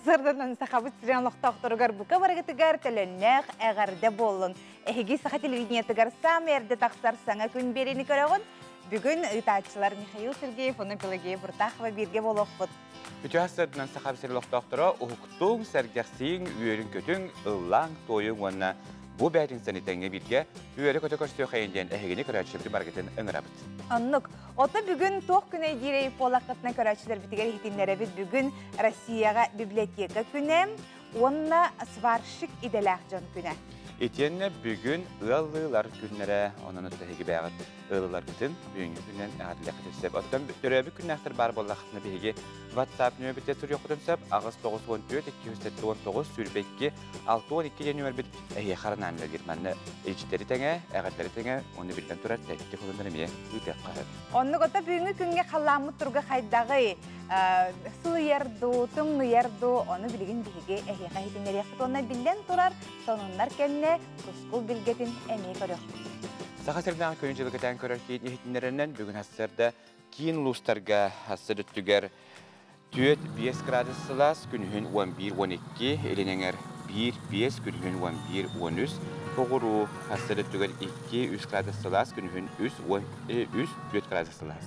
Сарсыарданан Сахабыт сирин олохтоохторугар бука барыгытыгар төлөннөөх эҕэрдэ буоллун. Эһиги саха телевидениетыгар саамай эрдэ тахсар саҥа күн биэриини көрөҕүн. Бүгүн ыытааччылар Михаил Сергеев уонна Пелагея Буртахова бииргэ буолуохпут. Үтүө сарсыарданан Сахабыт сирин олохтоохторо уһуктуҥ, сэргэхсииҥ, үөрүҥ-көтүҥ, ыллааҥ, туойуҥ уонна бу бээтинсэни тэҥҥэ бииргэ үөрэ-көтө көрсүөххэйин диэн эһигини көрөөччүлэрбитин барыгытын ыҥырабыт. Оннук. Ото бүгүн туох күнэй диирэй буоллаххытына көрөөччүлэрбитигэр иһитиннэрэбит. Бүгүн Россияҕа библиотека күнэ уонна сварщик идэлээх дьон күнэ. Итиэннэ бүгүн ыаллыылар күннэрэ, онон эһиги бэйэҕит ыалларгытын бүгүҥҥү күнүнэн эҕэрдэлиэххитин сөп. Оттон төрөөбүт күннээхтэр баар буоллаххытына биһиги WhatsApp нөмербитигэр суруйуоххутун сөп 8 94 279 22 62 диэн нөмербит эһиэхэ анаан үлэлиир. Манна илдьиттэри тэҥэ, эҕэрдэлэри тэҥэ, уонна биллэн турар тэттик холуннар эмиэ ыытыахха сөп. Оннук ото бүгүҥҥү күҥҥэ халлааммыт туруга хайдаҕый? Сылыйар дуу, тымныйар дуу, ону билигин биһиги эһиэхэ иһитиннэриэхпит уонна биллэн турар сонуннар кэннэ тускул билгэтин эмиэ көрүөхпүт. Саха сиринээҕи күнү дьылы кэтээн көрөр киин иһитиннэрэринэн бүгүн сарсыарда киин улуустарга сарсыарда өттүгэр 4-5 градус сылаас, күнүһүн 11-12, илин эҥэр 1-5, күнүһүн 11-13, соҕуруу сарсыарда өттүгэр 2-3 градус сылаас, күнүһүн 3-3 градус сылаас.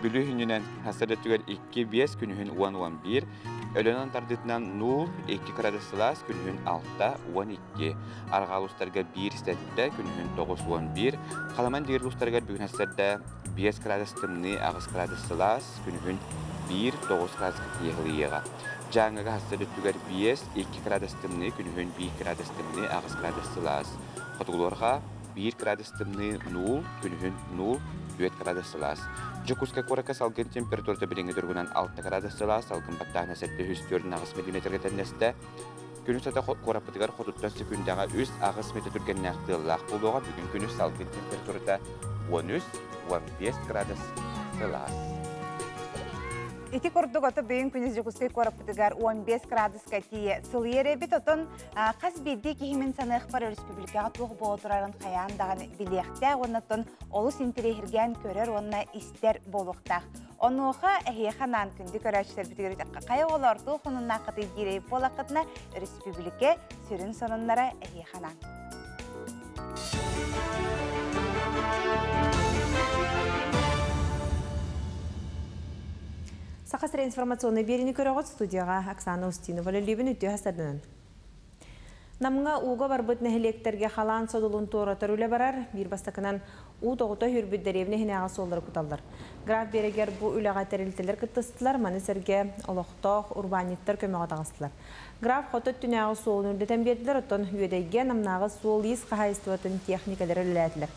Бүлүү сүнньүнэн сарсыарда өттүгэр 2-5, күнүһүн 10-11, Өлөөнөн тардыытынан 0-2 градус сылаас, күнүһүн 6-12. Арҕаа улуустарга 1-7, күнүһүн 9-11, Халаман диир улуустарыгар бүгүн сарсыарда 5 градус тымныы, 8 градус сылаас, күнүһүн 1-9 градуска тиийэ сылыйыаҕа. Дьааҥыга сарсыарда өттүгэр 5-2 градус тымныы, күнүһүн 1 градус тымныы, 8 градус сылаас. Хотугулуурга 1 градус тымныы 0, күнүһүн 0, 4 градус сылаас. Дьокуускай куоракка салгын температурата билиҥҥи туругунан 6 градус сылаас, салгын баттааһына 748 миллиметргэ тэҥнэстэ. Күн устата куораппытыгар хотуттан секундаҕа 3-8 метр түргэннээх тыаллаах буолуоҕа. Бүгүн күнүс салгын температурата 13-15 градус сылаас. Ити курдук ото бүгүн күнүс Дьокуускай куораппытыгар 15 градуска тиийэ сылыйар эбит. Отон хас биирдии киһи мин саныахпар республикаҕа туох буола турарын хайаан даҕаны билиэхтээх уонна оттон олус интэриэһиргээн көрөр уонна истэр буолуохтаах. Онуоха эһиэхэ анаан күндү көрөөччүлэрбитигэр хайа оҕолор туох сонуннааххытый диир буоллаххытына республика сүрүн сонуннара эһиэхэ анаан. Саха сирэ информационнай биэриини көрөҕүт, студияҕа Оксана Устинова үлэлиибин. Үтүө сарсыарданан. Намҥа ууга барбыт нэһилиэктэргэ халаан содулун туоратар үлэ барар. Биир бастакынан уу тоҕута сүүрбүт дэриэбинэ иһинээҕи суоллары куталлар. Граф Биэрэгэр бу үлэҕэ тэрилтэлэр кыттыстылар, маны сэргэ олохтоох урбаанньыттар көмөҕө таҕыстылар. Граф хоту өттүнээҕи суолун үрдэтэн биэрдилэр, оттон Үөдэйгэ Намнааҕы суол-иис хаһаайыстыбатын техникалара үлэлээтилэр.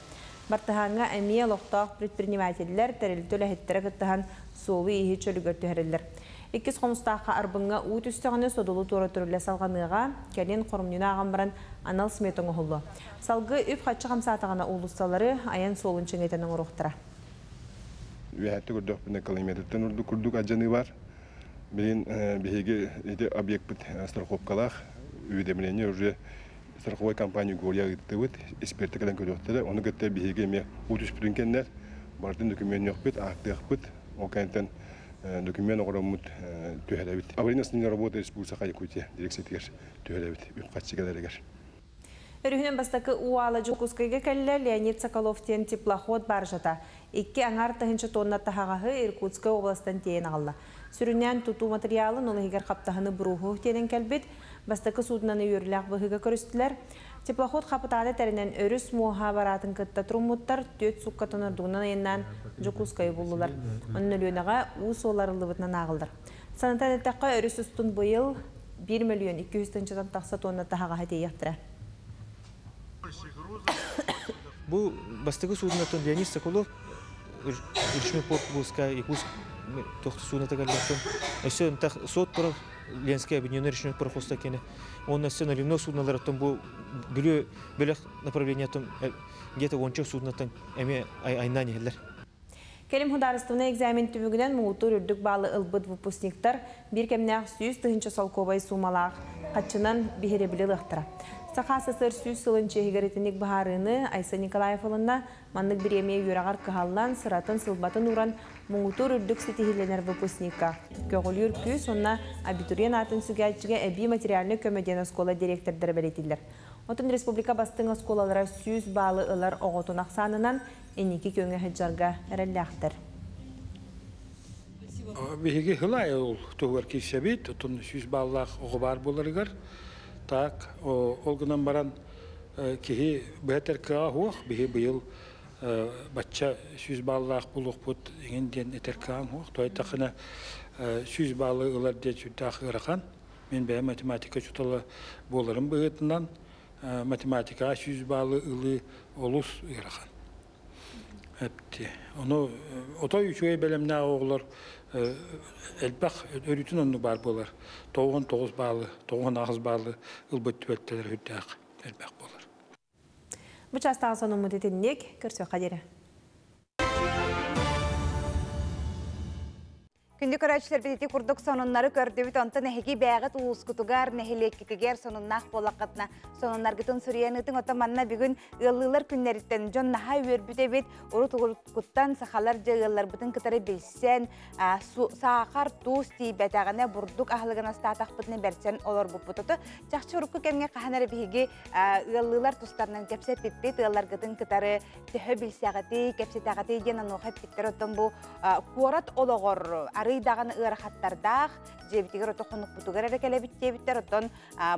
Бартыһааҥҥа эмиэ олохтоох предпринимателлэр, тэрилтэ үлэһиттэрэ кыттыһан суолу-ииһи чөлүгэр түһэрэллэр. Иккис Хомустаахха Арбыҥҥа уу түстэҕинэ содулу туоратар үлэ салҕаныаҕа, кэлин хоромньуну ааҕан баран анал смета оҥоһуллуо. Салгыы үп-харчы хамсаатаҕына уулуссалары, айан суолун чиҥэтэн оҥоруохтара. Үөһээттик көрдөхпүнэ километртан ордук курдук алдьаныы бар. Билин биһиги ити объекпыт страховкалаах, уведомление уже страховой компания Гория ыыттыбыт, эксперты кэлэн көрүөхтэрэ. Ону кытта биһиги эмиэ уу түспүтүн кэннэр барытын документниохпут, аактыахпыт. Ол кэнниттэн документ оҥороммут түһэрэбит. Аварийно работа Республика Саха-Якутия дирекциятыгар түһэрэбит үп-харчы кэлэригэр. Өрүһүнэн бастакы уу аала Дьокуускайга кэллэ. Леонид Соколов диэн теплоход баржата 2,5 тыһыынча тонна таһаҕаһы Иркутскай областан тиэйэн аҕалла. Сүрүннээн тутуу материалын, ол иһигэр хаптаһыны, буруһу тиэнэн кэлбит. Бастакы суудунаны үөрүүлээх быһыыга көрүстүлэр. Теплоход хапытаана этэринэн өрүс мууһа бараатын кытта туруммуттар, 4 сууккаттан ордугунан айаннаан Дьокуускайы буллулар. Онон Өлүөнэҕэ уу суола арыллыбытынан ааҕыллар. Санатан эттэххэ, өрүс устун быйыл 1 миллион 200 тыһыынчаттан тахса тонна таһаҕаһы тиэйиэхтэрэ. Бу бастакы суднотун Леонид Соколов речной порт Курская Якутск тохту судната кэллэхтэн өссө ынтах сот турар Ленская объединенный речной пароходство кene он өссө наливной судналарыттан бу Бүлүү бөлөх направлениятын где-то уонча суднаттан эми айнаан иһэллэр. Кэлим судаарыстыбаннай экзамен түмүгүнэн муҥутуур үрдүк баалы ылбыт выпускниктар биир кэмнээх 100 тыһыынча солкуобай суумалаах харчынан биһирэбили ылыахтара. Саха СССР 100 сылын чиэһигэр итинник быһаарыыны Айсен Николаев ылынна. Маннык бириэмийэ үөрэҕэр кыһаллан, сыратын сылбатын ууран муҥутуур үрдүк ситиһиилэнэр выпускникка көҕүлүүр күүс уонна абитуриент аатын сүгээччигэ эбии материальнай көмө диэн оскуола дириэктэрдэрэ бэлиэтииллэр. Оттон республика бастыҥ оскуолалара 100 баалы ылар оҕотун ахсаанынан инники күөҥҥэ сылдьарга эрэллээхтэр. Биһиги сыл аайы ол туһугар киирсэбит, оттон 100 бааллаах оҕо баар буоларыгар. Так, ол гынан баран киһи быһа кыаҕа суох, биһи быйыл бачча 100 бааллаах буолуохпут иҥин диэн этэр кыаҕым суох. Тойтахына 100 баалы ылар диэн сүрдээх ыарахан. Мин бэйэм математика учуутала буоларым быһыытынан математикаҕа 100 баалы ылыы олус ыарахан. Эпти. Ону отой үчүгэй бэлэмнээх оҕолор элбэх өрүтүн оннук баар буолар. 99 баалы, 98 баалы ылбыт түбэлтэлэр үрдээх элбэх буолар. Бу чаастааҕы сонуммут итинник, көрсүөххэ диэри. Күндү көрөөччүлэрбит, ити курдук сонуннары көрдүбүт, онтон эһиги бэйэҕит улуускутугар, нэһилиэккитигэр сонуннаах буоллаххытына, сонуннаргытын суруйан ыытыҥ. Оттон манна бүгүн ыаллыылар күннэриттэн дьон наһаа үөрбүт эбит. Урут уруккуттан сахалар дьэ ыалларбытын кытары билсэн, саахар, туус тиийбэтэҕинэ бурдук аһылыгын астаатахпытына бэрсэн олорбуппут. Ото чахчы урукку кэмҥэ хаһан эрэ биһиги ыаллыылар тустарынан кэпсэппиппит, ыалларгытын кытары төһө билсэҕитий, кэпсэтэҕитий диэн онуоха эппиттэр. Оттон бу куорат олоҕор арый даҕаны ыарахаттардаах, дьиэбитигэр ото хонукпутугар эрэ кэлэбит диэбиттэр. Оттон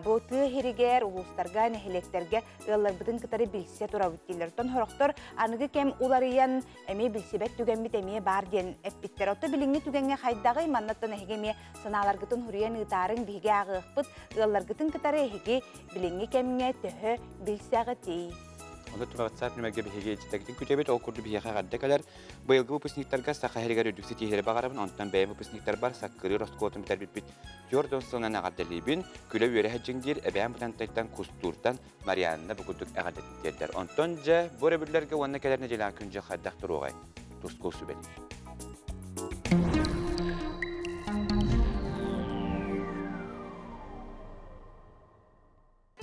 бу тыа иһигэр, улуустарга, нэһилиэктэргэ ыалларбытын кытары билсэ турабыт дииллэр. Оттон сорохтор аныгы кэм уларыйан эмиэ билсибэт түгэммит эмиэ баар диэн эппиттэр. Отто билиҥҥи түгэҥҥэ хайдаҕый? Маннаттан эһиги эмиэ санааларгытын суруйан ыытаарыҥ, биһиги ааҕыахпыт. Ыалларгытын кытары эһиги билиҥҥи кэмҥэ төһө билсэҕитий? Онно WhatsApp нүмергэ биһиги ичитэгитин күтэбит, ол курдук биһиэхэ эҕэрдэ кэлэр. Быйылгы выпускниктарга Саха сиригэр үрдүк ситиһиилэри баҕарабын, онтон бэйэм выпускниктарбар Саккырыыр оскуолатын бүтэрбиппит 40 сылынан эҕэрдэлиибин. Күлэ үөрэ сылдьыҥ диир эбээн Бытантайтан Кустууртан Марианна бу курдук эҕэрдэтин тиэрдэр. Онтон дьэ бу өрөбүллэргэ уонна кэлэр нэдиэлэҕэ күн-дьыл хайдах туруоҕай? Тускул сүбэлиир.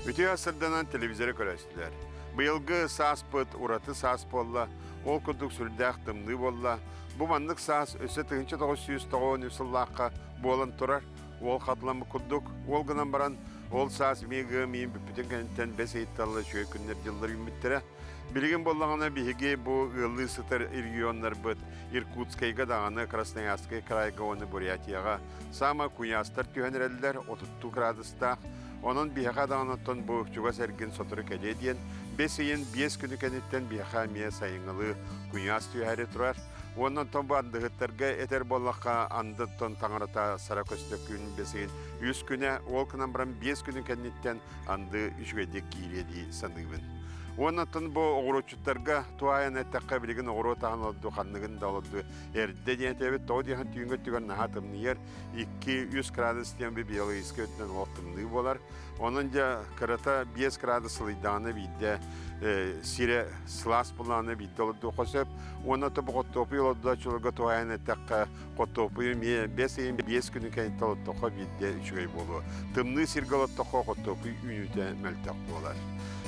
Үтүө сырданан телевизоры көрөстүлэр. Быйылгы сааспыт ураты саас буолла, ол курдук сүрдээх тымныы буолла. Бу маннык саас өссө 1993 сыллаахха буолан турар. Уол хатыламмыт курдук, уол гынан баран, ол саас эмиэ миин бүппүтүн кэнниттэн бэс ыйытталла үчүгэй күннэр дьыллар үүммүттэрэ. Билигин буоллаҕына биһиги бу ыаллыы сытар регионнарбыт Иркутскайга даҕаны, Красноярскай крайга уонна Бурятияҕа саама куйаастар түһэн эрэллэр, 32 градустаах. Онон биһиэхэ даҕаны оттон бу чугас эргин сотору кэлиэ диэн, бэс ыйын 5 күнү кэнниттэн биһиэхэ эмиэ сайыҥҥылыы куйаас түһээри турар. Уонна оттон бу андыһыттарга этэр буоллахха, андыттан таҥарата сара көстө күн бэс ыйын 3 күнэ, ол гынан баран 5 күнүн кэнниттэн анды үчүгэйдик киириэ дии саныыбын. Уонна оттон бу оҕуруотчуттарга туһаайан эттэххэ, билигин оҕуруот аһын олорду, ханныгын да олорду эрдэ диэн этэбит. Тоҕо диэхин түүҥҥү өттүгэр наһаа тымныйар, 2-3 градус диэн биологическай өттүнэн олох тымныы буолар. Онон дьэ кырата 5 градус сылыйдаҕына биирдэ сирэ сылаас буоллаҕына биирдэ олордуохха сөп. Уонна то бу хоттуопуй олордооччуларга туһаайан эттэххэ, хоттуопуйу эмиэ 5 ыйын 5 күнү кэнниттэн олордоххо биирдэ үчүгэй буолуо. Тымныы сиргэ олордоххо хоттуопуй үүнүүтэ мөлтөх буолар.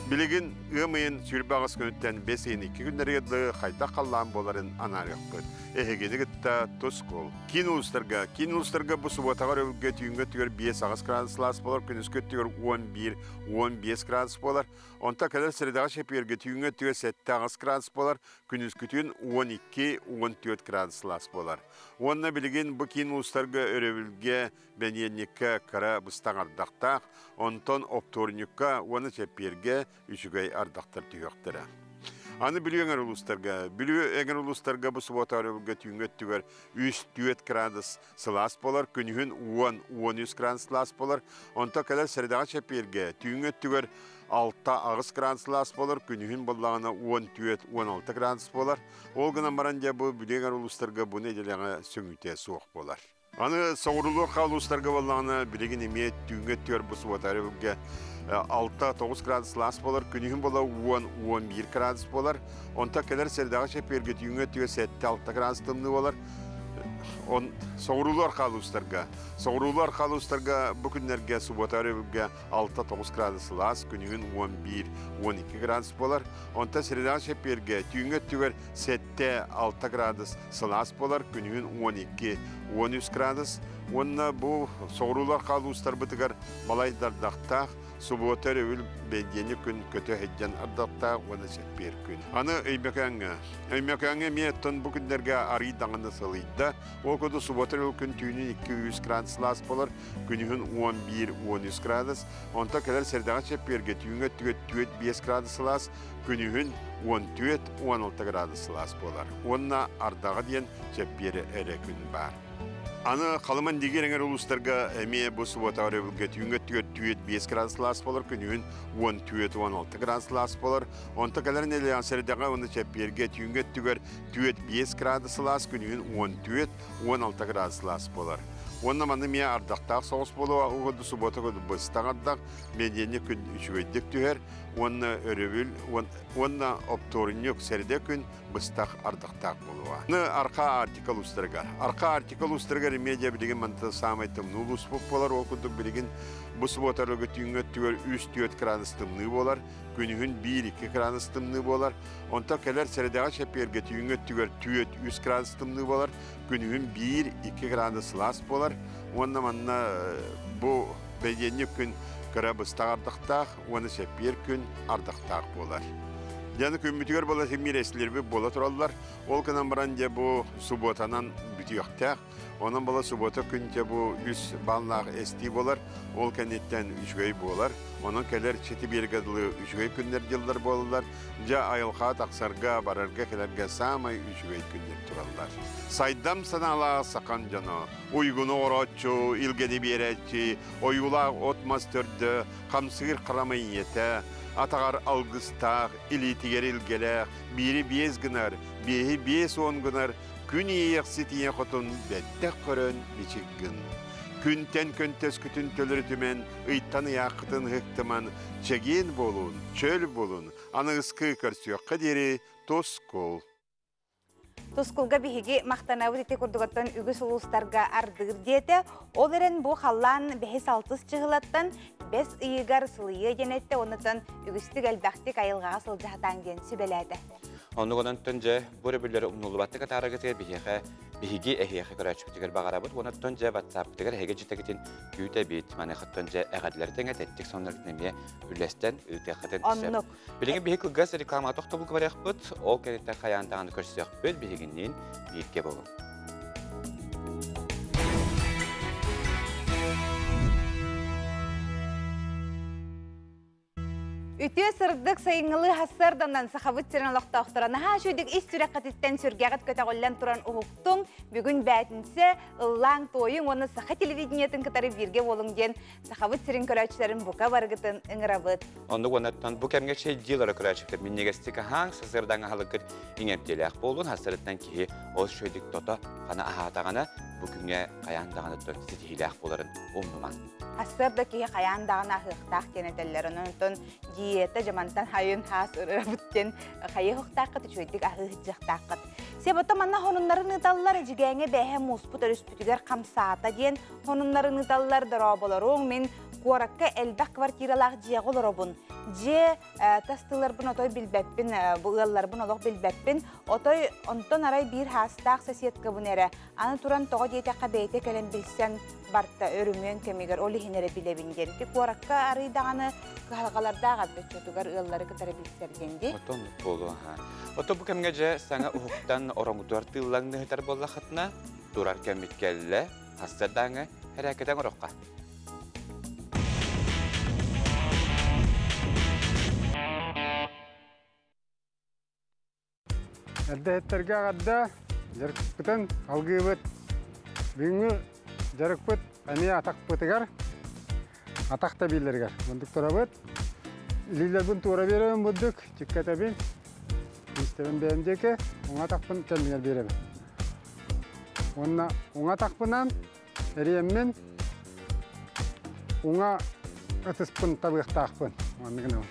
Билигин ыам ыйын 28 күнүттэн 5 ыйын 2 күннэригэр дылы хайдах халлаан буоларын анаарыахпыт. Эһигини кытта Тускул. Киин улуустарга, киин улуустарга бу субуотаҕа өрөбүлгэ түүҥҥү өттүгэр 5-8 градус сылаас буолар, күнүскү өттүгэр 11-15 градус буолар. Онтон кэлэр средаҕа чэппиэргэ түүҥҥү өттүгэр 7-8 градус буолар, күнүскүтүн 12-14 градус сылаас буолар. Уонна билигин бу киин улуустарга өрөбүлгэ бэниэнньиккэ кыра быстаҥ ардахтаах, онтон оптуорунньукка уонна чэппиэргэ үчүгэй ардахтар түһүөхтэрэ. Аны Бүлүү эҥэр улуустарга, Бүлүү эҥэр улуустарга бу субуота өрөбүлгэ түүҥҥү өттүгэр 3-4 градус сылаас буолар, күнүһүн 10-13 градус сылаас буолар. Онтон кэлэр сэрэдэҕэ чэппиэргэ түүҥҥү өттүгэр 6-8 градус сылаас буолар, күнүһүн буоллаҕына 14-16 градус буолар. Ол гынан баран дьэ бу Бүлүү эҥэр улуустарга бу нэдиэлэҕэ сөҥүүтэ суох буолар. Аны соҕуруулуу улуустарга буоллаҕына билигин эмиэ түүҥҥү өттүгэр бу субуота өрөбүлгэ 6-9 градус сылаас буолар, күнүһүн буола 10-11 градус буолар. Онтон кэлэр сэрэдэҕэ чэппиэргэ түүҥҥү өттүгэр 7-6 градус тымныы буолар. Он соҕуруулуу арҕаа улуустарга, соҕуруулуу арҕаа улуустарга бу күннэргэ субуота өрөбүлгэ 6-9 градус сылаас, күнүһүн 11-12 градус буолар. Онтон среда чэппиэргэ түүҥҥү өттүгэр 7-6 градус сылаас буолар, күнүһүн 12-13 градус. Уонна бу соҕуруулуу арҕаа улуустарбытыгар балай дардахтаах, Субуота өрөбүл бэйдиэни күн көтө сылдьан ардахтаах уонна сэппиэр күн. Аны Өймөкөөҥҥө. Өймөкөөҥҥө эмиэ оттон бу күннэргэ арыый даҕаны сылыйда. Ол курдук субуота өрөбүл күн түүнүн 2-3 градус сылаас буолар, күнүһүн 11-13 градус. Онтон кэлэр сэрдэҕэ чэппиэргэ түүҥҥү өттүгэр 4-5 градус сылаас, күнүһүн 14-16 градус сылаас буолар. Уонна ардаҕа диэн чэппиэр эрэ күн баар. Аны Халыман дигир эҥэр улуустарга эмиэ бу субуота өрөбүлгэ түүҥҥэ өттүгэр түөрт биэс градус сылаас буолар, күнүһүн 14-16 градус сылаас буолар. Онто кэлэр нэдиэлэҕэ сэрэдэҕэ уонна чэппиэргэ түүҥҥэ өттүгэр түөрт биэс градус сылаас, күнүһүн 14-16 градус сылаас буолар. Уонна маны эмиэ ардахтаах соҕус буолуо, уһуду субуота быстах ардах, медианник күн үчүгэйдик түһэр уонна өрөбүл уонна оптуорунньук сэрдэ күн быстах ардахтаах буолуоҕа. Аны Арха Арктика улуустарыгар. Арха Арктика улуустарыгар медиа билигин манта саамай тымныы улууспут буолар. Ол курдук билигин бу субуотарга түүҥҥү өттүгэр 3-4 градус тымныы буолар. Күнүһүн 1-2 градус тымныы буолар. Онтон кэлэр сэрэдэҕэ чэппиэргэ түүҥҥү өттүгэр 4-3 градус тымныы буолар. Күнүһүн 1-2 градус сылаас буолар. Уонна манна бу бэйдиэнньик күн кыра быстах ардахтаах уонна чэппиэр күн ардахтаах буолар. Дьаны күммүтүгэр буола симмиир буола тураллар. Ол гынан баран дьэ бу субуотанан бүтүөхтээх. Онон буола субуота күн дьэ бу үс баллаах эстии буолар. Ол кэнниттэн үчүгэй буолар. Онон кэлэр чити биэргэ дылы үчүгэй күннэр дьыллар буолаллар. Дьэ айылҕа тахсарга, барарга, кэлэргэ саамай үчүгэй күннэр тураллар. Сайдам санаалаах сахан дьоно, уйгуну орооччу, илгэни биэрээччи, ойуулаах от-мас төрдө, хамсыыр харамай ийэтэ, атаҕар алгыстаах, илиитигэр илгэлээх, биири биэс гынар, биэһи 50 гынар, күн иэйэхсит ийэ хотун бэттэх көрөн бичик гын. Күнтэн көнтөскүтүн төлөрүтүмэн, ыйтан ыйааххытын ыһыктыман, чэгиэн буолун, чөл буолун, аныгыскы көрсүөххэ диэри тускул. Тускулга биһиги махтанабыт ити курдугаттан үгүс улуустарга ардыыр диэтэ. Ол эрэн бу халлаан бэһис алтыс чыһылаттан бэс ыйыгар сылыйыа диэн эттэ, оннуттан үгүстүк элбэхтик айылҕаҕа сылдьаһатаан диэн сүбэлээтэ. Оннугунан дьэ бу өрөбүллэри умнуллубаттык атаараргытыгар биһиэхэ биһиги эһиэхэ көрөөччүбүтүгэр баҕарабыт. Уонаттан дьэ WhatsApp-тыгар эһиги дьитэгитин күүтэбит. Маныхаттан дьэ эҕэдилэр тэҥэ тэттик сонноргутун эмиэ үллэстэн ыытыаххытын сөп. Билигин биһи кылгас реклама тохтобулга барыахпыт. Ол кэнниттэн хайаан даҕаны көрсүөхпүт. Биһигинниин бииргэ буолуҥ. Үтүө сырдык сайыҥҥылыы хассыарданан сахабыт сирин олохтоохторо наһаа үчүгүйдүк ис сүрэххититтэн сүргэҕит көтөҕүллэн туран уһуктуҥ. Бүгүн бээтинсэ ыллааҥ туойуҥ уонна саха телевидениетын кытары бииргэ буолуҥ диэн сахабыт сирин көрөөччүлэрин бука барыгытын ыҥырабыт. Оннук уоннаттан бу кэмҥэ чэйдиилара көрөөччүктэр минньигэстик аһааҥ, сасырдаҥ аһылыккыт иҥэмтиэлээх буолун, хасырыттан киһи ол үчүгэйдик тото хана аһаатаҕына бу күҥҥэ хайаан даҕаны ситиһиилээх буоларын умнумаҥ. Сарсыарда киһи хайаан даҕаны аһыахтаах диэн этэллэр. Онон диета дьамантан хайын хаас ырырабыт диэн хайыһыахтааххыт, үчүгэйдик аһыы сылдьыахтааххыт. Себото манна хонуннарын ыыталлар, Эдьигээҥҥэ бээһэ мууспут өрүспүтүгэр хамсаата диэн хонуннарын ыыталлар. Дорооболоруҥ, мин куоракка элбэх квартиралаах дьиэҕэ олоробун. Дьиэ тас тылларбын отой билбэппин, бу ыалларбын олох билбэппин. Отой онтон арай биир хаастаах соседкабын эрэ. Аны туран тоҕо диэтэххэ бэйэтэ кэлэн билсэн барта өрүмүөн кэмигэр ол иһин эрэ билэбин диэн. Ити куоракка арый даҕаны кыһалҕалардаах эбит ыаллары кытары билсэр диэн дии. Отон буолуо ха. Ото бу кэмҥэ дьэ саҥа уһуктан ороҥутугар тыыллаҥныһытар буоллахытына турар кэммит кэллэ, хассардааҥы хэрээкэтэн орохха. Эрдэһиттерге аҕарда дьарыкпытын алгыыбыт. Бүгүҥҥү дьарыкпыт эмиэ атахпытыгар, атах тэбиилэригэр. Мындык турабыт. Илиилэрбин туора биэрэбин бурдук, чиккэтэбин. Истэбин бэйэм диэки, уҥа атахпын кэннигэр биэрэбин. Уонна уҥа атахпынан эриэммин уҥа ытыспын табыахтаахпын. Маннык гынабын.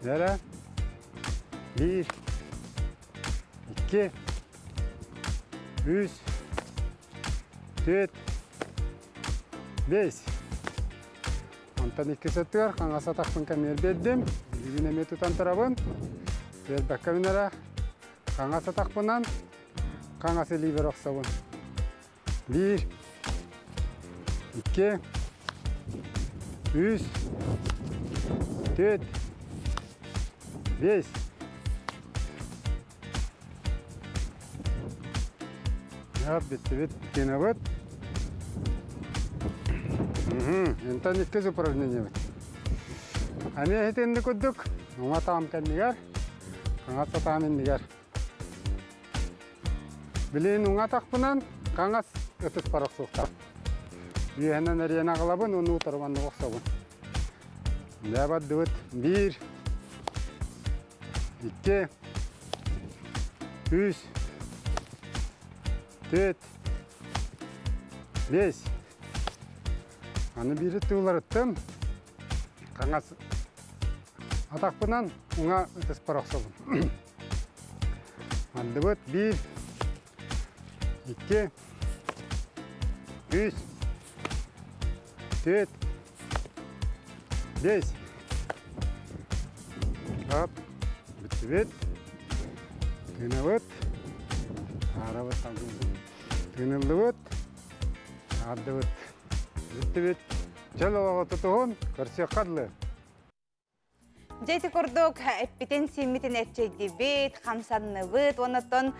Нere? Bir, iki, үс, түөрт, бэс. Онтон иккис өттүгэр хаҥас атахпын кэмиэр биэрдим. Илиибин эмиэ тутан турабын. Биэрбэккэ мин эрэ хаҥас атахпынан хаҥас илиибэр охсобун. Биир, икки, үс, түөрт, биэс. Бүттүбүт, тыынабыт. Интон иккис упражнениебит. Аны иһитинни курдук, уҥа таам кэннигэр, хаҥас атаам иннигэр. Билигин уҥа атахпынан хаҥас ытыспар охсуохтаах. Үөһэнэн эриэн аҕалабын, уну утары маннык охсобун. Дьэ бардыбыт. Биир, икки, үс, түөрт, биэс. Аны биири тыыларыттым. Хаҥас атахпынан уҥа ытыспар охсобун. Андыбыт биир, икки, үс, түөрт, биэс. Оп, бүттүбүт. Тыынабыт. Аарабыт Тыыныллыбыт. Аардыбыт. Бүттүбүт. Чөл олоҕу тутуһун, көрсүөххэ дылы. Дьэ ити курдук эппитин сииммитин эрчэйдибит, хамсанныбыт, оннуттан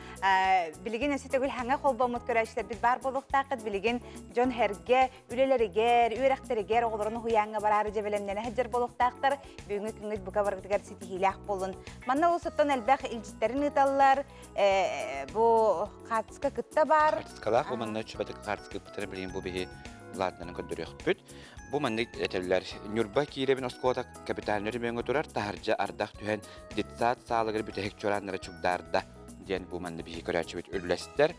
билигин өссө төгүл хаҥа холбоммут көрөөччүлэрбит баар буолуохтааххыт. Билигин дьон эргэ, үлэлэригэр, үөрэхтэригэр оҕолорун уһуйааҥҥа бараары дьэ бэлэмнэнэ сылдьар буолуохтаахтар. Бүгүҥҥү күҥҥүт бука барытыгар ситиһиилээх буоллун. Манна улуустан элбэх илдьиттэрин ыыталлар. Бу хаартыска кытта баар. Хаартыскалаах бу манна чүбэтик хаартыска ыппыттара билигин бу биһи Владнаны көрдөрүөхпүт. Бу маннык этэллэр. Ньурба Киирэбин оскуолата капитальнай өрөмүөҥҥэ турар, таһырдьа ардах түһэн детсад саалыгар бүтэһик чуорааннара чугдаарда диэн бу манна биһи көрөөччүбүт үллэстэр.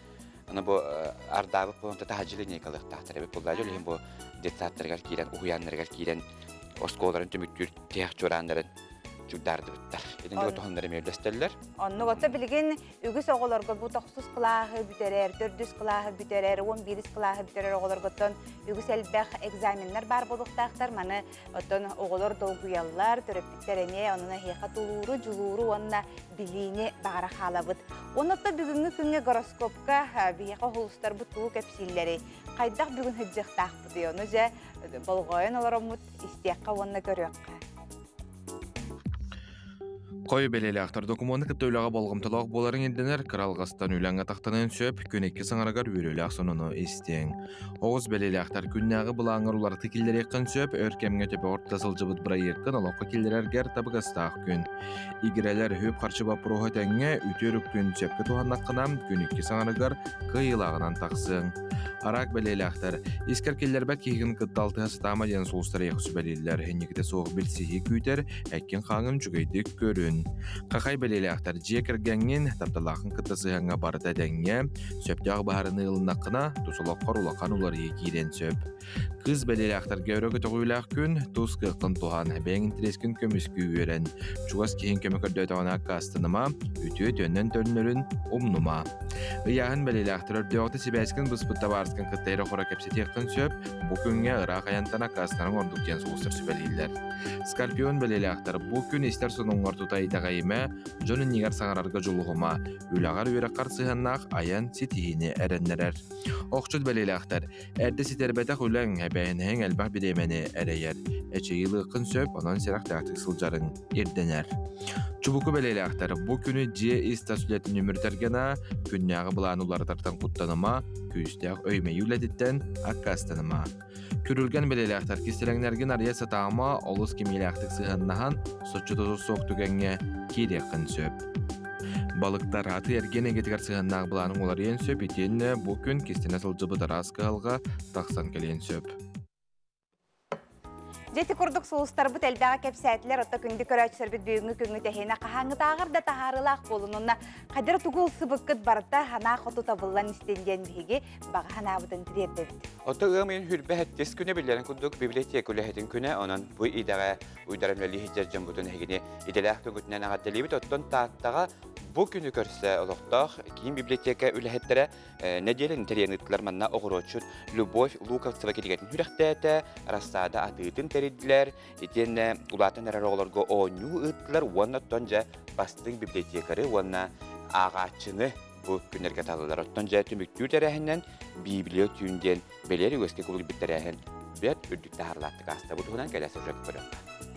Аны бу ардаабыт буолан таһырдьа линейкалыахтаахтар эбит буоллаа. Ол иһин бу детсадтарыгар киирэн, уһуйааннарыгар киирэн оскуолаларын түмүктүүр тиһэх чуорааннарын чугдаардыбыттар. Итинник отоһоннор эмиэ үллэстэллэр. Оннук ото билигин үгүс оҕолорго бу тохсус кылааһы бүтэрэр, төрдүс кылааһы бүтэрэр, 11 кылааһы бүтэрэр оҕолорготтон үгүс элбэх экзаменнар баар буолуохтаахтар. Маны оттон оҕолор долгуйаллар, төрөппүттэр эмиэ онон эһиэхэ тулууру, дьулууру уонна билиини баҕара хаалабыт. Онно бүгүҥҥү күҥҥэ гороскопка биһиэхэ оһулустарбыт тугу кэпсииллэрий? Хайдах бүгүн сылдьыахтаахпытый? Ону дьэ болҕойон олороммут истиэххэ уонна көрүөххэ. Хой бэлиэлээхтэр докумуону кытта үлэҕэ болҕомтолоох буоларыҥ ирдэнэр, кыра алҕастан үлэҥ атахтаныан сөп, күн икки саҥарыгар үөрүүлээх сонуну истиэҥ. Оҕус бэлиэлээхтэр күннээҕи былааҥҥар уларытыы киллэриэххин сөп, өр кэмҥэ төбө орто сылдьыбыт бырайыаккын олоххо киллэрэргэр табыгастаах күн. Игирэлэр үп-харчы боппуруоһа тэҥҥэ үтүө күн сөпкө туһаннаххына, күн икки саҥарыгар кыайыылааҕынан тахсыаҥ. Араак бэлиэлээхтэр искэр киллэрбэт киһигин кытта алтыһа сатаама диэн сулустар эйиэхэ сүбэлииллэр. Инникитэ суох билсиһии күүтэр, эккин-хааҥҥын үчүгэйдик көрүн. Хахай бэлиэлээхтэр дьиэ кэргэҥҥин, тапталааххын кытта сыһыаҥҥа барыта этэҥҥэ, сөптөөх быһаарыныы ылыннаххына, тус олоххор улахан уларыйыы киириэн сөп. Кыыс бэлиэлээхтэргэ өрө көтөҕүүлээх күн, тус кыаххын туһан, бэйэҥ интэриэскин көмүскүү үөрэн, чугас киһиҥ көмө көрдөөтөҕүнэ аккаастаныма, үтүө төннөн төннөрүн умнума. Ыйааһын бэлиэлээхтэр өрдөөҕүтэ сибээскин быспыт табаарыскын кытта эрэ-хоро кэпсэтиэххин сөп, бу күҥҥэ ыраах айантан аккаастанарыҥ ордук диэн сулустар сүбэлииллэр. Скорпион бэлиэлээхтэр бу күн истэр сонуҥҥар тута итэҕэйимэ, дьон иннигэр саҥарарга дьулуһума, үлэҕэр үөрэххэр сыһыаннаах айан ситиһиини эрэннэрэр. Охчут бэлиэлээхтэр эрдэ ситэрбэтэх үлэҥ, эбээһинэһиҥ элбэх бириэмэни эрэйэр. Эчэйиилыаххын сөп, онон сэрэхтээхтик сылдьарыҥ ирдэнэр. Чубуку бэлиэлээхтэр бу күнү дьиэ ис-тас үлэтин үмүрүтэргэ на, күннээҕи былааны уларытартан куттаныма, күүстээх өймөйүү үлэтиттэн аккаастаныма. Күрүлгэн бэлиэлээхтэр кистэлэҥнэргин арыйа сатаама, олус кимиилээхтик сыһыаннаһан, соччото суох түгэҥҥэ киириэххин сөп. Балыктар аты эргиэн эйгэтигэр сыһыаннаах былааныҥ уларыйыан сөп итиэннэ бу күн кистэнэ сылдьыбыт араас кыһалҕа тахсан кэлиэн сөп. Дьэ ити курдук сулустарбыт элбэҕи кэпсээтилэр, оттон күндү көрөөччүлэрбит бүгүҥҥү күҥҥүт эһиэнэ хаһааҥҥытааҕар да таһаарыылаах буолун уонна хайдары тугу ылсыбыккыт барыта санаа хоту табыллан истин диэн биһиги баҕа санаабытын тириэрдэбит. Ото ыам ыйын хүрбэ хэттис күнэ биллэрин курдук библиотека үлэһитин күнэ, онон бу идэҕэ уйдаран үлэлии сылдьар дьоммутун эһигини идэлээх күҥҥүтүнэн эҕэрдэлиибит. Оттон Тааттаҕа бу күнү көрсө олохтоох киин библиотека үлэһиттэрэ Нэдиэлэни тэрийэн ыыттылар манна оҕуруотчут Любовь Луковцева кинигэтин сүрэхтээтэ, рассада атыытын тэрийдилэр, итиэннэ улаатан эрэр оҕолорго оонньуу ыыттылар уонна оттон дьэ бастыҥ библиотекары уонна ааҕааччыны бу күннэргэ таллылар. Оттон дьэ түмүктүүр тэрээһиннэн Библия түүн диэн бэлиэр үгэскэ кубулуйбут тэрээһин бэрт үрдүк таһаарылаахтык ааста. Бу туһунан кэлэ сюжет көрүөххэ.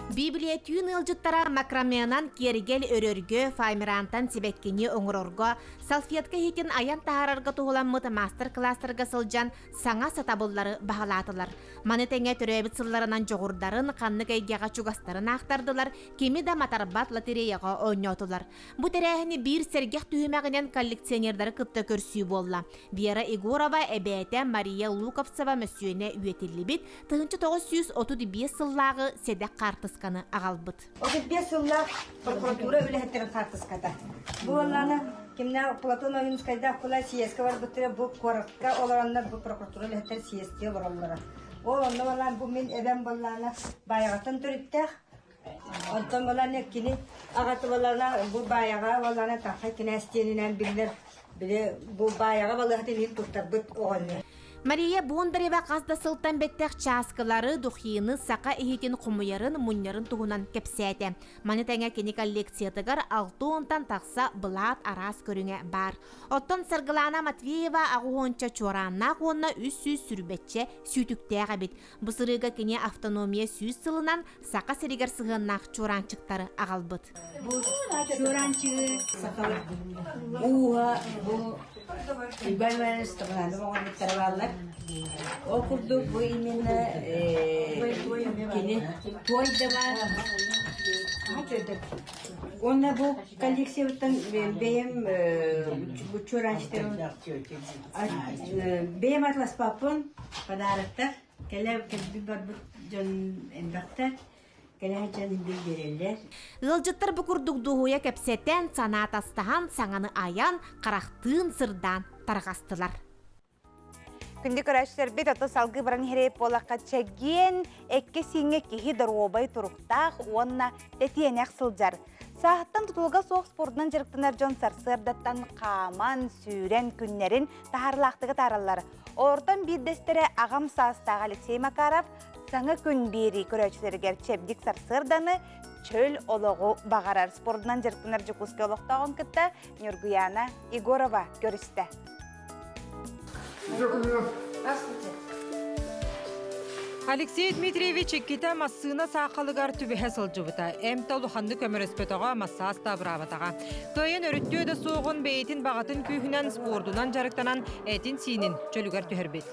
Библия түүн ыалдьыттара макраменан киэргэл өрөргө, фоамирантан сибэккини оҥорорго, салфетка иһитин айан таһаарарга туһуламмыт маастар-кылаастарга сылдьан саҥа сатабыллары баһылаатылар. Маны тэҥэ төрөөбүт сылларынан дьоҕурдарын, ханнык эйгэҕэ чугастарын аахтардылар, кими да матарбат лотереяҕа оонньоотулар. Бу тэрээһини биир сэргэх түһүмэҕинэн коллекционердары кытта көрсүү буолла. Вера Егорова эбээтэ Мария Луковцева мөссүөнэ үйэтиллибит 1935 сыллааҕы сэдэх хаартысканы аҕалбыт. 35 сыллаах прокуратура үлэһиттэрин хаартыската. Бу буоллаана кимнээх Платон Ойуунускайдаах кула съезкэ барбыттара бу куоракка олороннор бу прокуратура үлэһиттэр съезкэ олороллоро. Ол онно балаан бу мин эбэм буоллаана Баайаҕаттан төрүттээх. Онтон балаана кини аҕата балаана бу Баайаҕа балаана Таҥхай кинээс диэнинэн биллэр били бу Баайаҕа балыыһатын иһин туттарбыт оҕонньор. Мария Бондарева хас да сылтан бэттэх чааскылары, духины, саха иһитин хомуйарын, мунньарын туһунан кэпсээтэ. Маны тэҥэ кини коллекциятыгар 60-тан тахса былаат араас көрүҥэ баар. Оттон Саргылаана Матвеева аҕуһуонча чуорааннаах уонна 300 сүүрбэччэ сүүтүктээх эбит. Бу сырыыга кини автономия 100 сылынан Саха сиригэр сыһыаннаах чуораанчыктары аҕалбыт. Бу чуораанчыгы сахалар ууһа бу Иван Иванович Степанов оҥорбуттара бааллар. Ол курдук бу именно кини туой да баар. Уонна бу коллекциябыттан бэйэм бу чуораанчыктарым бэйэм атласпаппын подароктар кэлэ кэлбит барбыт дьон элбэхтэр кэлэ дьон биэрэллэр. Ыалдьыттар бу курдук дуоһуйа кэпсэтэн, санаа атастаһан, саҥаны айан, харахтыын сырдаан тарҕастылар. Күндү көрөөччүлэрбит, ото салгыы баран иһэрэй буоллахха чэгиэн эккэ-сииҥҥэ киһи доруобай туруктаах уонна тэтиэнэх сылдьар. Сааһыттан тутулуга суох спордунан дьарыктанар дьон сарсыардаттан хааман, сүүрэн күннэрин таһаарылаахтык атаараллар. Олортон биирдэстэрэ аҕам саастаах Алексей Макаров саҥа күн биэрии көрөөччүлэригэр чэбдик сарсыарданы, чөл олоҕу баҕарар. Спордунан дьарыктанар Дьокуускай олохтооҕун кытта Нюргуяна Егорова көрүстэ. Здравствуйте. Алексей Дмитриевич иккитэ массыына саахалыгар түбэһэ сылдьыбыта. Эмп да улаханнык көмөлөспөтөҕө, массаас да абыраабатаҕа. Кыайан өрүттүө да суоҕун бэйэтин баҕатын күүһүнэн спордунан дьарыктанан этин-сиинин чөлүгэр түһэрбит.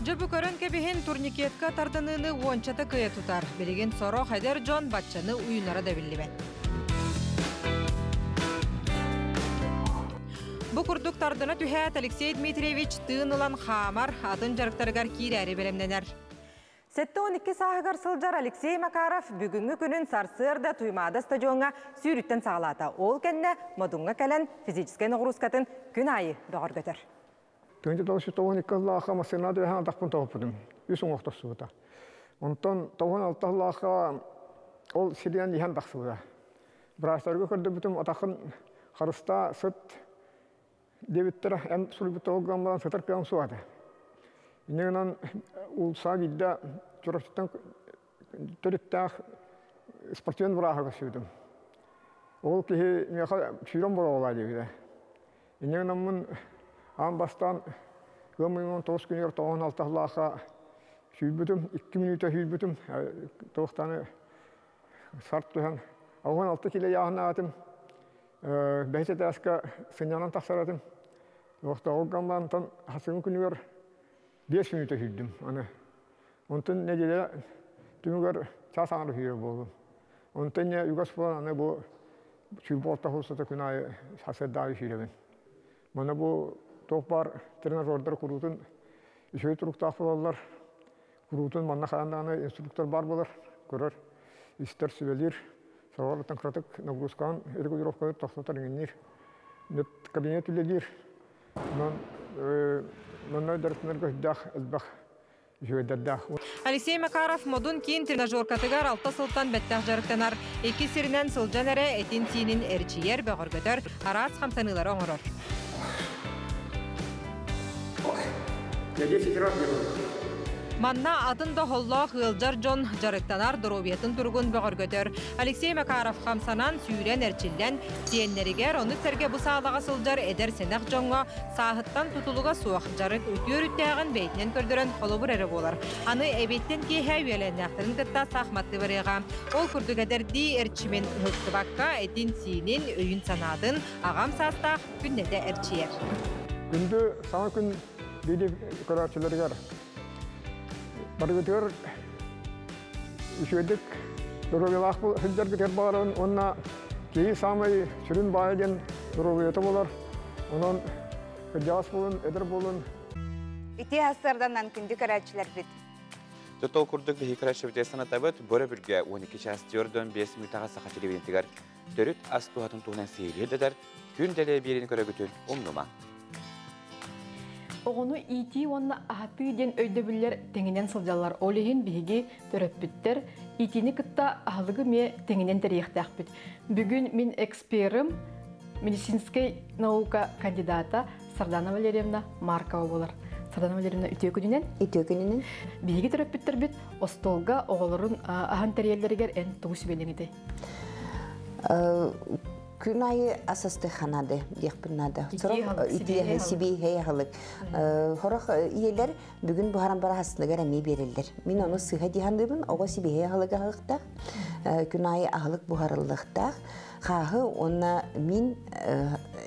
Дьэ бу көрөн кэбиһин турникетка тардыныыны уончата кыайа тутар. Билигин сорох эдэр дьон баччаны уйунара да биллибэт. Бу курдук тардына түһээт Алексей Дмитриевич тыын ылан хаамар, атын дьарыктарыгар киирээри бэлэмнэнэр. 72 сааһыгар сылдьар Алексей Макаров бүгүҥҥү күнүн сарсыарда Туймаада стадиоҥҥа сүүрүүттэн саҕалаата. Ол кэннэ Модуҥҥа кэлэн физическэй ноҕуруускатын күн аайы бөҕөргөтөр. 1992 сыллаахха массыына түбэһэн атахпын тоһуппутум. Үс уҥуох тохсубута. Онтон 96 сыллаахха ол сиринэн иһэн тахсыбыта. Быраастарга көрдөрбүтүм атахын харыстаа сыт диэбиттэрэ эн суруйбуттар ол гынан баран сытар кыаҕым суох этэ. Инньэ гынан уулусса биирдэ Чурапчыттан төрүттээх спортсмен бырааһа көрсүбүтүм. Ол киһи миэхэ сүүрэн боруобалаа диэбитэ. Инньэ гынаммын аан бастаан ыам ыйын 19 күнүгэр 96 сыллаахха сүүрбүтүм, 2 мүнүүтэ сүүрбүтүм, туохтаны сарт түһэн 86 кило ыйааһыннаатым, бэһис этээскэ сынньанан тахсар этим. Туохта ол гаммантан хасыгын күнүгэр 5 мүнүүтэ сүүрдүм. Аны онтон нэдиэлэ түмүгэр чаас аҥара сүүрэр буоллум. Онтон үгэс буолан аны бу сүүрбэ алта сыл устата күн аайы сарсыарда аайы сүүрэбин. Мана бу туох баар тренажердар куруутун үчүгэй туруктаах буолаллар. Куруутун манна хаан даҕаны инструктор баар буолар, көрөр, истэр, сүбэлиир. Сорохтон кыратык нагрузкаҕын регулировканы тохтотор иҥинниир. Кабинет үлэлиир. Онон манна дьарыктанарга сүрдээх элбэх үчүгэйдэрдээх. Алексей Макаров Модун киин тренажеркатыгар 6 сылтан бэттэх дьарыктанар. Икки сиринэн сылдьан эрэ этин-сиинин эрчийэр, бөҕөргөтөр, араас хамсаныылары оҥорор. Я 10 раз делаю. Манна атын да холлоох ыалдьар дьон дьарыктанар, доруобуйатын туругун бөҕөргөтөр. Алексей Макаров хамсанан, сүүрэн, эрчиллэн, сиэннэригэр, ону сэргэ бу саалаҕа сылдьар эдэр-сэнэх дьоҥҥо сааһыттан тутулуга суох дьарык үтүө өрүттээҕин бэйэтинэн көрдөрөн холобур эрэ буолар. Аны эбиэттэн киэһэ үөлээннээхтэрин кытта саахыматтыы барыаҕа. Ол курдук эдэрдии эрчимин ыһыктыбакка, этин-сиинин, өйүн-санаатын аҕам саастаах күннэтэ эрчийэр. Күндү саҥа күн биир көрөөччүлэригэр барыгытыгар үчүгэйдик доруобуйалаах сылдьаргытыгар баҕарабын уонна киһи саамай сүрүн баайа диэн доруобуйата буолар. Онон кырдьаҕас буолун, эдэр буолун. Ити сарсыарданан күндү көрөөччүлэрбит. Тотол курдук биһи көрөөччүбүтүгэр санатабыт, бу өрөбүлгэ 12 час 45 мүнүүтэҕэ Саха телевидениетигэр төрүт ас туһатын туһунан сиһилии дэтэр күн дэлэ биэрин көрөгүтүн умнума. Оҕону иитии уонна аһатыы диэн өйдөбүллэр тэҥинэн сылдьаллар. Ол иһин биһиги төрөппүттэр иитиини кытта аһылыгы эмиэ тэҥинэн тэрийиэхтээхпит. Бүгүн мин эксперым, медицинскэй наука кандидата Сардана Валерьевна Маркова буолар. Сардана Валерьевна, үтүө күнүнэн. Үтүө күнүнэн. Биһиги төрөппүттэрбит остуолга оҕолорун аһан тэрийэллэригэр эн тугу сүбэлиэҥ этэй? Күн айы ас астыханады диэхпин наада. Итиэһэ сибиэһэй аһылык. Хорох ийэлэр бүгүн буһаран бара хасыныгар эмиэ биэрэллэр. Мин ону сыыһа диһандыбын, оҕо сибиэһэй аһылык аһылыктаах, күн айы аһылык буһарыллыахтаах. Хааһы уонна мин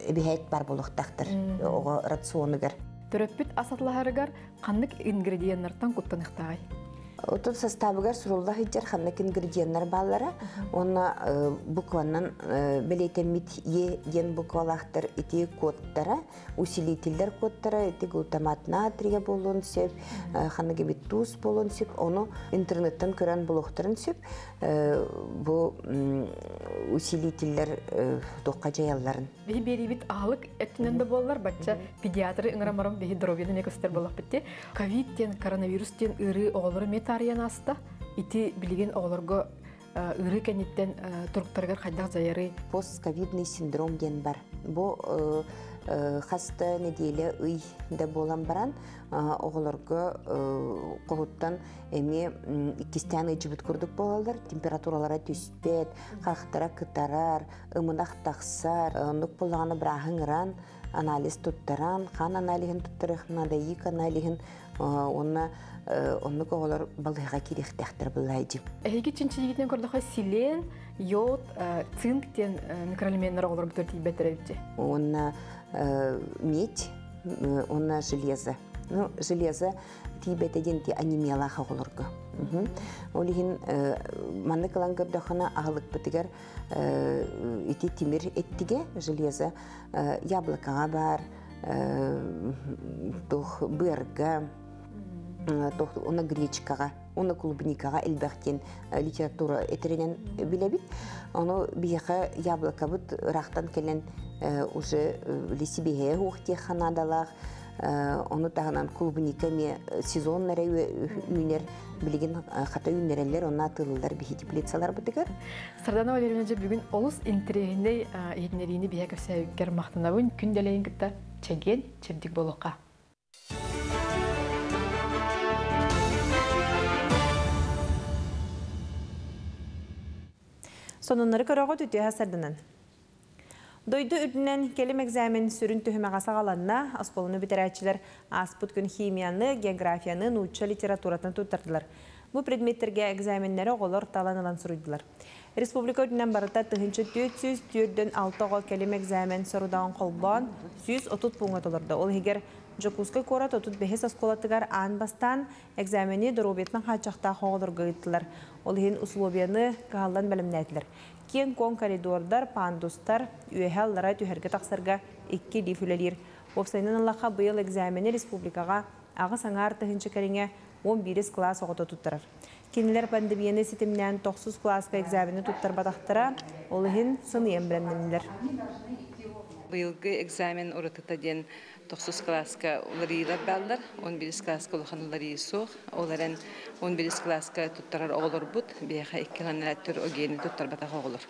эбиһээт бар буолуохтаахтар оҕо рационугар. Төрөппүт ас атылаһарыгар ханнык ингредиеннартан куттаныхтааҕый? Отут составыгар сурулла сылдьар ханнык ингредиеннар бааллара уонна букваннан бэлиэтэммит Е диэн буквалаахтар ити кодтара, усилителлэр кодтара, ити глутамат натрия буолуон сөп, ханнык эбит туус буолуон сөп, ону интернеттен көрөн булуохтарын сөп. Бу усилителлэр туохха дьайалларын. Биһи биэриибит аһылык өттүнэн да буоллар, бачча педиатры ыҥырамарым биһи здоровьены эмиэ көстөр буоллахпыт дии. Ковид диэн, коронавирус диэн ыарыы оҕолору эмиэ таарыйан ааста. Ити билигин оҕолорго ыарыы кэнниттэн туруктарыгар хайдах дьайарый? Постковидный синдром диэн бар. Бу хас да нэдиэлэ, ый да буолан баран оҕолорго хоһуттан эмиэ иккистээн ыйдьыбыт курдук буолаллар, температуралара түспэт, харахтара кытарар, ымынах тахсар. Оннук буоллаҕына бырааһыҥ ыран, анализ туттаран, хаан аналиһын туттарыахына, дайык аналиһын уонна оннук оҕолор балыыһаҕа киириэхтээхтэр былаайдьы. Эһиги чинчийиитинэн көрдөххө селен, йод, цинк диэн микроэлеменнэр оҕолорбутугар тиийбэттэр эбит. Уонна медь, уонна железо. Ну, железо тиийбэтэ диэн ти анемиялаах оҕолорго. Ол иһин маннык ылан көрдөххүнэ аһылыкпытыгар ити тимир эттигэ железо яблокаҕа баар, туох быарга, туох уонна гречкаҕа, уонна клубникаҕа элбэх диэн литература этэринэн билэбит. Ону биһиэхэ яблокабыт ыраахтан кэлэн уже лисибиэһэ уох диэххэ наадалаах. Ону таһынан клубника эмиэ сезон эрэ үүнэр, билигин хата үүннэрэллэр, онно атыылыыллар биһи теплицаларбытыгар. Сардана Валерьевна, дьэ бүгүн олус интэриэһинэй иһитиннэриини биһэ көрсөөбүккэр махтанабын. Күн дэлэйин кытта чэгиэн, чэбдик буолуохха. Сонуннары көрөҕүт, үтүө сарданан. Дойду үрдүнэн кэлим экзамен сүрүн түһүмэҕэ саҕаланна. Оскуоланы бүтэрээччилэр ааспыт күн химияны, географияны, нуучча литературатын туттардылар. Бу предметтергэ экзаменнэри оҕолор талан ылан суруйдулар. Республика үрдүнэн барыта 1446 оҕо кэлим экзамен сорудаҕын холбоон 130 пууҥҥа толордо. Ол иһигэр Дьокуускай куорат 35 оскуолатыгар аан бастаан экзамени доруобуйатынан хааччахтаах оҕолорго ыыттылар. Ол иһин условияны кыһаллан бэлэмнээтилэр. Киэҥ-куоҥ коридордар, пандустар, үөһэ аллара түһэргэ тахсарга икки лифт үлэлиир. Уопсайынан ыллахха быйыл экзамени республикаҕа 8,5 тыһыынча кэриҥэ 11 кылаас оҕото туттарар. Кинилэр пандемияны ситимнээн тохсус кылааска экзамени туттарбатахтара, ол иһин сыныйан бэлэмнэннилэр. Быйылгы экзамен уратыта диэн тохсус кылааска уларыйыылар бааллар, 11 кылааска улахан уларыйыы суох. Ол эрэн 11 кылааска туттарар оҕолорбут биһиэхэ икки төр ОГЭ-ни туттарбатах оҕолор.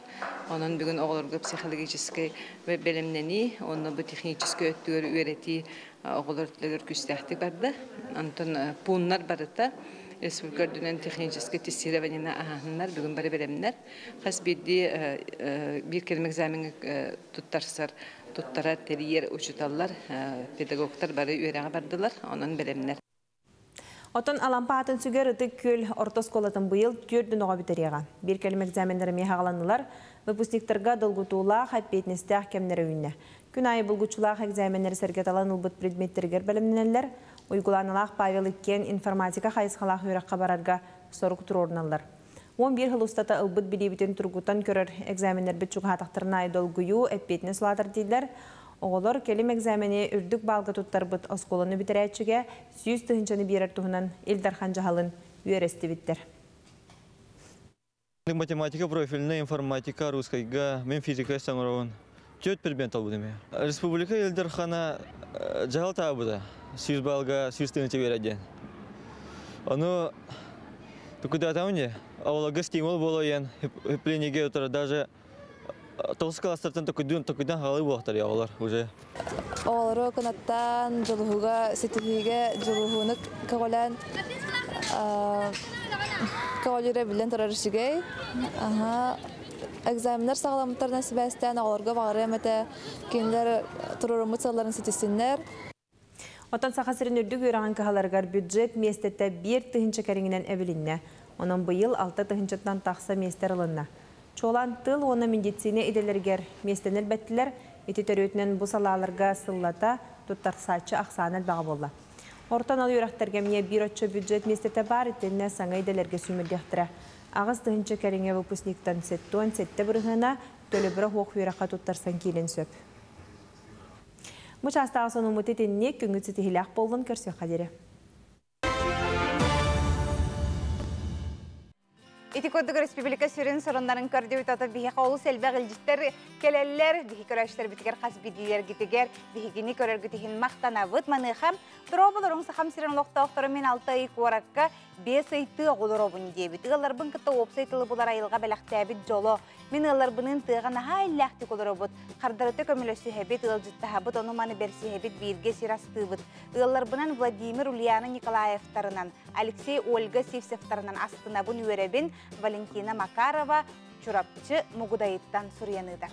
Онон бүгүн оҕолорго психологическай бэлэмнэнии, онно бу техническэй өттүгэр үөрэтии оҕолор өттүлэригэр күүстээхтик барда. Онтон пууннар барыта республика үрдүнэн техническэй тестированиены ааһаннар, бүгүн бары бэлэмнэр. Хас биирдии биир кэлим экзамеҥҥа туттарсар, туттарар, тэрийэр учууталлар, педагогтар бары үөрэҕи бардылар, онон бэлэмнэр. Оттон Алампа аатын сүгэр Ытык Күөл орто оскуолатын быйыл түөрт оҕо бүтэриэҕэ. Биир кэлим экзаменнар эмиэ саҕаланнылар. Выпускниктарга долгутуулаах, эппиэтинэстээх кэмнэрэ үүннэ. Күн аайы булгуччулаах экзаменнэри сэргэ талан ылбыт предметтэригэр бэлэмнэнэллэр. Уйгулааналаах Павел иккиэн информатика хайысхалаах үөрэххэ барарга сорук туруоруналлар. 11 сыл устата ылбыт билиибитин тургутан көрөр экзаменнэрбит чугаһаатахтарына аайы долгуйуу, эппиэтинэс улаатар дииллэр. Оҕолор кэлим экзамени үрдүк баалга туттарбыт оскуоланы бүтэрээччигэ 100 тыһыынчаны биэрэр туһунан Ил Дархан дьаһалын үөрэ истибиттэр. Математика профильная, информатика, русскайга, мен физика саҥарабын. Түөрт предмет албытым. Республика Ил Дархана дьаһал таһаарбыта. 100 балга 100 тыһыынча биэрэр. Ону тукудатамын не? Оҕолорго стимул буолуо, пленеге утара даже тоҕус класстартан токуйдун токуйдан халы буолуохтар оҕолор уже. Оҕолору кынаттаан, дьулуһууга, ситиһиигэ дьулуһууну көҕүлээн көҕүлүүрэ биллэн турар үчүгэй. Экзаменнар саҕаламмыттарынан сибээстээн оҕолорго баҕарыам этэ, кинилэр туруоруммут сыалларын ситиссиннэр. Оттон Саха сирин үрдүк үөрэҕин кыһаларыгар бюджет миэстэтэ 1 тыһыынча кэриҥинэн эбилиннэ. Онон быйыл 6 тыһыынчаттан тахса миэстэ арылынна. Чуолаан тыл уонна медицина идэлэригэр миэстэни элбэттилэр, ити төрүөтүнэн бу салааларга сыллата туттарсааччы ахсаана элбэҕэ буолла. Орто анал үөрэхтэргэ эмиэ биир оччо бюджет миэстэтэ баар, итиннэ саҥа идэлэргэ сүүмэрдиэхтэрэ. 8 тыһыынча кэриҥэ выпускниктан 77 бырыһыана төлөбүрэ суох үөрэххэ туттарсан киириэн сөп. Бу чаастааҕы сонуммут итинник, күҥҥүт ситиһиилээх буоллун, көрсүөххэ диэри. Ити курдук республика сүрүн сонуннарын көрдүбүт, ата биһиэхэ олус элбэх ыалдьыттар кэлэллэр, биһи көрөөччүлэрбитигэр хас биирдиилэргитигэр биһигини көрөргүт иһин махтанабыт. Маныаха дорооболоруҥ, Сахам сирин олохтоохторо, мин 6 ый куоракка, 5 ый тыаҕа олоробун диэбит. Ыалларбын кытта уопсай тылы булар айылҕа бэлэхтээбит дьоло. Мин ыалларбыныын тыаҕа наһаа иллээхтик олоробут. Хардарыта көмөлөсүһэбит, ыалдьыттаһабыт, ону маны бэрсиһэбит, бииргэ сир астыыбыт. Ыалларбынан Владимир Ульяна Николаевтарынан, Алексей Ольга Сивцевтарынан астынабын, үөрэбин. Валентина Макарова Чурапчы Мугудайыттан суруйан ыытар.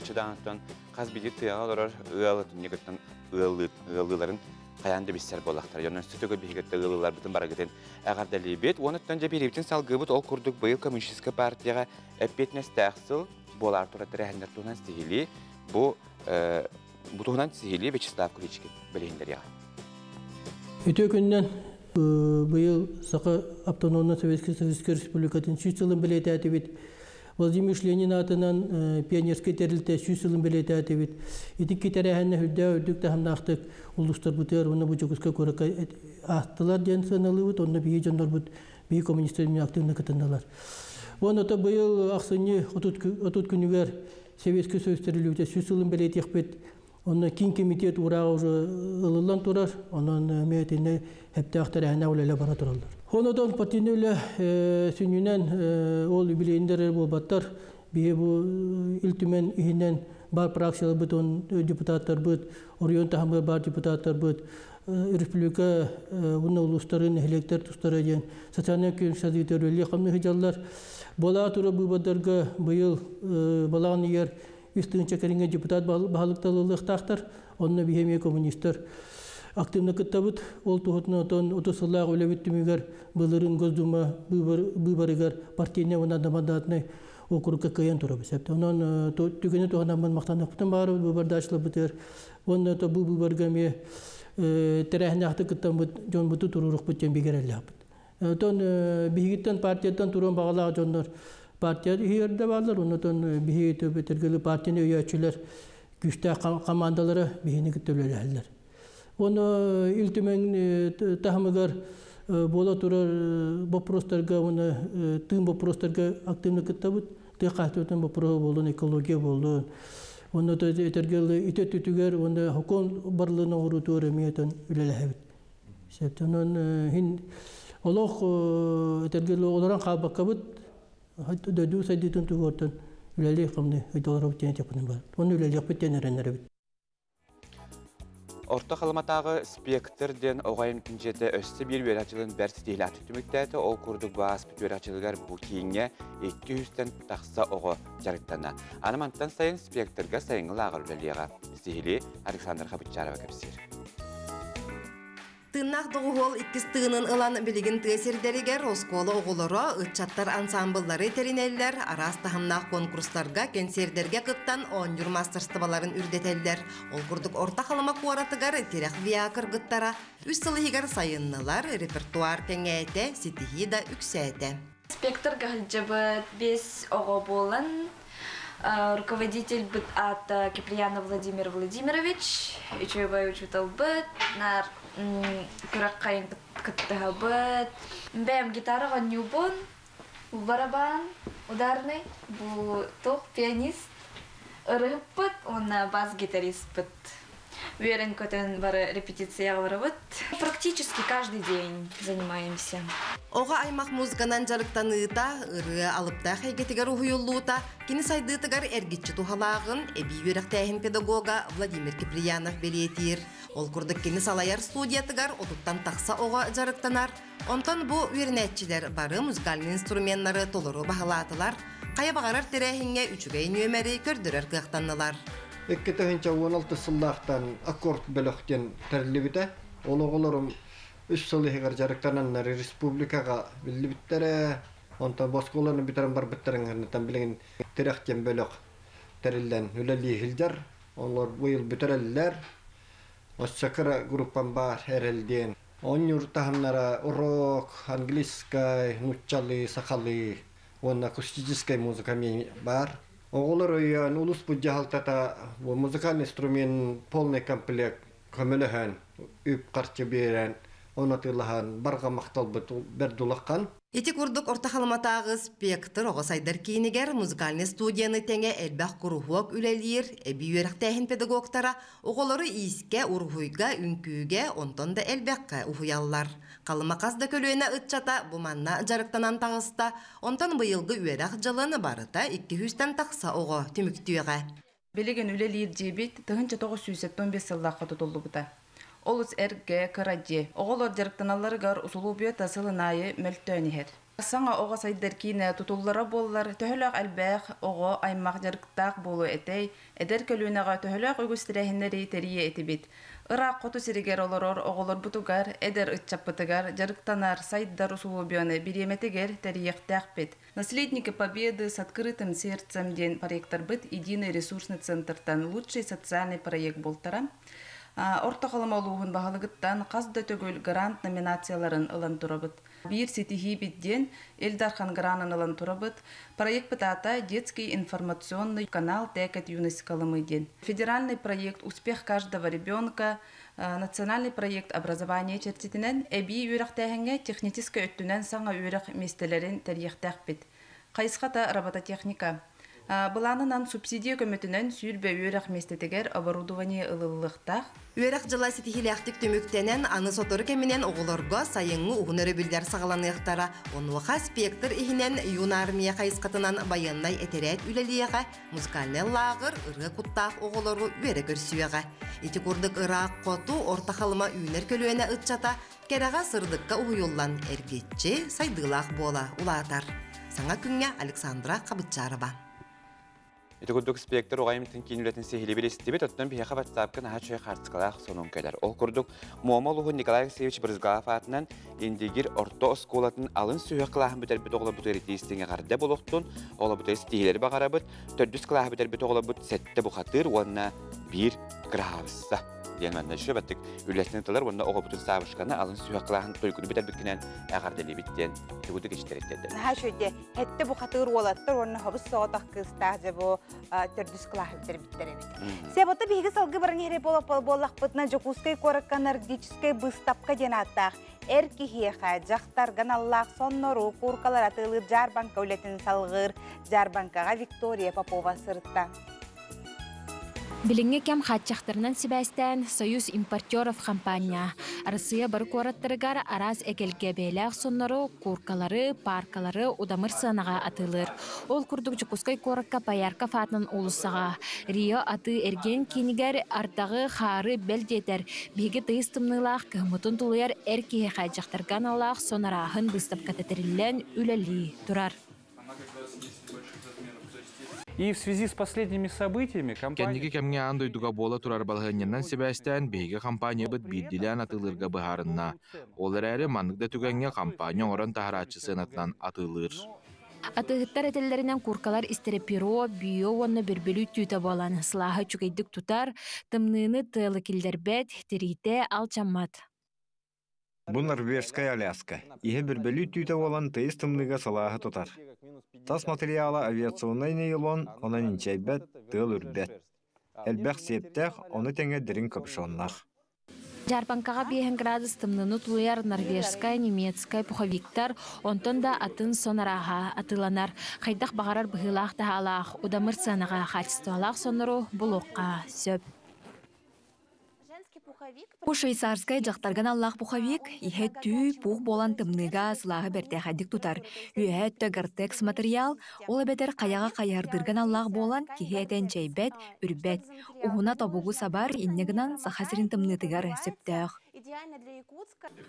Чыдаанттан хас биир тыаҕа олорор ыал түннүгүттэн ыаллыыларын хайаан да билсэр буоллахтара. Онон сүтүгү биһигитте ыалларбытын барыгытын эҕэрдэлиибит. Онуттан дьэ биирибитин салгыыбыт, ол курдук быйыл коммунистическай партияҕа эппиэтинэстээх сыл буолаар турар тэрээһиннэр туһунан сиһилии бу туһунан сиһилии Вячеслав Куличкин билиһиннэриэҕэ. Үтүө күнүнэн. Быйыл Саха Автономнай Советскай Советскай Республикатын 100 сылын бэлиэтээтибит. Владимир Ленин атынан пионерскай тэрилтэ 100 сылын бэлиэтээтибит. Ити тэрээһиннэр сүрдээх үрдүк таһымнаахтык улуустарбытыгар уонна бу Дьокуускай куоракка аастылар диэн сыаналыыбыт, онно биһи дьоннорбут, биһи коммунистар активно кытыннылар. Уонна быйыл ахсынньы 30 күнүгэр Советский Союз тэриллибитэ 100 сылын бэлиэтиэхпит. Онно Киин Комитет уурааҕа уже ылыллан турар, онон мэтинне сөптөөх тэрээһиннээх үлэлэр бара тураллар. Онон партийнай үлэ сүнньүнэн ол юбилейдэр буолбаттар. Биһи бу Ил Түмэн иһинэн бар фракцияларбыт, депутаттарбыт, оройуон таһымыгар бар депутаттарбыт, республика уонна улуустарын, нэһилиэктэр тустара диэн социальнай күн садыытар үлэлии хамныы сылдьаллар. Буола турар быыбардарга быйыл балаҕан ыйыгар 3 тыһыынча кэриҥэ депутат баһылык талыллыахтаахтар. Онно биһи эмиэ коммунистар активно кыттабыт. Ол туһутун отон 30 сыллаах үлэбит түмүгэр былырыын Госдума быыбарыгар партийнай уонна одномандатный округка кыайан турабыт. Онон түгэни туһанаммын махтаныахпытын баҕарабыт быыбардааччыларбытыгар. Уонна бу быыбарга эмиэ тэрээһиннээхтик кыттаммыт дьонбуту туруоруохпут диэн бигэ эрэллээхпит. Отон биһигиттэн партияттан туруон баҕалаах дьоннор партия иһигэр да бааллар, оннотон биһиги төбөтөргөлү партияны өйөөччүлэр. Күстээх командалары биһини кытта үлэлэһэллэр. Оны Ил Түмэн таһымыгар буола турар вопростарга, уонна тыын вопростарга активно кыттабыт. Тыа хаһаайыстыбатын вопроһу буолун, экология буолун. Онно этэргэ ити өттүтүгэр уонна хокон барлыгын оҥоруутугар эмиэ үлэлэһэбит. Септонон хин олох этэргэ олорон хаалбаккабыт дойду сайдыытын туһугар үлэлии хамны өйдөлөрөбүт диэн этиэхпин бар. Оны үлэлиэхпит диэн эрэнэрэбит. Орто Халыматааҕы «Спектр» диэн оҕо айымньытын дьиэтэ өссө биир үөрэх дьылын бэрт ситиһиилээхтик түмүктээтэ. Ол курдук бу ааспыт үөрэх дьылыгар бу кииҥҥэ 200-тэн тахса оҕо дьарыктанна. Аны мантан сайын «Спектрга» сайыҥҥы лааҕыр үлэлиэҕэ. Сиһилии Александр Хабытчарова кэпсиир. Тыыннаах доҕуһуол иккис тыынын ылан билигин тыа сирдэригэр оскуола оҕолоро, ыччаттар ансаамбыллары тэринэллэр, араас таһымнаах куонкурустарга, кэнсиэрдэргэ кыттан оонньуур маастарыстыбаларын үрдэтэллэр. Ол курдук Орто Халыма куоратыгар Тирэх ВИА кыргыттара үс сыл иһигэр сайыннылар, репертуар кэҥээтэ, ситиһии да үксээтэ. Спектрга сылдьыбыт биэс оҕо буолан руководитель быт аата Киприянов Владимир Владимирович, үчүгэй учууталбыт, наар күрэххайын кыттыһабыт. Бэйэм гитара оонньуубун, барабан, ударный, бу туох пианист, ырыһыппыт уонна бас-гитаристпыт. Үөрэн-көтөн бары репетицияҕа барабыт. Практически каждый день занимаемся. Оҕо аймах музыканан дьарыктаныыта, ырыа алыптаах эйгэтигэр уһуйуллуута кини сайдыытыгар эргиччи туһалааҕын эбии үөрэхтээһин педагога Владимир Киприянов бэлиэтиир. Ол курдук кини салайар студиятыгар отуттан тахса оҕо дьарыктанар. Онтон бу үөрэнээччилэр бары музыкальнай инструменнары толору баһылаатылар, хайа баҕарар тэрээһиҥҥэ үчүгэй нүөмэри көрдөрөр кыахтаннылар. 2016 сыллаахтан аккорд бөлөх диэн тэриллибитэ. Ол оҕолорум үс сыл иһигэр дьарыктананнар республикаҕа биллибиттэрэ. Онтон бу оскуоланы бүтэрэн барбыттарын билигин Тирэх диэн бөлөх тэриллэн үлэлии сылдьар. Олор быйыл бүтэрэллэр. Оччо кыра группам баар эрэл диэн. Оонньуур таһымнара рок, английскай, нууччалыы, сахалыы уонна акустическай музыка баар. Оҕолор өйөөн улууспут дьаһалтата музыкальный инструмент полный комплект көмөлөһөн, үп-харчы биэрэн, ону атыылаһан барҕа махталбыт бэрт улахан. Ити курдук Орто Халыматааҕы «Спектр» оҕо сайдар киинигэр музыкальнай студияны тэҥэ элбэх куруһуок үлэлиир, эбии үөрэхтээһин педагогтара оҕолору иискэ, уруһуйга, үҥкүүгэ, онтон да элбэххэ уһуйаллар. Халыма хас да көлүөнэ ыччата бу манна дьарыктанан таҕыста, онтон быйылгы үөрэх дьылын барыта 200-тэн тахса оҕо түмүктүөҕэ. Билигин үлэлиир дьиэбит 1975 сыллаахха тутуллубута. Олус эргэ, кыра дьиэ. Оҕолор дьарыктаналларыгар усулуобуйата сылын аайы мөлтөөн иһэр. Саҥа оҕо сайдар киинэ тутуллара буоллар, төһөлөөх элбэх оҕо аймах дьарыктаах буолуо этэй, эдэр көлүөнэҕэ төһөлөөх үгүс тэрээһиннэри тэрийиэ этибит. Ыраах хоту сиригэр олорор оҕолорбутугар, эдэр ыччаппытыгар дьарыктанар, сайдар усулуобуйаны бириэмэтигэр тэрийиэхтээхпит. Наследники Победы с открытым сердцем диэн проектарбыт Единый ресурсный центртан лучший социальный проект буолтара. Орто Халыма улууһун баһылыгыттан хас да төгүл грант номинацияларын ылан турабыт. Биир ситиһиибит диэн Ил Дархан гранын ылан турабыт. Проект аата «Детский информационный канал Тэкэт юность Колымы» диэн. Федеральный проект «Успех каждого ребенка», национальный проект образование чэрчитинэн эбии үөрэхтээһиҥҥэ техническэй өттүнэн саҥа үөрэх миэстэлэрин тэрийиэхтээхпит. Хайысхата робототехника. Былаанынан субсидия көмөтүнэн сүүрбэ үөрэх миэстэтигэр оборудование ылыллыахтаах. Үөрэх дьыла ситиһиилээхтик түмүктэнэн, аны сотору кэминэн оҕолорго сайыҥҥы уһун өрөбүллэр саҕаланыахтара. Онуоха «Спектр» иһинэн Юнармия хайысхатынан байыаннай этэрээт үлэлиэҕэ, музыкальнай лааҕыр ырыа куттаах оҕолору үөрэ көрсүөҕэ. Ити курдук ыраах хоту Орто Халыма үүнэр көлүөнэ ыччата кэрэҕэ сырдыкка уһуйуллан эргиччи сайдыылаах буола улаатар. Саҥа күҥҥэ Александра Хабытчарова. Ити курдук Спектр оҕо айымньытын киин үлэтин сиһилии билистибит, оттон биһиэхэ WhatsApp-ка наһаа үчүгэй хаартыскалаах сонун кэлэр. Ол курдук Муома улууһун Николай Алексеевич Брызгалов аатынан Индигир орто оскуолатын алын сүһүөх кылааһын бүтэрбит оҕолорбутугар итии истиҥ эҕэрдэ буолуохтун, оҕолорбутугар ситиһиилэри баҕарабыт, төрдүс кылааһы бүтэрбит оҕолорбут сэттэ бухатыыр уонна биир кыраһаабысса. Диэн манна үшө баттык үлэстин тылар уонна оҕобутун Саабышканы алын сүһүөх кылааһын туйгуну бүтэрбиккинэн эҕэрдэлиибит диэн итигудук ичтериттэрдэ. Наһаа үчүгэй хэтте бу хатыыр уолаттар уонна хобус соҕотох кыыстаах дьэ бу төрдүс кылааһы бүтэрбиттэр эбит. Себото биһиги салгы баран иһэр буоллахпытына Дьокуускай куоракка нордическай быыстапка диэн ааттаах эр киһиэхэ дьахтарга аналлаах соннору кууркалар атыылыыр дьаарбаҥка үлэтин салҕыыр дьаарбаҥкаҕа Виктория Попова сырытта. Билиҥҥи кэм хааччахтарынан сибээстээн, Союз импортеров хампаанньа Арассыыйа бары куораттарыгар араас эгэлгэ бэйэлээх соннору, кууркалары, пааркалары удамыр сыанаҕа атыылыыр. Ол курдук Дьокуускай куоракка Поярков аатынан уулуссаҕа Рио атыы-эргиэн киинигэр ардаҕы, хаары бэл диэтэр, биһиги тыйыс тымныылаах кыһыммытын тулуйар эр киһиэхэ дьахтарга аналлаах сон арааһын быыстапката тэриллэн үлэлии турар. И в связи с последними событиями компания... Кэнники кэмҥэ аан дойдуга буола турар балаһыанньанан сибээстээн, биһиги компаниябыт биирдиилээн атыылыырга быһаарынна. Ол эрээри маннык да түгэҥҥэ компания оҥорон таһарааччы сыанатынан атыылыыр. Атыыһыттар этэллэринэн кууркалар истэрэ перо, био уонна бөрбөлүү түүтэ буолан, сылааһы үчүгэйдик тутар, тымныыны тыалы киллэрбэт, тириитэ алдьаммат. Бу норвежскай Аляска. Иһэ бүрбэлүү түүтэ буолан тыйыс тымныыга сылааһы тутар. Тас материала авиационнай нейлон, онон инчэйбэт, тыал үрбэт. Элбэх сиэптээх, ону тэҥэ дириҥ капюшоннаах. Дьаарбаҥкаҕа биэһэн градус тымныыны тулуйар норвежскай, немецкай пуховиктар, онтон да атын сон арааһа атыыланар. Хайдах баҕарар быһыылаах-таһаалаах, удамыр сыанаҕа хаачыстыбалаах соннору булуохха сөп. Бу швейцарскай дьахтарга аналлаах пуховик иһэ түү, пух буолан тымныыга сылааһы бэртээхэйдик тутар. Үөһээ өттө гортекс материал, ол эбэтэр хайаҕа хайыһардыырга аналлаах буолан киһи этэ энчэйбэт, үрбэт. Уһуна тобугу сабар, инньэ гынан Саха сирин тымныытыгар сөптөөх.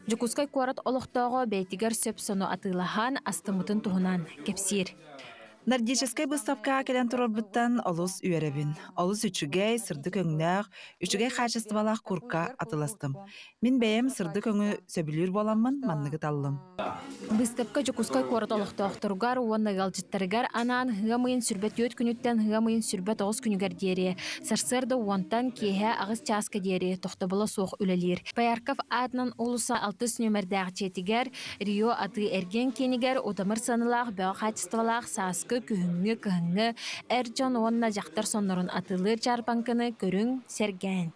Дьокуускай куорат олохтооҕо бэйэтигэр сөп сону атыылаһан, астыммытын туһунан кэпсиир. Нордическай быыстапкаҕа кэлэн турарбыттан олус үөрэбин. Олус үчүгэй, сырдык өҥнөөх, үчүгэй хаачыстыбалаах курка атыластым. Мин бэйэм сырдык өҥү сөбүлүүр буоламмын манныгы таллым. Быыстапка Дьокуускай куорат олохтоохторугар уонна ыалдьыттарыгар анаан ыам ыйын 24 күнүттэн ыам ыйын 29 күнүгэр диэри сарсыарда уонтан киэһэ аҕыс чааска диэри тохтобула суох үлэлиир. Поярков аатынан уулусса алтыс нүөмэрдээх дьиэтигэр Рио атыы-эргиэн киинигэр удамыр сыаналаах бөҕө хаачыстыбалаах сааскы, күһүҥҥү, кыһыҥҥы эр дьон уонна дьахтар соннорун атыылыыр дьаарбаҥканы көрүҥ, сэргээн.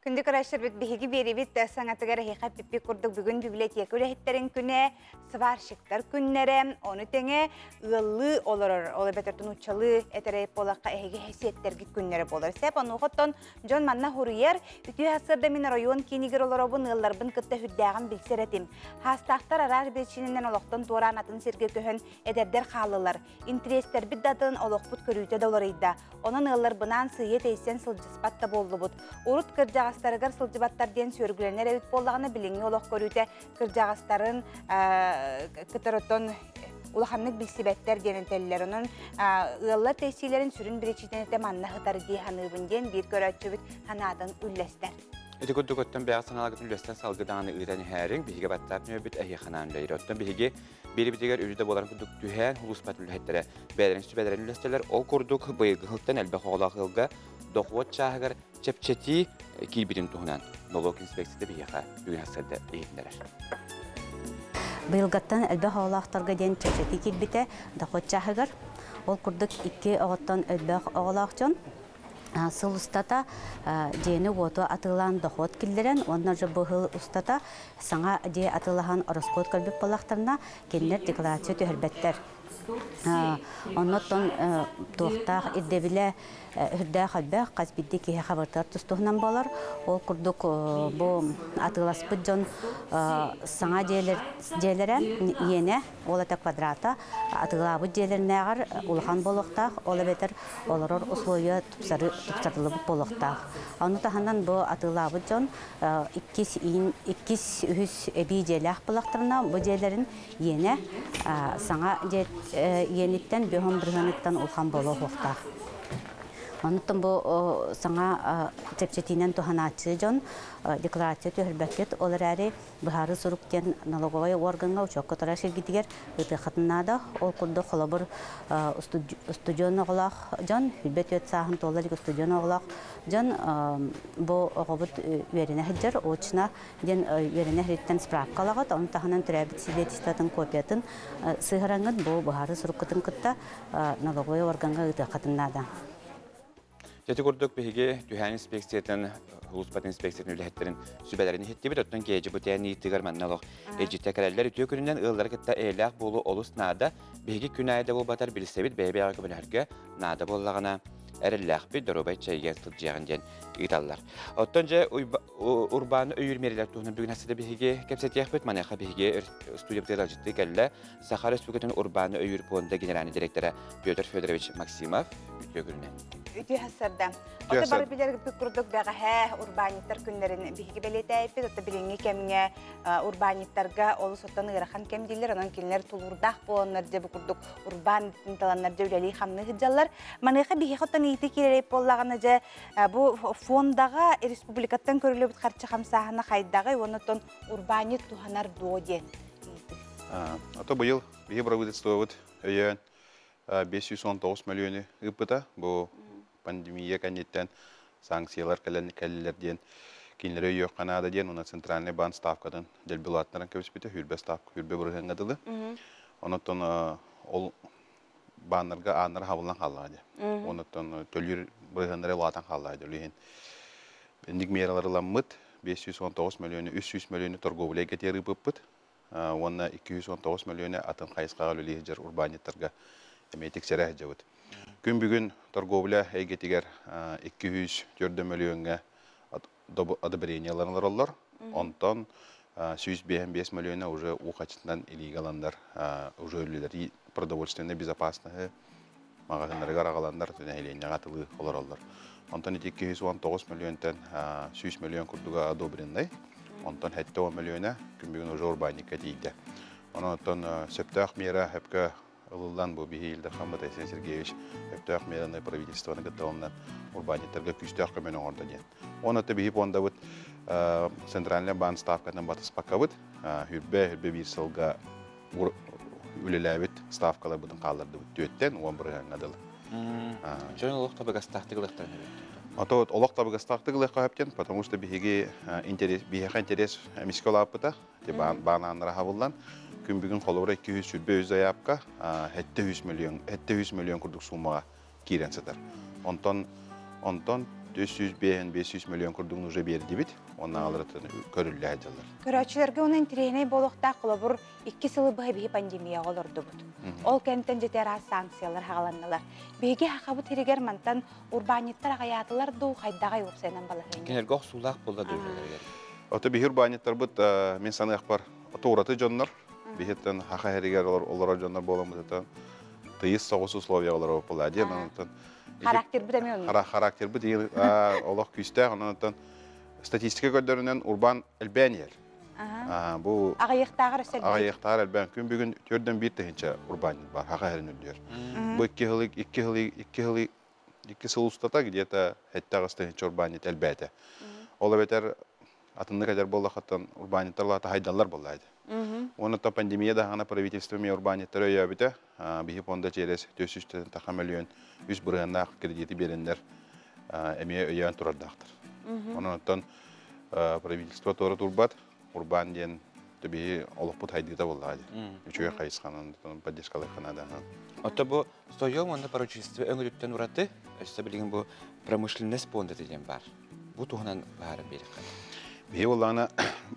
Күндү көрөөччүлэрбит биһиги биэрибит саҥатыгар эһиэхэ пиппи курдук бүгүн библиотека үлэһиттэрин күнэ, сварщиктар күннэрэ, ону тэҥэ ыаллыы олорор, ол эбэтэр нууччалыы этэрэй буолахха эһиги хэсиэттэргит күннэрэ буолар. Сеп онуохоттон Дьон манна хуруйар, үтүө сарсыарда мин оройуон киинигэр олоробун, ыалларбын кытта сүрдээҕин билсэр этим. Хаастаахтар араас биричиинэнэн олохтон туораан атын сиргэ көһөн, эдэрдэр хааллылар. Интириэстэрбит да атын, олохпут көрүүтэ да уларыйда. Онон ыалларбынаан сыыйа тэйсэн сылдьыспат да буоллубут. Урут кырдьаҕастарыгар сылдьыбаттар диэн сүөргүлэнэр эбит буоллаҕына, билиҥҥи олох көрүүтэ кырдьаҕастарын кытарытон улаханнык билсибэттэр диэн этэллэр. Онон ыаллар тэйсиилэрин сүрүн биричиинэтэ этэ манна сытар дии саныыбын диэн биир көрөөччүбүт санаатын үллэстэр. Ити курдук оттон бэйэҕит санааларгытын үллэстэн салгы даҕаны ыытан иһээриҥ, биһиги баттаап ньүөбүт эһиэхэ анаан үлэлиир. Оттон биһиги биирибитигэр үрү да буоларын курдук түһээн улууспат үлэһиттэрэ бэйэлэрин сүбэлэрин үллэстэллэр. Ол курдук быйылгы сылтан элбэх оҕолоох ыалга дохуот чааһыгар чэпчэтии киирбитин туһунан нолуок инспекцията биһиэхэ бүгүн сарсыарда иһитиннэрэр. Быйылгаттан элбэх оҕолоохторго диэн чэпчэтии киирбитэ дохуот чааһыгар. Ол курдук икки оҕоттон элбэх оҕолоох дьон сыл устата дьиэни-уоту атыылаан дохуот киллэрэн уонна же быһыл устата саҥа дьиэ атыылаһан ороскуот көрбүт буоллахтарына кинилэр декларация түһэрбэттэр. Оннуттан туохтаах ирдэбилэ үрдээх элбэх, хас биирдии киһи хабыртыгар тус-туһунан буолар. Ол курдук бу атыыласпыт дьон саҥа дьиэлэрэ иэнэ, ол это квадрата атыылаабыт дьиэлэринээҕэр улахан буолуохтаах, ол эбэтэр олорор условия тупсарыллыбыт буолуохтаах. Ону таһынан бу атыылаабыт дьон иккис, иккис, үһүс эбии дьиэлээх буоллахтарына, бу дьиэлэрин иэнэ саҥа дьиэ иэниттэн бөһөн бырыһыаныттан улахан буолуохтаах. Онуттан бу саҥа чэпчэтиинэн туһанааччы дьон декларация түһэрбэккит, ол эрээри быһаарыы сурук диэн налоговай уоргаҥҥа учуокка турар сиргитигэр ыытыаххытын наада. Ол курдук холобур устудьуон оҕолоох дьон, 24 сааһын туола илик устудьуон оҕолоох дьон бу оҕобут үөрэнэ сылдьар, очно диэн үөрэнэ сириттэн справка ылаҕыт, ону таһынан төрөөбүт свидетельствотын копиятын сыһыараҥҥыт бу быһаарыы суруккутун кытта налоговай уоргаҥҥа ыытыаххытын наада. Ити курдук биһиги түһээн инспекциятын, улууспатын инспекциятын үлэһиттэрин сүбэлэрин иһиттибит. Оттон киэдьи бутээн ыйытыгар манна олох эдьиттэ кэлэллэр. Үтүө күнүнэн ыаллары кытта эйэлээх буолуу олус наада. Биһиги күн аайы да буолбатар билсэбит, бэйэ-бэйэҕэ көмөлөһөргө наада буоллаҕына эрэллээхпит, доруобай чэйгэ сылдьыаҕын диэн ыыталлар. Оттон дьэ урбааны өйүүр миэрэлэр туһунан бүгүн ассыда биһиги кэпсэтиэхпит. Маныаха биһиги студиябытыгар ыалдьыттыы кэллэ Саха Республикатын урбааны өйүүр пуонда генеральный директора Петр Федорович Максимов. Үтүө күнүнэн. Үтүө сарда. Ото бары билэрбит курдук бэҕэһээ урбаанньыттар күннэрин биһиги бэлиэтээйбит. Ото билиҥҥи кэмҥэ урбаанньыттарга олус оттон ыарахан кэм дииллэр. Онон кинилэр тулуурдаах буоланнар дьэ бу курдук урбаан таланнар дьэ үлэлии хамныы сылдьаллар. Маныаха биһиэхэ оттон иити киирэрэй буоллаҕына дьэ бу фондаҕа республикаттан көрүлүбүт харчы хамсааһына хайдаҕый уонна оттон урбаанньыт туһанар дуо диэн ыйытыы. Ото быйыл биһи правительствобыт өйөөн 519 мөлүйүөнү ыыппыта. Бу пандемия кэнниттэн санкциялар кэллилэр диэн кинилэри өйүөххэ наада диэн уонна центральный банк ставкатын дэлби улааттаран кэбиспитэ, хүрбэ ставка, хүрбэ бырыһыаҥҥа дылы. Онон ол бааннарга ааннара хабыллан хааллаҕа дии. Онон төлүүр бырыһыаннара улаатан хааллаҕа дии. Ол иһин инник мералар ыламмыт 519 мөлүйүөнү, 300 мөлүйүөнү торговля эйгэтигэр ыыппыппыт. Уонна 219 мөлүйүөнэ атын хайысхаҕа үлэлии сылдьар урбаанньыттарга эмиэ тиксэрэ сылдьабыт. Күн бүгүн торговля эйгэтигэр 204 мөлүйүөҥҥэ одобрениелар олороллор. Онтон 155 мөлүйүөнэ уже уу хачытынан илиигэ ыланнар уже үлэлэри продовольственной безопасности маҕаһыыннарыгар аҕаланнар нэһилиэнньэҕэ атылыы олороллор. Онтон ити 219 мөлүйүөнтэн 100 мөлүйүөн курдуга одобренный, онтон 70 мөлүйүөнэ күн бүгүн уже урбаанньыкка тиийдэ. Онон оттон сөптөөх мера хөпкө ылыллан бу биһи Ил Дархаммыт Айсен Сергеевич сөптөөх мераны правительствоны кытта ылынан урбаанньыттарга күүстээх көмөнү оҥордо диэн. Онон оттон биһи пуондабыт Центральный банк ставкатын батыспаккабыт хүрбэ хүрбэ биир сылга үлэлээбит ставкаларбытын хааллардыбыт түөттэн 10 бырыһыаҥҥа дылы. Дьон олох табыгастаахтык ылыахтарын эбит. Ото олох табыгастаахтык ылыахха сөптен, потому что биһиги интерес, биһиэхэ интерес эмискэ улааппыта, бааннара хабыллан, күн бүгүн холобура 223 заявка 700 миллион, 700 миллион курдук суммаҕа киирэн сытар. Онтон 405 500 миллион курдугун уже бердибит, онна алырытын көрүллэ дьаллар. Көрөөччүлэргэ онон интэриэһинэй буолуохтаах холобур 2 сылы быһа биһи пандемияҕа олордубут. Ол кэнтэн дьэ араас санкциялар хааланнылар. Биһиги хахабыт сиригэр мантан урбаанньыттар аҕыйаатылар дуу, хайдаҕай уопсайынан балаһыанньа? Кинилэргэ охсуулаах буолла дөлөлөрүгэр. Ото биһи урбаанньыттарбыт мин саныахпар туураты дьоннор, биһиттэн хаха хэригэр олорор дьоннор буоламмытытан тыйыс соҕус условия олорор буолла диэн онтон Характербыт эмиэ оннук. Характербыт олох күүстээх, онон статистика көрдөрүнэн урбаан элбээн иһэр. Бу аҕыйахтааҕар өссө аҕыйахтааҕар элбээн күн бүгүн 4,1 тыһыынча урбаанньыт бар хаха хэрин үрдүөр. Бу 2 сыл устата где-то 7 тыһыынча урбаанньыт элбээтэ. Ол эбэтэр атыннык этэр буоллаххыттан урбаанньыттар лаата хайдаллар буоллаайды. Уонна то пандемия даҕаны правительство ми урбаанньыттары өйөөбүтэ. Биһи фонда через 400 таха миллион 3 бырыһыаннаах кредити береннер эмиэ өйөөн турардаахтар. Онон оттон правительство туора турбат, урбаан диэн биһи олохпут хайдыыта буоллаҕа дии. Үчүгэй хайысханан поддержкалыаххына да. Отто бу заём уонна поручительство өҥөтүттэн ураты өссө билигин бу промышленность пуондата диэн бар. Бу туһунан баарын биэриэххэ. Биһи буоллаҕына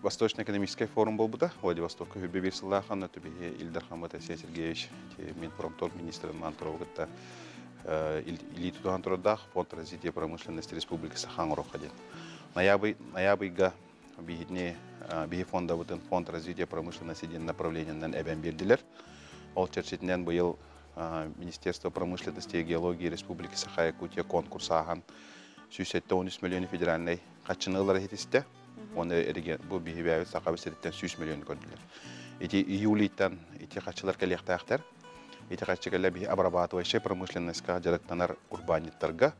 Восточный экономический форум буолбута. Владивостокка 21 сыллаахан өтө биһи Ил Дархаммыт Айсен Сергеевич Минпромторг министрин Мантурова кытта илии тутуһан турардаах Фонд развития промышленности Республики Саха оҥоруохха диэн. Ноябрьга биһини биһи фондабытын Фонд развития промышленности диэн направлениеннан эбэн бердилер. Ол чэрчитинэн быйыл Министерство промышленности и геологии Республики Саха-Якутия конкурс ааһан 173 миллион федеральный харчыны ылар иһитистэ. Оны бу биһибээбит Сахабыт сириттэн 100 миллион көрдүлэр. Ити июлийтан ити харчылар кэлиэхтээхтэр. Ити харчы кэлэ биһи обрабатывающая промышленностька дьарыктанар урбаанньыттарга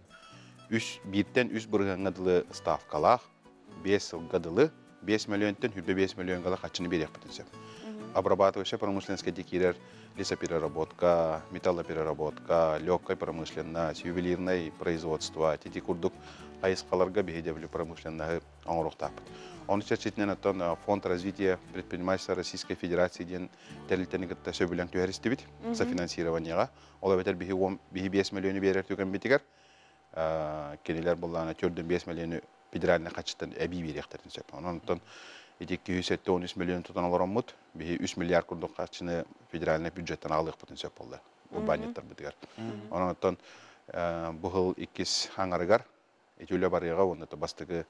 Үс бииртэн үс бырыһыаҥҥа дылы ставкалаах, 5 сылга дылы 5 миллионтан 25 миллионга харчыны биэриэхпитин сөп. Обрабатывающая промышленность киирэр лесопереработка, металлопереработка, легкая промышленность, ювелирное производство, ити курдук хайысхаларга биһиги промышленноһы оҥоруохтаахпыт. Ону чэрчитинэн оттон Фонд развития предпринимательства Российской Федерации диэн тэрилтэни кытта сөбүлэҥ түһэристибит софинансированияҕа. Ол эбэтэр биһи 5 миллиону биэрэр түгэммитигэр кинилэр буллаана 4,5 миллиону федеральный харчыттан эбии биэриэхтэрин сөп. Онон оттон ити 273 миллион тутан олороммут, биһи 3 миллиард курдук харчыны федеральный бюджеттан аҕалыахпытын сөп буолла урбаанньыттарбытыгар. Онон оттон бу сыл иккис аҥарыгар ити үлэ барыаҕа уонна бастакы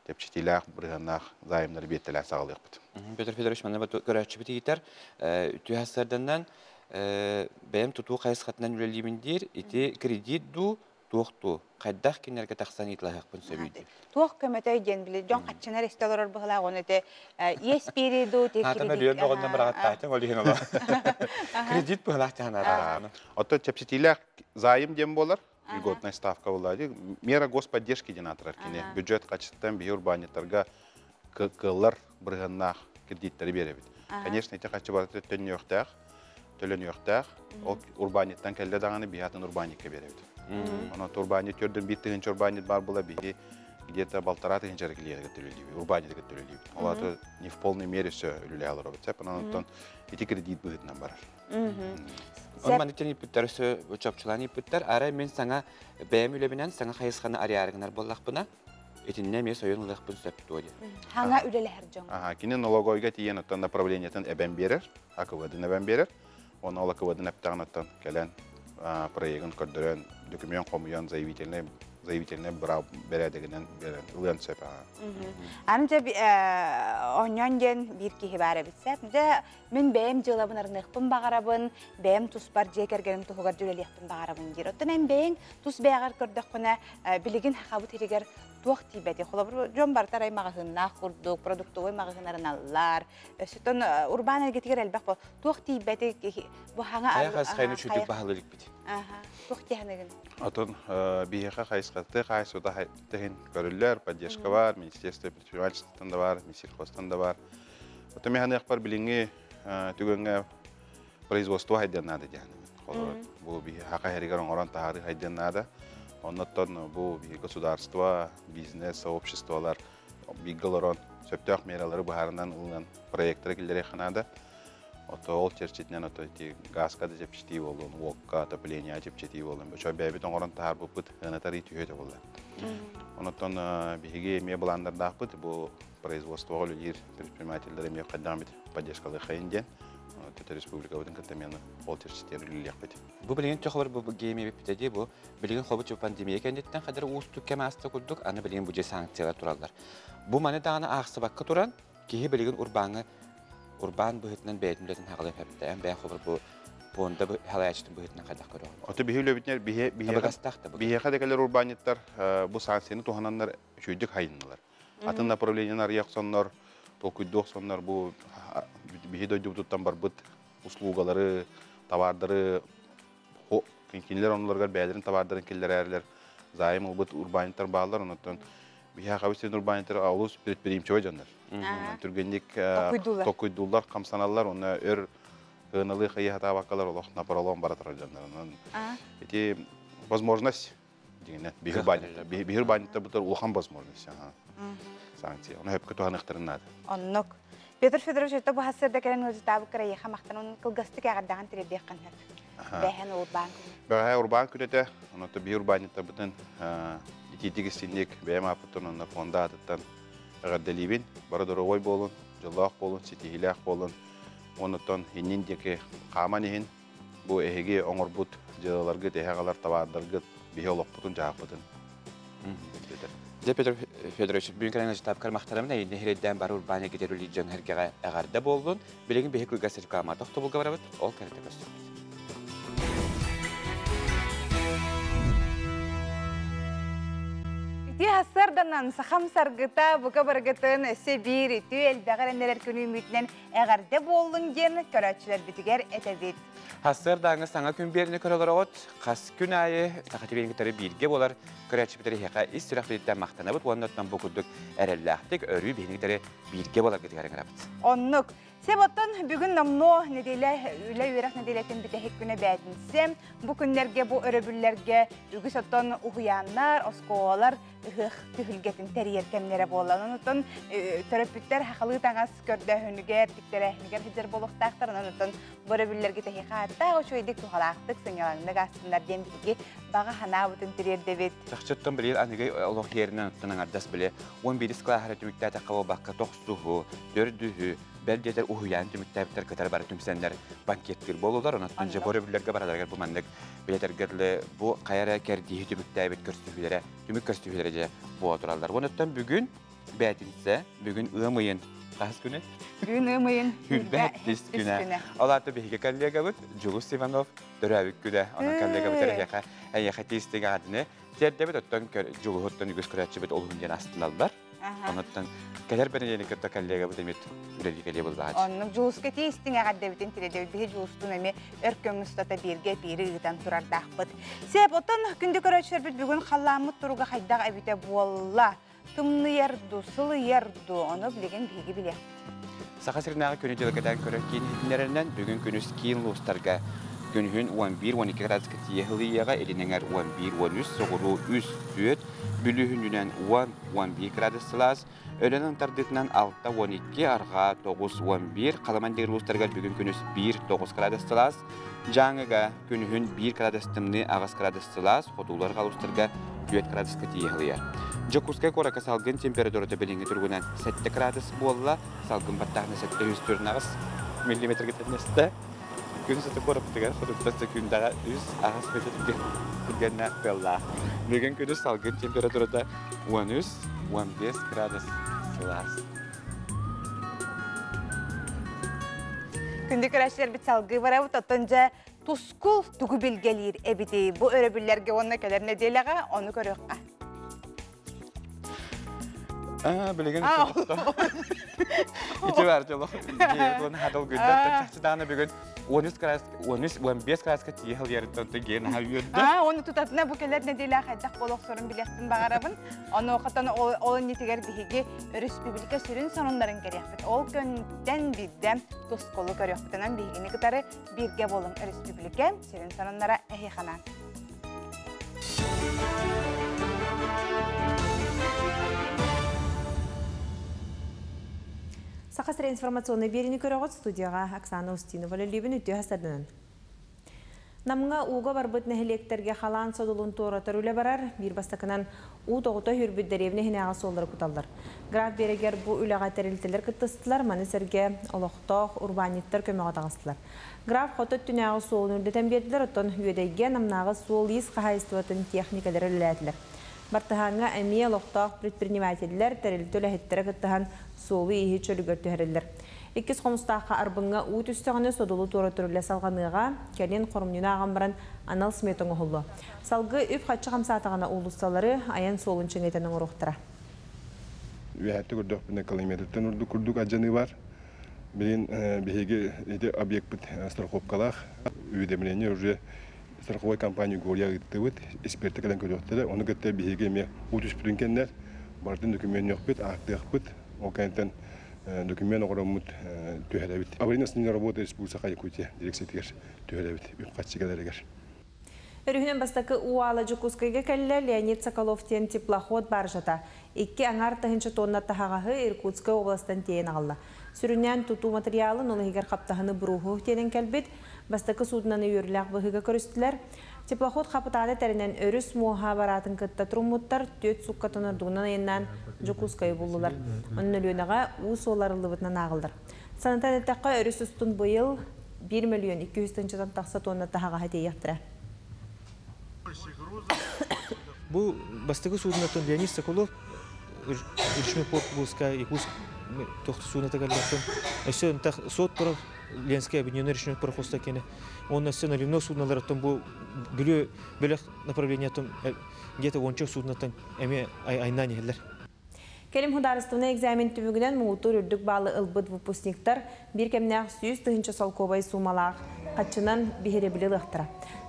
чэпчэтиилээх бырыһыаннаах займнары биэртэлээн саҕалыахпыт. Петр Федорович, манна көрөөччүбүт ыйытар, үтүө сарсыарданнан бэйэм тутуу хайысхатынан үлэлиибин диир, ити кредит дуу, туох дуу, хайдах кинилэргэ тахсан ыйыталаһыахпын сөбүй диир. Туох көмөтөй диэн били дьон хаччынар истэ олорор быһылаах оны те иэс биэрии дуу, те кредит. Мөлүйүөн бөҕөннөн быраҕаттаатым, ол иһин ола. Кредит быһылаах таханаар. Оттон чэпчэтиилээх займ диэн буолар, льготная ставка буолла. Мера господдержки диэн аатырар кини. Бюджет харчыттан биһи урбаанньыттарга кыаллар бырыһыаннаах кредиттэри биэрэбит. Конечно, ити харчы барыта төннүөхтээх, төлөнүөхтээх. Ол урбаанньыттан кэллэ даҕаны биһи атын урбаанньыкка биэрэбит. Онон урбаанньыт 4,1 тыһыынча урбаанньыт баар була биһи где-то 1,5 тыһыынча клиентка төлөлүүбүт, урбаанньытыгар төлөлүүбүт. Ол аты не в полной мере все үлэлэһэ олоробут. Сеп, онон ити кредит быһыытынан барар. Оны маннык иппиттер өсө чопчулаан иппиттер. Ара мен саңа бэйэм үлэбинэн саҥа хайысханы арыйаарыгынар буоллахпына, итиннэ эмиэ сойон ылыахпын сөп дуо диэн. Хаҥа үлэлэһэр дьон. Аха, кини налоговойга тиийэн оттон направлениетын эбэн биэрэр, АКВДын эбэн биэрэр. Оны ол АКВДын эптэҕин оттон кэлэн проегын көрдөрөн, документ хомуйан, заявительный бэрээдэгинэн берен ылыан сөп. Аны дьэ онньон диэн биир киһи баар эбит сеп. Дьэ мин бэйэм дьыалабын арыныахпын баҕарабын, бэйэм туспар дьиэ кэргэним туһугар дьүлэлиэхпин баҕарабын диир. Оттон эн бэйэҥ тус бэйэҕэр көрдөххүнэ, билигин хабыт иригэр туох тиийбэти. Холобур, дьон барытар ай маҕаһыыннаах курдук, продуктовый маҕаһыыннарын аллар. Өссөтөн урбаан эргитигэр элбэх бо туох тиийбэти бу хаҥа Хайа хайысхайны чүдүк баһылы иликпит. Аха, туох тиһаныгын? Отон биһиэхэ хайысхаты хайысхата тэһин көрүллэр, поддержка бар, Министерство предпринимательствоттан да бар, Минсельхозтан да бар. Отон механыахпар билиҥҥи түгэҥҥэ производство хайдыан наада диэн. Холобур, бу биһи хака хэригэр оҥорон таһаары хайдыан наада. Онноттон бу биһи государство, бизнес, сообществолар бииргэ олорон сөптөөх мералары быһаарынан ылынан проекттары киллэриэххэ наада. Ото ол чэрчитинэн ото ити газка да чэпчэтии буоллун, уокка, отопление чэпчэтии буоллун. Бөчө бэйэбит оҥорон таһаарбыппыт ынатары түһүөтэ буолла. Онотон биһиги эмиэ былааннардаахпыт бу производствоҕа үлэлиир предпринимателлэр эмиэ хайдаан бит поддержкалыахайын диэн. Төтө республикабытын кытта эмиэ ол чэрчитигэр үлэлиэхпит. Бу билигин чохолор бу геме биппитэ бу билигин хобу пандемия кэнниттэн хадыр уустук кэм ааста курдук, аны билигин бу же санкциялар тураллар. Бу маны даҕаны аахсыбакка туран, киһи билигин урбааҥы урбаан быһытынан бэйэтин үлэтин хаҕалын хэптээн бэйэн хобор бу пуонда халаячытын быһытынан хайдах көрөҕүн? Ото биһи үлэбитинер биһи биһиэхэ декелер урбаанньыттар бу санкцияны туһананнар үчүйдүк хайыннылар. Атын направлениен арыйах соннор, толкуйдуох соннор бу биһи дойдубутуттан барбыт услугалары, товардары кинилер онлоргар бэйэлэрин товардарын киллэрээрлер займ ылбыт урбаанньыттар бааллар, оннуттан биһиэхэ хабыс урбаанньыттар олус предприимчивый дьоннор. Түргэнник токуйдуулар, хамсаналлар, онно өр ыналы хайы хатаабаккалар олох напролом бара турар дьоннор. Онон ити возможность дигенен биһир банниттар бутар улахан возможность. Санкция. Оны хөпкө туһаныхтарын наада. Оннук. Петр Федорович өтө бу хассырда кэлэн ыалдьытаабыт кырайыха махтанын кылгастык эҕэрдэҕин тириэрдиэххин сөп. Бэһэн урбаан күнэ. Бэҕэһээ урбаан күнэтэ, оното биһи урбаанньыттарбытын итиитик истинник бэйэм ааппыттан онно фонда аатыттан эҕэрдэлиибин. Бары доруобай буолун, дьоллоох буолун, ситиһиилээх буолун. Оннуттан иннин диэки хааман иһин бу эһиги оҥорбут дьыалаларгыт, эһэҕалар, табаардаргыт биһи олохпутун, дьаһахпытын. Дьэ Петр Федорович, бүгүн кэлэн ыалдьытаабыккар махтанабын, эйиини хирэйдээн бары урбаан эгитэр үлэлиир дьон эргэҕэ эҕэрдэ буоллун. Билигин биһи кылгас реклама тохтобулга барабыт, ол кэнниттэн көрсүөхпүт. Ити хассарданан сахам саргыта бука баргытын өссө биир үтүө элбэҕэр эннэрэр күнүүмүтүнэн эҕэрдэ буоллун диэн көрөөччүлэрбитигэр этэбит. Хассыардааҥы саҥа күн биэрини көрөлөрөҕүт. Хас күн аайы Саха ТВ-ни кытары бииргэ буолар көрөөччүбүтэр эһиэхэ ис сүрэхпититтэн махтанабыт уонна оттон бу курдук эрэллээхтик өрүү биһиги кытары бииргэ буоларгытыгар ыҥырабыт. Оннук. Себоттон бүгүн номнуо нэдиэлэ үлэ үөрэх нэдиэлэтин бүтэһик күнэ бээтинсэ. Бу күннэргэ, бу өрөбүллэргэ үгүс оттон уһуйааннар, оскуолалар ыһыах түһүлгэтин тэрийэр кэмнэрэ буолла. Онон төрөппүттэр хахалыы таҥас көрдөөһүнүгэр, тиктэрээһинигэр сылдьар буолуохтаахтар. Онон оттон бу өрөбүллэргэ тэһиэхэ ааттаах үчүгэйдик туһалаахтык, сынньалаҥнык астыннар диэн биһиги баҕа санаабытын тириэрдэбит. Чахчыттан билигин аныгы олох иэринэн оттон аҥардас били 11 кылааһара түмүктээтэххэ буолбакка тохсуһу, төрдүһү, бэл диэтэр уһуйаан түмүктээбиттэр кытары бары түмсэннэр банкеттыыр буолулар. Онон дьэ бу өрөбүллэргэ бараларыгар бу маннык билэтэргэ бу хайа эрэ кэрдииһи түмүктээбит көрсүһүүлэрэ, түмүк көрсүһүүлэрэ дьэ буола тураллар. Онон бүгүн бээтинсэ, бүгүн ыам ыйын хас күнэ? Бүгүн ыам ыйын 25 күнэ. Ол аата биһиги коллегабыт Дьулус Иванов төрөөбүт күнэ. Онон коллегабыт эһиэхэ эйиэхэ тиистиҥ аатыны тиэрдэбит оттон Дьулуһуттан үгүс көрөөччүбүт олуһун диэн астыналлар. Онуттан кэлэр бэнидиэнньик кытта коллегабыт эмит үлэлии кэлиэ буллаҕа. Оннук Дьулуска тиистиҥ эҕэрдэбитин тирэдэбит. Биһи Дьулустун эмиэ өр көҥүстата бииргэ эпиири ыытан турардаахпыт. Сеп, оттон күндү көрөөччүлэрбит бүгүн халлааммыт туруга хайдах эбитэ буолла? Тымныйар ду, сылыйар ду, ону билигин биһиги билиэхпит. Саха сиринээҕи күнү дьылыкатаан көрөр киин иһитиннэрэринэн бүгүн күнүс киин улуустарга күнүһүн 11-12 градуска тиийэ сылыйыаҕа, илин эҥэр 11-13, соҕуруу 3-4, бүлүүһүнүнэн 10-11 градус сылаас, Өлөн тардыытынан 6-12, арҕаа 9-11, Халаман диэн улуустарыгар бүгүн күнүс 1-9 градус сылаас, Дьааҥыга күнүһүн 1 градус тымныы, 8 градус сылаас, хотуулар улуустарга 4 градуска тиийэ сылыйар. Дьокуускай куоракка салгын температурата билиҥҥи туругунан 7 градус буолла, салгын баттааһына 748 миллиметргэ тэннэстэ. Күн сыты куораппытыгар хотуттан секундаҕа 3-8 метр түргэннээх тыаллаах. Бүгүн күнүс салгын температурата 13-15 градус сылаас. Күндү көрөөччүлэрбит салгыы барабыт, оттон дьэ тускул тугу билгэлиир эбитий? Бу өрөбүллэргэ уонна кэлэр нэдиэлэҕэ ону көрүөххэ. Билигин ити бар дьолох диэн хадал гүндэр чахчы даана бүгүн 13 градус 13 15 градуска тиийэ сылыйарыттан тегиэн аха үөрдэ. Оны тутатына бу кэлэр нэдиэлэ хайдах болохсорун билиэхпин баҕарабын. Ону хотон ол иннитигэр биһиги өрөспүүбүлүкэ сүрүн сонуннарын кэриэхпит. Ол көнтөн биирдэ тускулу көрүөхпүтүнэн биһигини кытары бииргэ болуҥ өрөспүүбүлүкэ сүрүн сонуннара эһиэханан. Саха сирэ информационный биэриини көрөҕүт студияҕа Оксана Устинова үлэлиибин үтүө хасарданан. Намҥа ууга барбыт нэһилиэктэргэ халаан содулун туоратар үлэ барар. Биир бастакынан уу тоҕута үрбүт дэриэбинэ иһинээҕи суоллары куталлар. Граф биэрэгэр бу үлэҕэ тэрилтэлэр кыттыстылар, маны сэргэ олохтоох урбаанньыттар көмөҕө таҕыстылар. Граф хото өттүнээҕи суолун үрдэтэн биэрдилэр, оттон Үөдэйгэ Намнааҕы суол-иис хаһаайыстыбатын техникэлэрэ үлэлээтилэр. Бартыһааҥҥа эмиэ олохтоох предпринимателлэр, тэрилтэ үлэһиттэрэ кыттыһан суолу-ииһи чөлүгэр түһэрэллэр. Иккис хомустаахха Арбыҥҥа уу түстэҕинэ содулу туоратар үлэ салҕаныаҕа, кэлин хоромньуну ааҕан баран анал смета оҥоһуллуо. Салгыы үп-харчы хамсаатаҕына уулуссалары, айан суолун чиҥэтэн оҥоруохтара. Үөһээттик көрдөхпүнэ километртан ордук курдук алдьаныы бар. Билин биһиги ити объекпыт страховкалаах. Уведомление уже страховой компания Гория ыыттыбыт. Эксперты кэлэн көрүөхтэрэ. Ону кытта биһиги эмиэ уу түспүтүн кэннэр бардын документ аактыахпыт. Ол кэнниттэн документ оҥороммут түһэрэбит. Аварийно работа Республика Якутия дирекциятыгар түһэрэбит үп-харчы кэлэригэр. Өрүһүнэн бастакы уу аала Дьокуускайга кэллэ Леонид Соколов диэн теплоход баржата. Икки аҥаар тыһыынча тонна таһаҕаһы Иркутскай областан тиэйэн аҕалла. Сүрүннээн тутуу материалын ол иһигэр хаптаһыны буруһу тиэнэн кэлбит. Бастакы суудунаны үөрүүлээх быһыыга көрүстүлэр. Теплоход хапытааны тэринэн өрүс муоһа бараатын кытта туруммуттар түөрт суккатын ордугунан айаннаан Дьокуускайы буллулар. Онон Өлүөнэҕэ уу суолларыллыбытынан ааҕыллар. Санатан эттэххэ, өрүс устун быйыл 1 миллион 200 тыһыынчаттан тахса тонна таһаҕаһы тиэйиэхтэрэ. Бу бастакы суудунаттан Леонид Соколов речной порт Булска Якутск тохту суудуната кэллэхтэн өссө ынтах сот турар Ленскэй объединенный речной пароходство кene онно өссө наливной судналарыттан бу Бүлүү бөлөх направлениятын где-то уонча суднаттан эмиэ айнаан иһэллэр. Кэлим судаарыстыбаннай экзамен түмүгүнэн муҥутуур үрдүк баалы ылбыт выпускниктар биир кэмнээх 100 000 солкуобай суумалаах харчынан биһирэбили ылыахтара.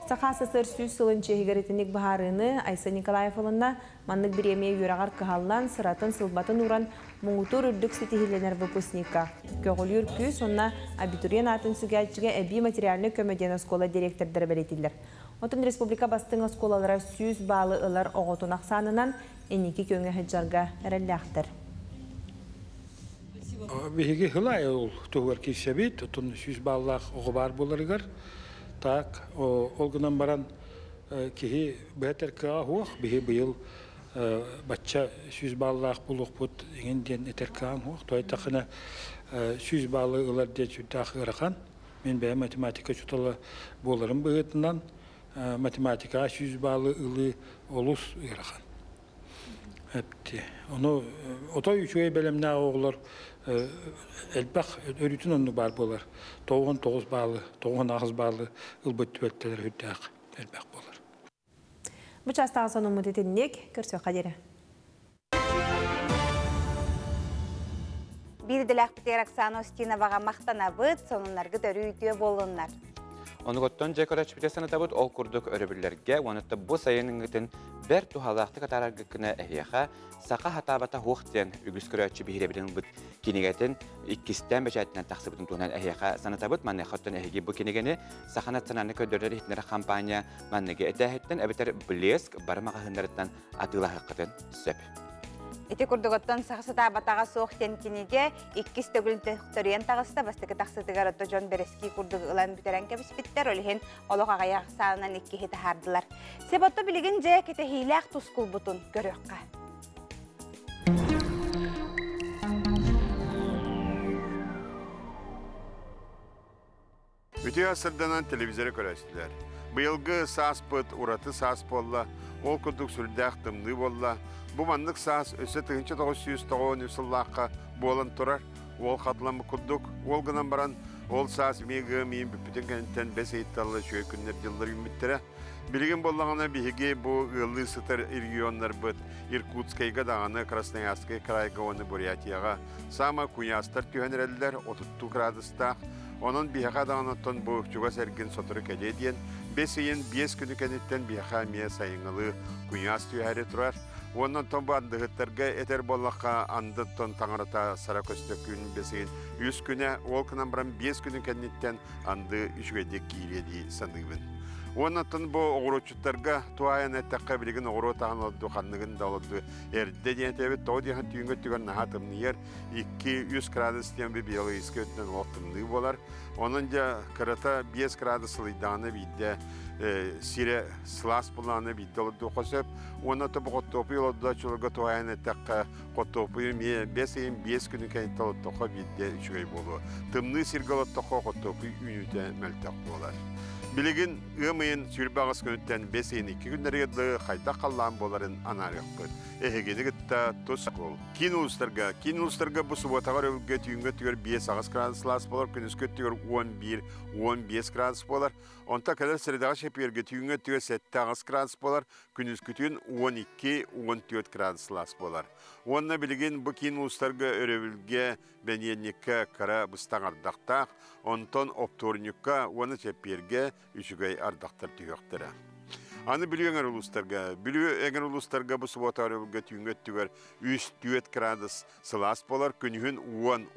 Саха СССР 100 сылын чиэһигэр итинник быһаарыыны Айсен Николаев ылынна. Маннык бириэмийэ үөрэҕэр кыһаллан, сыратын сылбатын ууран муҥутуур үрдүк ситиһиилэнэр выпускникка көҕүлүүр күүс уонна абитуриент аатын сүгээччигэ эбии материальнай көмө диэн оскуола дириэктэрдэрэ бэлиэтииллэр. Оттон республика бастыҥ оскуолалара 100 баалы ылар оҕотун ахсаанынан инники күөҥҥэ сылдьарга эрэллээхтэр. Биһиги сыл аайы ол туһугар киирсэбит, оттон 100 бааллаах оҕо баар буоларыгар. Так, ол гынан баран киһи бэйэтэ кыаҕа суох, биһи быйыл бачча 100 бааллаах буолуохпут эҥин диэн этэр кыаҕым суох. Тоҕо диэтэххинэ 100 баалы ылар диэн сүрдээх ыарахан. Мин бэйэм математика учуутала буоларым быһыытынан математикаҕа 100 баалы ылыы олус ыарахан. Эпти. Ону отой үчүгэй бэлэмнээх оҕолор элбэх өрүүтүн оннук баар буолар. 99 баалы, 98 баалы ылбыт түбэлтэлэр сүрдээх элбэх буолар. Бу чаастааҕы сонуммут итинник, көрсүөххэ диэри. Биир идэлээхпитигэр Оксана Устиноваҕа махтанабыт, сонуннаргыт өрүү үтүө буоллуннар. Онуготтон дьэ көрөөччүбүтэ санатабыт, ол курдук өрөбүллэргэ уонна бу сайыныҥҥытын бэрт туһалаахтык атаараргыккына эһиэхэ «Саха сатаабата суох» диэн үгүс көрөөччү биһирэбилин ылбыт кинигэтин иккистээн бэчээтинэн тахсыбытын туһунан эһиэхэ санатабыт. Маныаха эһиги бу кинигэни Саха национальнай көрдөрөр иһитиннэрэр компания манныгы этээһиттэн эбэтэр Блеск бары маҕаһыыннарыттан атыылаһыаххытын сөп. Ити курдугуттан саха сатаабатаҕа суох диэн кинигэ иккис төгүл төрүйэн таҕыста, бастакы тахсытыгар ото дьон бэрэски курдук ылан бүтэрэн кэбиспиттэр, ол иһин олох аҕыйах саанан иккиһи таһаардылар. Себотто билигин дьэ кэтэһиилээх тускулбутун көрүөххэ. Үтүө сарсыарданан телевизоры көрөөччүлэр. Быйылгы сааспыт ураты саас буолла, ол курдук сүрдээх тымныы буолла. Бу маннык саас өссө 1993 сыллаахха буолан турар. Ол хатыламмыт курдук, ол гынан баран, ол саас мига миин бүппүтүн кэнниттэн 5 ыйытталла үчүгэй күннэр дьыллар үүммүттэрэ. Билигин буоллаҕына биһиги бу ыаллыы сытар регионнарбыт Иркутскайга даҕаны, Красноярскай крайга уонна Бурятияҕа саама куйаастар түһэн эрэллэр, 30 градустаах. Онон биһиэхэ даҕаны бу чугас эргин сотору кэлиэ диэн 5 ыйын 5 күнү кэнниттэн биһиэхэ эмиэ сайыҥҥылыы куйаас түһээри турар. Онон бу андыһыттарга этэр буоллахха андыттан таҥарата сара көстө күн 5 ыйын 3 күнэ, ол гынан баран 5 күнү кэнниттэн анды үчүгэйдик киириэ дии саныыбын. Онон бу оҕуруотчуттарга туһаайан эттэххэ билигин оҕуруот аһын олордуу ханныгын да олордуу эрдэ диэн этэбит, тоҕо диэхин түүҥҥү өттүгэр наһаа тымныйар, 2-3 градус диэн биологическай өттүнэн олох тымныы буолар. Онон дьэ кырата 5 градус сылыйдаҕына биирдэ сирэ сылаас буоллаҕына биирдэ олордуохха сөп. Уонна бу хортуоппуй олордооччуларга туһаайан эттэххэ хортуоппуйу эмиэ 5 ыйын 5 күнү кэнниттэн олортоххо биирдэ үчүгэй буолуо. Тымныы сиргэ олортоххо хортуоппуй үүнүүтэ мөлтөх буолар. Билигин ыам ыйын 28 күнүттэн 5 ыйын 2 күннэригэр хайдах халлаан буоларын анаарыахпыт. Эһигини кытта Тускул. Киин улуустарга бу субуотаҕа өрөбүлгэ түүҥҥү өттүгэр 5-8 градус сылаас буолар, күнүскү өттүгэр 11-15 градус буолар. Онтон кэлэр сэрэдэҕэ чэппиэргэ түүҥҥү өттүгэр 7-8 градус буолар, күнүскүтүн 12-14 градус сылаас буолар. Уонна билигин бу киин улуустарга өрөбүлгэ бэнидиэнньиккэ кыра быстах ардахтаах, онтон оптуорунньукка уонна чэппиэргэ үчүгэй ардахтар түһүөхтэрэ. Аны Бүлүү эҥэр улуустарга, Бүлүү эҥэр улуустарга бу субуота өрөбүлгэ түүҥҥү өттүгэр 3-4 градус сылаас буолар, күнүһүн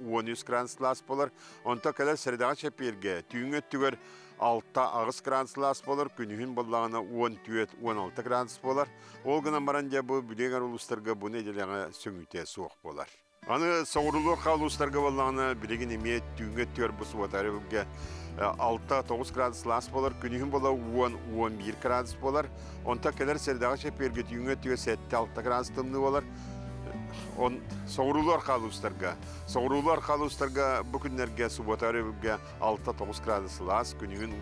10-13 градус сылаас буолар. Онтон кэлэр сэрэдэҕэ чэппиэргэ түүҥҥү өттүгэр 6-8 градус сылаас буолар, күнүһүн буоллаҕына 14-16 градус буолар. Ол гынан баран дьэ бу Бүлүү эҥэр улуустарга бу нэдиэлэҕэ сөҥүүтэ суох буолар. Аны соҕуруулуу улуустарга буоллаҕына билигин эмиэ түүҥҥү өттүгэр бу субуота өрөбүлгэ 6-9 градус сылаас буолар, күнүһүн буола 10-11 градус буолар. Онтон кэлэр сэрэдэҕэ чэппиэргэ түүҥҥү өттүгэр 7-6 градус тымныы буолар. Он соҕуруулуу улуустарга, соҕуруулуу улуустарга бу күннэргэ субуота өрөбүлгэ 6-9 градус сылаас, күнүһүн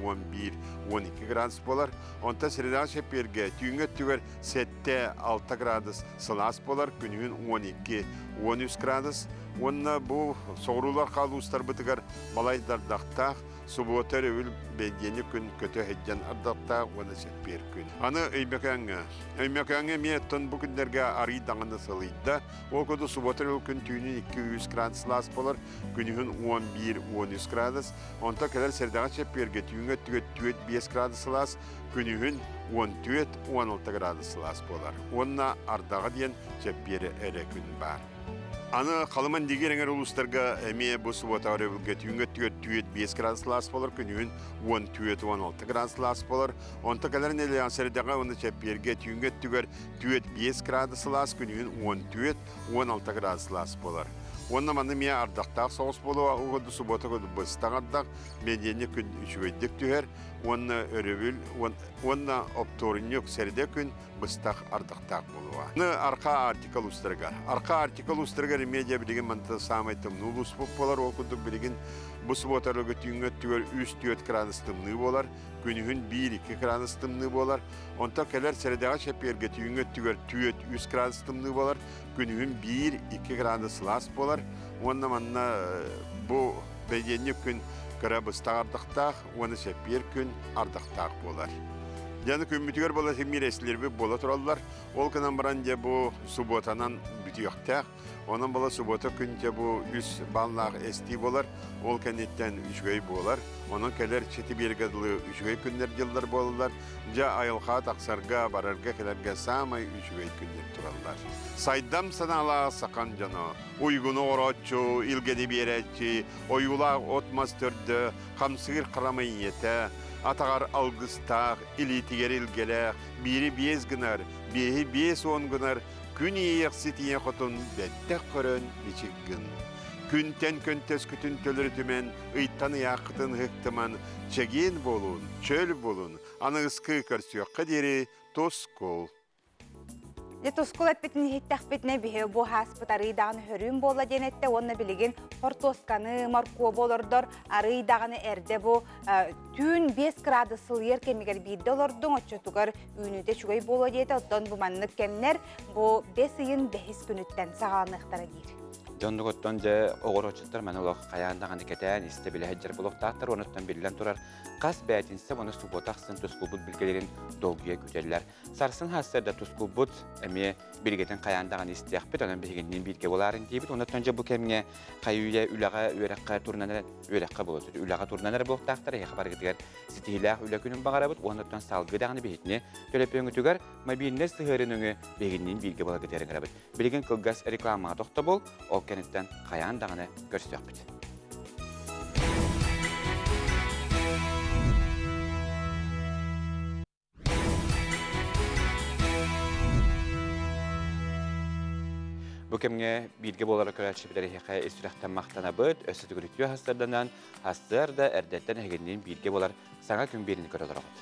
11-12 градус буолар. Онтон сэрэдэҕэ чэппиэргэ түүҥҥү өттүгэр 7-6 градус сылаас буолар, күнүһүн 12-13 градус. Уонна бу соҕуруулуу улуустарбытыгар балай да ардахтаах. Субуота өрөбүл бэйдиэни күн көтө сылдьан ардахтаах уонна сэлпиэр күн. Аны Өймөкөөҥҥө. Өймөкөөҥҥө эмиэ оттон бу күннэргэ арыый даҕаны сылыйда. Ол курдук субуота өрөбүл күн түүнүн 2-3 градус сылаас буолар, күнүһүн 11-13 градус. Онтон кэлэр сэрдэҕэ чэппиэргэ түүҥҥэ өттүгэр 4-5 градус сылаас, күнүһүн 14-16 градус сылаас буолар. Уонна ардаҕа диэн чэппиэрэ эрэ күн баар. Аны Халыман дигир эҥэр улуустарга эмиэ бу субуотаҕа өрөбүлгэ түүҥҥэ өттүгэр 4-5 градус сылаас буолар, күнүһүн 14-16 градус сылаас буолар. Онто кэлэр нэдиэлэҕэ сэрэдэҕэ уонна чэппиэргэ түүҥҥэ өттүгэр 4-5 градус сылаас, күнүһүн 14-16 градус сылаас буолар. Уонна манна эмиэ ардахтаах соҕус буолуо, угуду субуота курдук быстах ардах, нэдиэлэ күн үчүгэйдик түһэр уонна өрөбүл уонна оптуорунньук сэрдэ күн быстах ардахтаах буолуоҕа. Аны Арха Арктика улуустарыгар. Арха Арктика улуустарыгар медиа билигин манта саамай тымныы улууспут буолар. Ол курдук билигин бу субуотарга түүҥҥэ өттүгэр 3-4 градус тымныы буолар. Күнүһүн 1-2 градус тымныы буолар. Онтон кэлэр сэрэдэҕэ чэппиэргэ түүҥҥэ өттүгэр 4-3 градус тымныы буолар. Күнүһүн 1-2 градус сылаас буолар. Уонна манна бу бэйдиэнньик күн кыра быстах ардахтаах уонна чэппиэр күн ардахтаах буолар. Дьаны күммүтүгэр буола симмир эслербит буола тураллар. Ол гынан баран дьэ бу субуотанан бүтүөхтээх. Онон буола субуота күн дьэ бу үс баллаах эстии буолар. Ол кэнниттэн үчүгэй буолар. Онон кэлэр чити биэргэ дылы үчүгэй күннэр дьыллар буолаллар. Дьэ айылҕа тахсарга, барарга, кэлэргэ саамай үчүгэй күннэр тураллар. Сайдам санаалаах сахан дьоно, уйгуну орооччу, илгэни биэрээччи, ойуулаах от-мас төрдө, хамсыыр харамай ийэтэ, атаҕар алгыстаах, илиитигэр илгэлээх, биири биэс гынар, биэһи 50 гынар, күн иэйэхсит ийэ хотун бэттэх көрөн мичик гын. Күнтэн көнтөскүтүн төлөрүтүмэн, ыйтан ыйааххытын ыһыктыман, чэгиэн буолун, чөл буолун, аныгыскы көрсүөххэ диэри тускул. Дьэ тускул эппитин иһиттэхпитинэ биһи бу хааспыт арыый даҕаны хөрүүн буолла диэн эттэ уонна билигин хортуосканы, моркуобу олордор арыый даҕаны эрдэ бу түүн 5 градус сылыйар кэмигэр биирдэ олордуҥ оччотугар үүнүүтэ үчүгэй буолуо диэтэ оттон бу маннык кэмнэр бу бэс ыйын бэһис күнүттэн саҕаланыахтара диир. Дьоннугуттан дьэ оҕорочуттар маны олох хайаан даҕаны кэтээн истэ билэ сылдьар буолуохтаахтар онуттан биллэн турар хас бээтинсэ уонна субуота ахсын тускулбут билгэлэрин долгуйа күүтэллэр. Сарсын сарсыарда тускулбут эмиэ билгэтин хайаан даҕаны истиэхпит, онон биһигинниин бииргэ буолаарын диибит. Онон дьэ бу кэмҥэ хайы-үйэ үлэҕэ, үөрэххэ турунан үөрэххэ буолар. Үлэҕэ турунан эрэ буолуохтаахтар, эһиэхэ барыгытыгар ситиһиилээх үлэ күнүн баҕарабыт. Уонна салгыы даҕаны биһитини төлөпүөҥүтүгэр мобильнай сыһыары нөҥүө биһигинниин бииргэ буоларгытыгар ыҥырабыт. Билигин кылгас рекламаҕа тохтобул, ол кэнниттэн хайаан даҕаны көрсүөхпүт. Бу кэмҥэ бииргэ буолар көрөөччүбүтэр эһиэхэ ис сүрэхтэн махтанабыт, өссө төгүрүктүү хастарданан, хастар да эрдэттэн эһигинниин бииргэ буолар саҥа күн биэриини көрө олороҕут.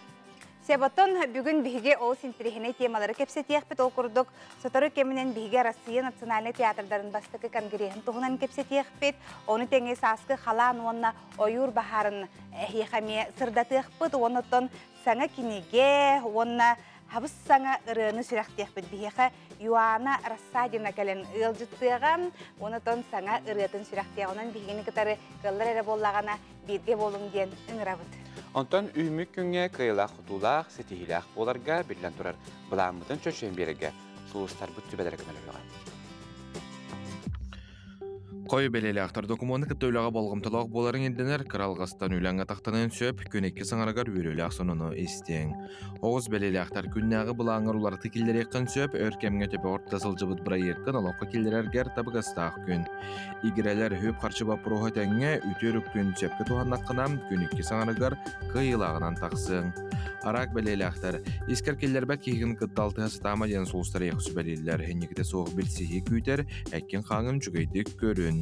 Себотон бүгүн биһиги олус интэриэһинэй темалары кэпсэтиэхпит. Ол курдук сотору кэминэн биһиги Россия национальнай театрдарын бастакы конгреһын туһунан кэпсэтиэхпит. Ону тэҥэ сааскы халаан уонна ойуур баһаарын эһиэхэ эмиэ сырдатыахпыт. Уонна саҥа кинигэ уонна хабыс саҥа ырыаны сүрэхтиэхпит. Биһиэхэ Юана Рассадина кэлэн ыалдьыттыаҕа, онотон саҥа ырыатын сүрэхтиэҕэ. Онон биһигини кытары кыаллар эрэ буоллаҕына бииргэ буолуҥ диэн ыҥырабыт. Онтон үүммүт күҥҥэ кыайыылаах-хотуулаах, ситиһиилээх буоларга биллэн турар былааммытын чочуйан биэрэргэ сулустарбыт сүбэлэрэ көмөлөһүөҕэ. Хой бэлиэлээхтэр докумуону кытта үлэҕэ болҕомтолоох буоларыҥ ирдэнэр, кыра алҕастан үлэҥ атахтаныан сөп, күн икки саҥарыгар үөрүүлээх сонуну истиэҥ. Оҕус бэлиэлээхтэр күннээҕи былааҥҥар уларытыы киллэриэххин сөп, өр кэмҥэ төбөҕөр тута сылдьыбыт бырайыаккын олоххо киллэрэргэр табыгастаах күн. Игирэлэр үп-харчы боппуруоһа тэҥҥэ үтүө күн сөпкө туһаннаххына, күн икки саҥарыгар кыайыылааҕынан тахсыаҥ. Араак бэлиэлээхтэр искэр киллэрбэт киһигин кытта алтыһа сатаама диэн сулустар эйиэхэ сүбэлииллэр, инникитэ суох билсиһии күүтэр, эккин хааҥын үчүгэйдик көрүн.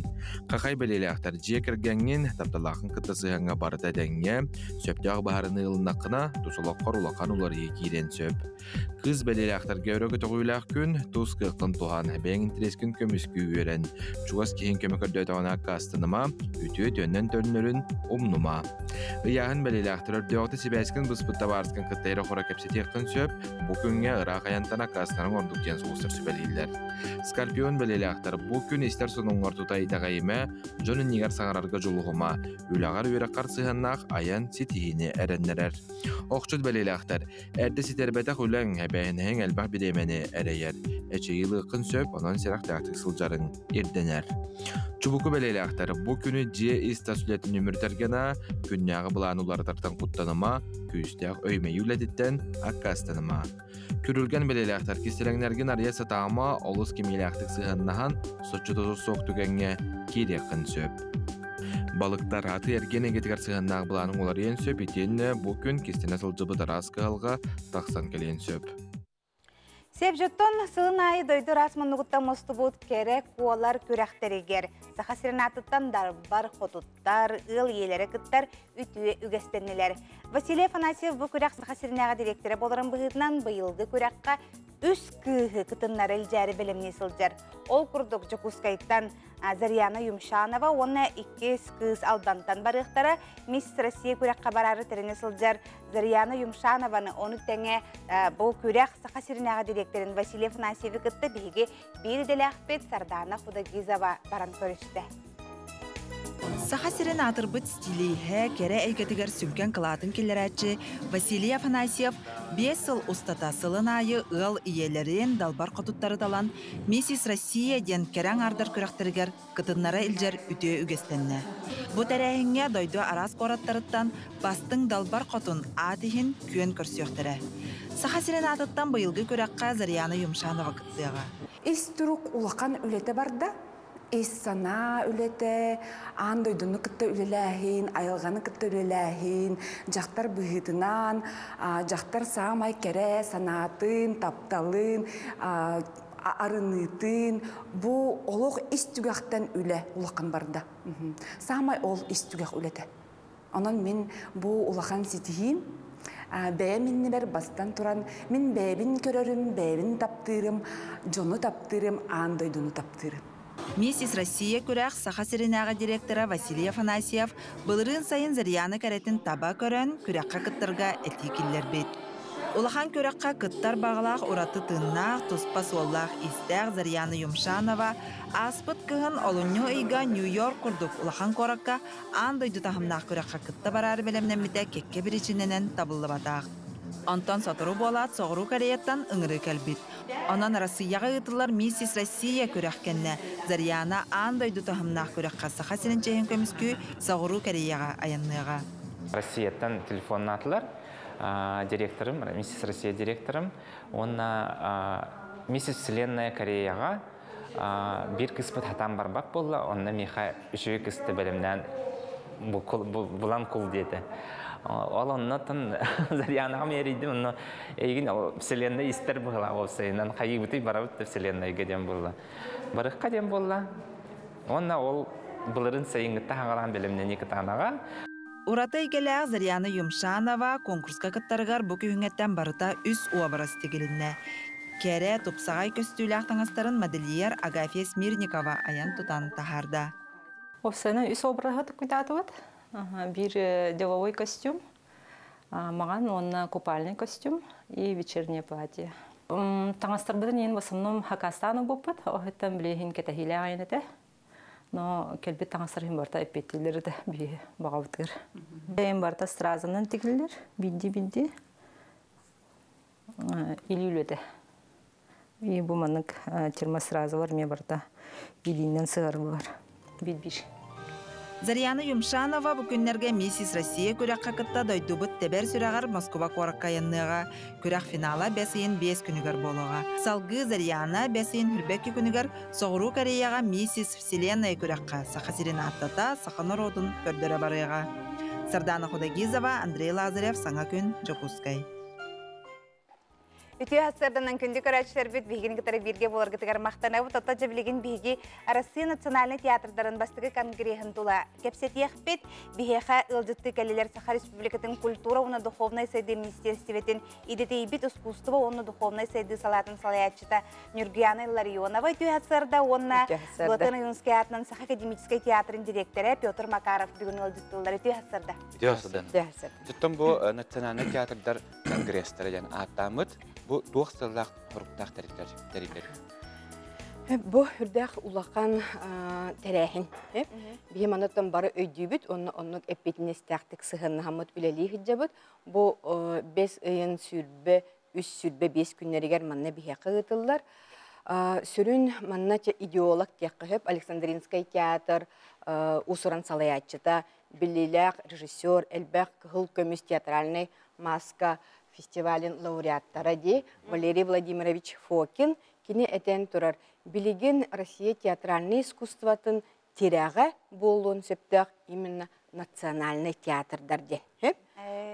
Хахай бэлиэлээхтэр дьиэ кэргэҥҥин, тапталааххын кытта сыһыаҥҥа барыта этэҥҥэ, сөптөөх баһарыны ылыннаххына, тус олоххор улахан уларыйыы киириэн сөп. Кыыс бэлиэлээхтэргэ өрө көтөҕүүлээх күн, тус кыаххын туһан, бэйэҥ интэриэскин көмүскүү үөрэн. Чугас киһиҥ көмө көрдөөтөҕүнэ аккаастаныма, үтүө төннөн төннөрүн умнума. Ыйааһын бэлиэлээхтэр өрдөөҕүтэ сибээскин быспыт табаарыскын кытта эрэ-хоро кэпсэтиэххин сөп, бу күҥҥэ ыраах айантан аккаастанарыҥ ордук диэн сулустар сүбэлииллэр. Скорпион бэлиэлээхтэр бу күн истэр сонуҥҥар тута итэҕэйимэ, дьон иннигэр саҥарарга дьулуһума, үлэҕэр үөрэххэр сыһыаннаах айан ситиһиини эрэннэрэр. Охчут бэлиэлээхтэр, эрдэ ситэрбэтэх үлэҥ, эбээһинэһиҥ элбэх бириэмэни эрэйэр. Эчэйии ылыаххын сөп, онон сэрэхтээхтик сылдьарыҥ ирдэнэр. Чубуку бэлиэлээхтэр, бу күнү дьиэ ис-тас үлэтин үмүрүтэргэ на, күннээҕи былааны уларытартан куттаныма, күүстээх өймөйүү үлэтиттэн аккаастаныма. Күрүлгэн бэлиэлээхтэр кистэлэҥнэргин арыйа сатаама, олус кимиилээхтик сыһыаннаһан, соччото суох түгэҥҥэ киириэххин сөп. Балыктар атыы-эргиэн эйгэтигэр сыһыаннаах былааныҥ уларыйыан сөп итиэннэ бу күн кистэнэ сылдьыбыт араас кыһалҕа тахсан кэлиэн сөп. Севжоттон сылын аайы дойду ыраас муннугуттан мустубут кэрэ куолар күрэхтэригэр Саха сирин аатыттан дарбар хотуттар, ыал ийэлэрэ кыттар үтүө үгэстэннилэр. Василий Афанасьев бу күрэх Саха сиринээҕи дириэктэрэ буоларын быһыытынан быйылгы күрэххэ үс кыыһы кытыннара илдьээри бэлэмнии сылдьар. Ол курдук Дьокуускайтан Зарьяна Юмшанова уонна иккис кыыс Алдантан барыахтара. Мисс Россия күрэххэ бараары тэринэ сылдьар Зарьяна Юмшанованы ону тэҥэ бу күрэх Саха сиринээҕи дириэктэрин Василий Афанасьевы кытта биһиги биир идэлээхпит Сардана Худагизова баран көрүстэ. Саха сирин аатырбыт стилииһэ, кэрэ эйгэтигэр сүҥкэн кылаатын киллэрээччи Василий Афанасьев 5 сыл устата сылын аайы ыал ийэлэрин, далбар хотуттары талан «Миссис Россия» диэн кэрэ аҥаардар күрэхтэригэр кытыннара илдьэр үтүө үгэстэннэ. Бу тэрээһиҥҥэ дойду араас куораттарыттан бастыҥ далбар хотун аат иһин күөн көрсүөхтэрэ. Саха сирин аатыттан быйылгы күрэххэ Зарьяна Юмшанова кыттыаҕа. Ис турук улахан үлэтэ барда. Ис санаа үлэтэ, аан дойдуну кытта үлэлээһин, айылҕаны кытта үлэлээһин, дьахтар быһыытынан, дьахтар саамай кэрэ санаатын, тапталын, арыныытын, бу олох ис түгэхтэн үлэ улахан барда. Саамай ол ис түгэх үлэтэ. Онон мин бу улахан ситиһиим бэйэм иннибэр бастан туран мин бэйэбин көрөрүм, бэйэбин таптыырым, дьону таптыырым, аан дойдуну таптыырым. Миссис Россия күрэх Саха сиринээҕи директора Василий Афанасьев былырыын сайын Зарьяна кэрэтин таба көрөн, күрэххэ кыттарга этии киллэрбит. Улахан күрэххэ кыттар баҕалаах ураты тыыннаах, туспа суоллаах-иистээх Зарьяна Юмшанова ааспыт кыһын олунньу ыйга Нью-Йорк курдук улахан куоракка аан дойду таһымнаах күрэххэ кытта бараары бэлэмнэммитэ кэккэ биричиинэнэн табыллыбатах. Онтон сотору буолаат Соҕуруу Кореяттан ыҥырыы кэлбит. Онон Арассыыйаҕа ыытыллар «Миссис Россия» күрэх кэннэ Зарьяна аан дойду таһымнаах күрэххэ Саха сирин чиэһин көмүскүү Соҕуруу Кореяҕа айанныаҕа. Россияттан телефоннаатылар. Директорым, Миссис Россия директорым уонна Миссис Вселенная Кореяҕа биир кыыспыт хатаан барбат буолла, онно миэхэ үчүгэй кысты бэлэмнээн булан кул диэтэ. Ол оннотон Зарьянаҕа эрийдим, онно эйигин Вселенная истэр быһылаах уопсайынан хайыыбытый барабыт да Вселеннайга диэн буолла. Барыхха диэн буолла. Уонна ол былырын сайыҥҥытта хаҥалаан бэлэмнэнии кытаанаҕа. Ураты эйгэлээх Зарьяна Юмшанова конкурска кыттарыгар бу күһүҥҥэттэн барыта үс уобарас тигилиннэ. Кэрэ, тупсаҕай көстүүлээх таҥастарын модельер Агафья Смирникова айан-тутан таһаарда. Уопсайынан үс обраһы тукуйдаатыбыт. Биир деловой костюм, маҕан уонна купальный костюм и вечернее платье. Таҥастарбытын иһин в основном хакастаан ылбыппыт. Оһыттан билиһин кэтэһиилээх айан этэ. Но кэлбит таҥастар иһин барыта эппиэттииллэр этэ биһи баҕабытыгар. Бэйэм барыта стразанан тигиллэр, бидди-бидди. Илии үлэтэ. И бу маннык термостразалар эмиэ барыта илиинэн сыһарыллар. Бит-бир. Зарьяна Юмшанова бу күннэргэ «Миссис Россия» күрэххэ кытта дойдубут тэбэр сүрэҕэр Москуба куоракка айанныаҕа. Күрэх финала бэс ыйын 5 күнүгэр буолуоҕа. Салгыы Зарьяна бэс ыйын хүрбэкки күнүгэр Соҕуруу Кореяҕа «Миссис Вселенная» күрэххэ Саха сирин ааттата, саха норуотун көрдөрө барыаҕа. Сардана Худогизова, Андрей Лазарев, Саҥа күн, Дьокуускай. Үтүө сарсыарданан күндү көрөөччүлэрбит биһигини кытары бииргэ буоларгытыгар махтанабыт. Оттон дьэ билигин биһиги Россия национальнай театрдарын бастакы конгреһын тула кэпсэтиэхпит. Биһиэхэ ыалдьыттыы кэллилэр Саха Республикатын культура уонна духовнай сайдыы министиэристибэтин идэтийбит искусство уонна духовнай сайдыы салаатын салайааччыта Нюргуяна Илларионова үтүө сарсыарда уонна Золотой Ойуунскай аатынан Саха академическай театрын директора Петр Макаров бүгүн ыалдьыттыыллар. Үтүө сарсыарда. Үтүө сарсыарда. Оттон бу национальнай театрдар конгресстара диэн ааттааммыт бу туох сыаллаах соруктаах тэриллэр? Бу үрдэх улахан тэрээһин. Биһи манаттан бары өйдүүбүт, онно оннук эппиэтинэстээхтик сыһыаннаһаммыт үлэлии сылдьабыт. Бу 5 ыйын сүрбэ 3-25 күннэригэр манна биһиэхэ ыытыллар. Сүрүн манна идеолог диэххэ сөп Александринскай театр уус-уран салайааччыта, биллиилээх режиссер, элбэх кыһыл көмүс театральнай маска фестивалын лауреаттара дии Валерий Владимирович Фокин. Кини этэн турар, билигин Россия театральнай искусствотын тирэҕэ буолуон сөптөөх именно национальный театрдар диэн.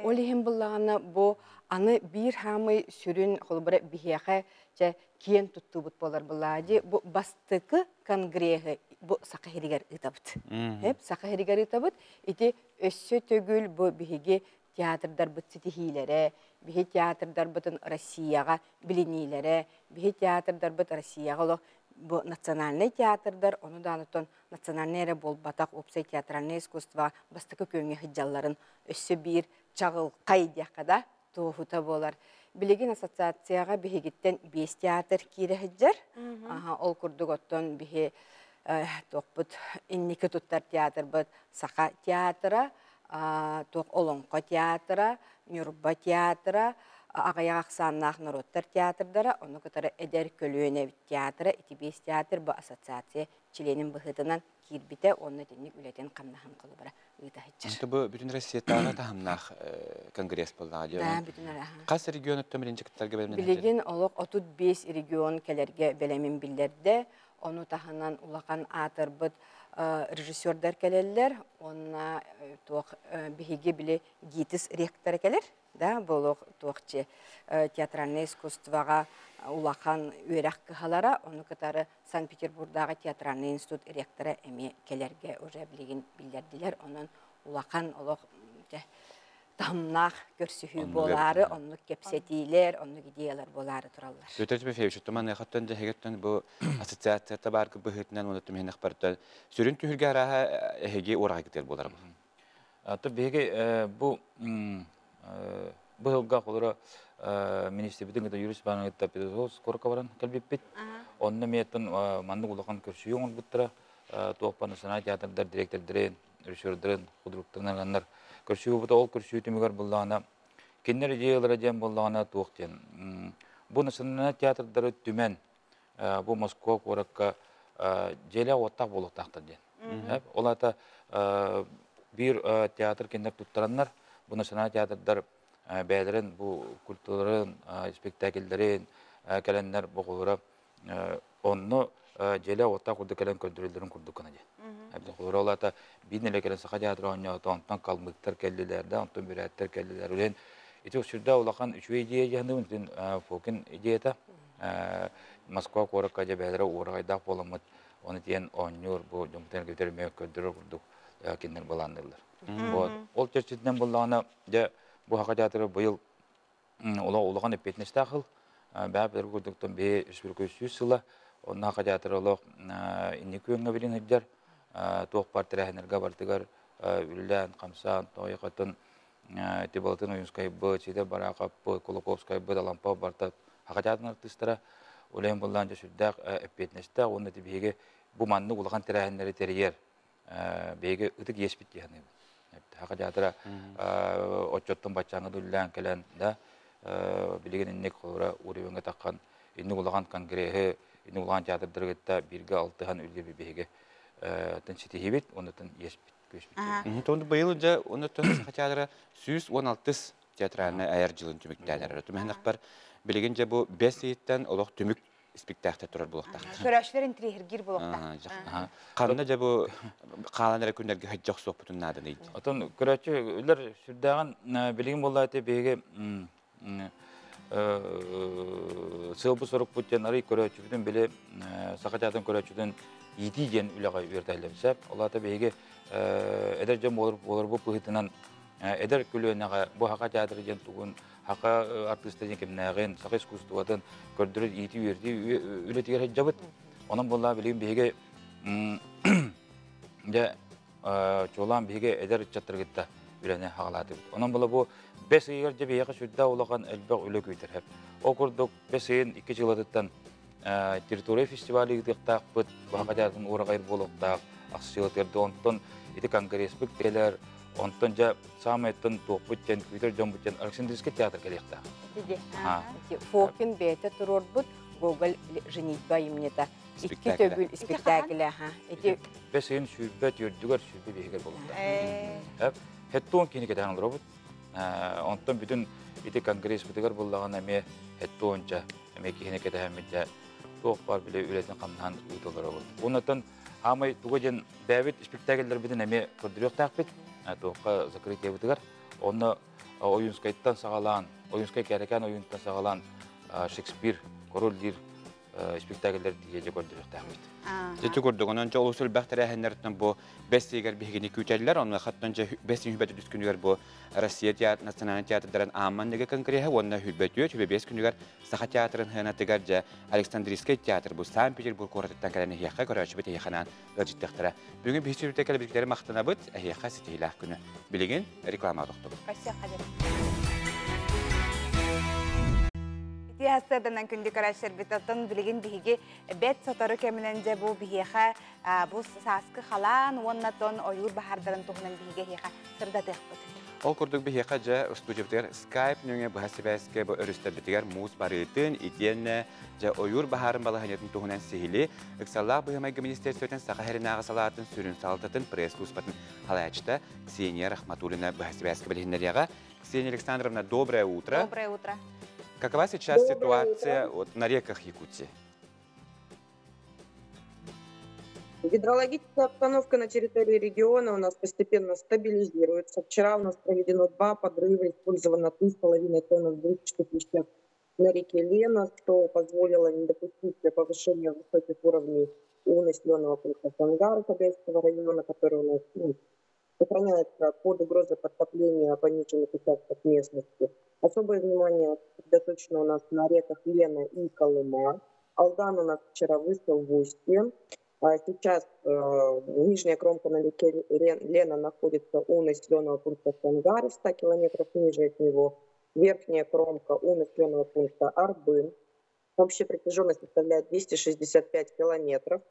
Ол иһин буллаҕына бу аны биир хаамый сүрүн холобура биһиэхэ чэ киэн туттуубут буолар былаади бу бастакы конгреһы бу Саха сиригэр ыытабыт. Саха сиригэр ыытабыт. Ити өссө төгүл бу биһиги театрдарбыт ситиһиилэрэ, биһи театрдарбытын Россияҕа билиниилэрэ, биһи театрдарбыт Россияҕа олох бу национальнай театрдар, ону даанытон национальнай эрэ буолбатах, уопсай театральное искусство бастакы күөҥҥэ сылдьалларын өссө биир чаҕылхай диэххэ да туоһута буолар. Билигин ассоциацияҕа биһигиттэн биэс театр киирэ сылдьар. Ол курдук оттон биһи туохпут инники туттар театрбыт Саха театра, туох Олоҥхо театра, Ньурба театра, аҕыйах ахсааннаах норуоттар театрдара, ону кытары эдэр көлүөнэ театра, ити биэс театр бу ассоциация чилиэнин быһыытынан киирбитэ уонна итинник үлэтин хамнаһын холобура ыыта сылдьар. Бу бүтүн Россиятааҕы таһымнаах конгресс буоллаҕа дии. Да, бүтүн араһа. Хас регион өттө кыттарга бэлэмнэнэр? Билигин олох 35 регион кэлэргэ бэлэмин биллэрдэ. Ону таһынан улахан аатырбыт режиссердар кэлэллэр. Онна туох биһиги били ГИТИС ректора кэлэр. Да, болох туохчы театральное искусствоға улахан үөрэх кыһалара, ону кытары Санкт-Петербургдааҕы театральный институт ректора эмиэ кэлэргэ уже билигин биллэрдилэр. Онон улахан олох таһымнаах көрсүһүү буолаары, оннук кэпсэтиилэр, оннук идеялар буолаары тураллар. Петр Тимофеевич, туман эхоттон дьэһигеттен бу ассоциацията бар быһыытынан уонна түмэһинэх барта сүрүн түһүлгэ арааһа эһиги уораҕайгытыгар буолар. Аты биһиги бу быһылга холоро министрбитин кытта юрист бааны кытта педагог скорка баран кэлбиппит. Онно миэттен маннык улахан көрсүйүү оҥорбуттара туох национальный театрдар директордарын, режиссердарын, худруктарын көрсүү бута ол көрсүү түмүгэр буллаҕына кинилэр идеялара диэн буллаҕына туох диэн бу национальный театрдары түмэн бу Москва куоракка дьиэлээх уоттаах буолуохтаахтар диэн. Ол ата биир театр кинилэр туттараннар бу национальный театрдар бэйэлэрин бу культураларын, спектакльдэрин кэлэннэр боҕулара онно дьиэлээх уоттаах курдук кэлэн көрдөрөллөрүн курдук гына диэн. Холобура ол ата биир нэлэ кэлэн Саха театра оонньоото, онтон калмыктар кэллилэр да, онтон бүрээттэр кэллилэр. Үлэн ити сүрдээх улахан үчүгэй идея дьаһаныбын, итин Фокин идеята. Москва куоракка дьэ бэйэлэрэ уораҕайдаах буоламмыт, оны тиэн оонньуур бу дьомтон эргитэр мөк көрдөрөр курдук кинилэр былаанныыллар. Вот. Ол чэрчитинэн буллаҕына дьэ бу Саха театра быйыл улахан эппиэтинэстээх сыл. Бэйэ курдуктан бэйэ республика 100 сыла, онно Саха театра олох инники күөҥҥэ билин сылдьар, туох бар тэрээһиннэргэ бартыгар үлэлээн, хамсаан, тоойохотун Тибалтын Ойунскайбыт, Сидор Бараахаппыт, Кулаковскайбыт, Алампа барта Саха театрын артыыстара улээн буллаан дьэ сүрдээх эппиэтинэстээх уонна биһиги бу маннык улахан тэрээһиннэри тэрийэр биһиги ытык иэспит дии саныыбын. Саха театра отчоттон баччааҥҥа үллээн кэлэн да билигин инник холобура уровеньга таххан инник улахан конгреһы, инник улахан театрдары кытта бииргэ алтыһан үлэлиир биһиги тын ситиһибит, оннутун иэспит күөспүт. Тону быйыл дьэ оннуттан Саха театра 116 театральный айар жылын түмүктээлер. Түмэһинэхпэр билигин дьэ бу 5 ыйыттан олох түмүк спектакльтер турар буолуохтаах. Көрөөччүлэр интриэһиргиир буолуохтаах. Ханна дьэ бу хаалан эрэ күннэргэ хajjах суохпутун нааданы ыйды. Отон көрөөччү үлэр сүрдээҕин билигин буолла ити биһиги сыалбы сорукпут диэн арый көрөөччүбүтүн били Саха театрын көрөөччүтүн иитии диэн үлэҕэ үөрэтэллэбисэ. Ол аата биһиги эдэр дьон буолар бу быһыытынан эдэр көлүөнэҕэ бу Саха театры диэн тугун, Саха артыыста диэн кимнээҕин, саха искусствотын көрдөрөр иитии үөрэтии үлэтигэр сылдьабыт. Онон буолла билигин биһиги дьэ чуолаан биһиги эдэр ыччаттаргытта үлэни хаҕалаатыбыт. Онон була бу 5 ыйыгар дьэ биһиэхэ сүрдээх улахан элбэх үлэ күүтэр. Ол курдук 5 ыйын 2 жылатыттан Территория фестивалі ыытыахтаахпыт, Баха театрын уораҕайыр буолуохтаах, ахсыылатыгар онтон ити конгресспыт кэлэр, онтон дьэ саамай оттон туохпут диэн күүтэр дьоммут диэн Александрийский театр кэлиэхтээх. Ити Фокин бэйэтэ туруорбут Гоголь женитьба айымньыта. Икки төгүл спектакль Ити бэс ыйын 24-үгэр 25-игэр буолуохтаах. Хеттуон кини кэтээн олоробут. Онтон бүтүн ити конгресспытыгар буллаҕына эмиэ хеттуонча эмиэ киһини кэтэһэммит дьэ туох баар били үлэтин хамнаһан ыытыллар. Оннотон аамай туга диэн бэйэбит спектакльлэрбитин эмиэ көрдөрүөхтээхпит. Туохха закрытиебытыгар. Онно Ойуунскайтан саҕалаан, Ойуунскай Кээрэкээн ойуунтан саҕалаан Шекспир король диир спектакльлэр тиийэ көрдөрүөхтээхпит. Ити курдук, онон дьэ олус элбэх тэрээһиннэртэн бу бэс ыйыгар биһигини күүтэллэр. Онуоха дьэ бэс үһүбэт үс күнүгэр бу Россия театр, национальный театрдарын аамман конгреһа уонна 24 25 күнүгэр Саха театрын хыанатыгар дьэ Александрийский театр бу Санкт-Петербург куоратыттан кэлэн эһиэхэ көрөөччүбүт эһиэхэнээн ыалдьыттыахтара. Бүгүн биһи сүрүтэ кэлбиттери махтанабыт, эһиэхэ ситиһилээх күнү. Билигин реклама тохтобут. Ити хастарданан күндү көрөөччүлэрбит, оттон билигин биһиги бэт сотору кэминэн дьэ бу биһиэхэ бу сааскы халаан уонна тон ойуур баһаардарын туһунан биһиги эһиэхэ сырдатыахпыт. Ол курдук биһиэхэ дьэ студиябытыгар Skype нөҥүө быһа сибээскэ бу өрүстэрбитигэр муус барыытын, итиэннэ дьэ ойуур баһаарын балаһыанньатын туһунан сиһили ыксаллаах быһыы-майгы министерствотын Саха сиринээҕи салаатын сүрүн салалтатын пресс-службатын салайааччыта Ксения Рахматуллина быһа сибээскэ билиһиннэриэҕэ. Ксения Александровна, доброе утро. Доброе утро. Какова сейчас ситуация вот на реках Якутии? Гидрологическая обстановка на территории региона у нас постепенно стабилизируется. Вчера у нас проведено 2 подрыва, использовано 3,5 тонны взрывчатых веществ на реке Лена, что позволило не допустить повышения высоких уровней у населенного пункта Сангара Кобяйского района, который у нас, ну, сохраняется под угрозой подтопления пониженных участков местности. Особое внимание сосредоточено у нас на реках Лена и Колыма. Алдан у нас вчера вышел в устье. Сейчас нижняя кромка на реке Лена находится у населенного пункта Сангары, в 100 километрах ниже от него. Верхняя кромка у населенного пункта Арбын. Общая протяженность составляет 265 километров.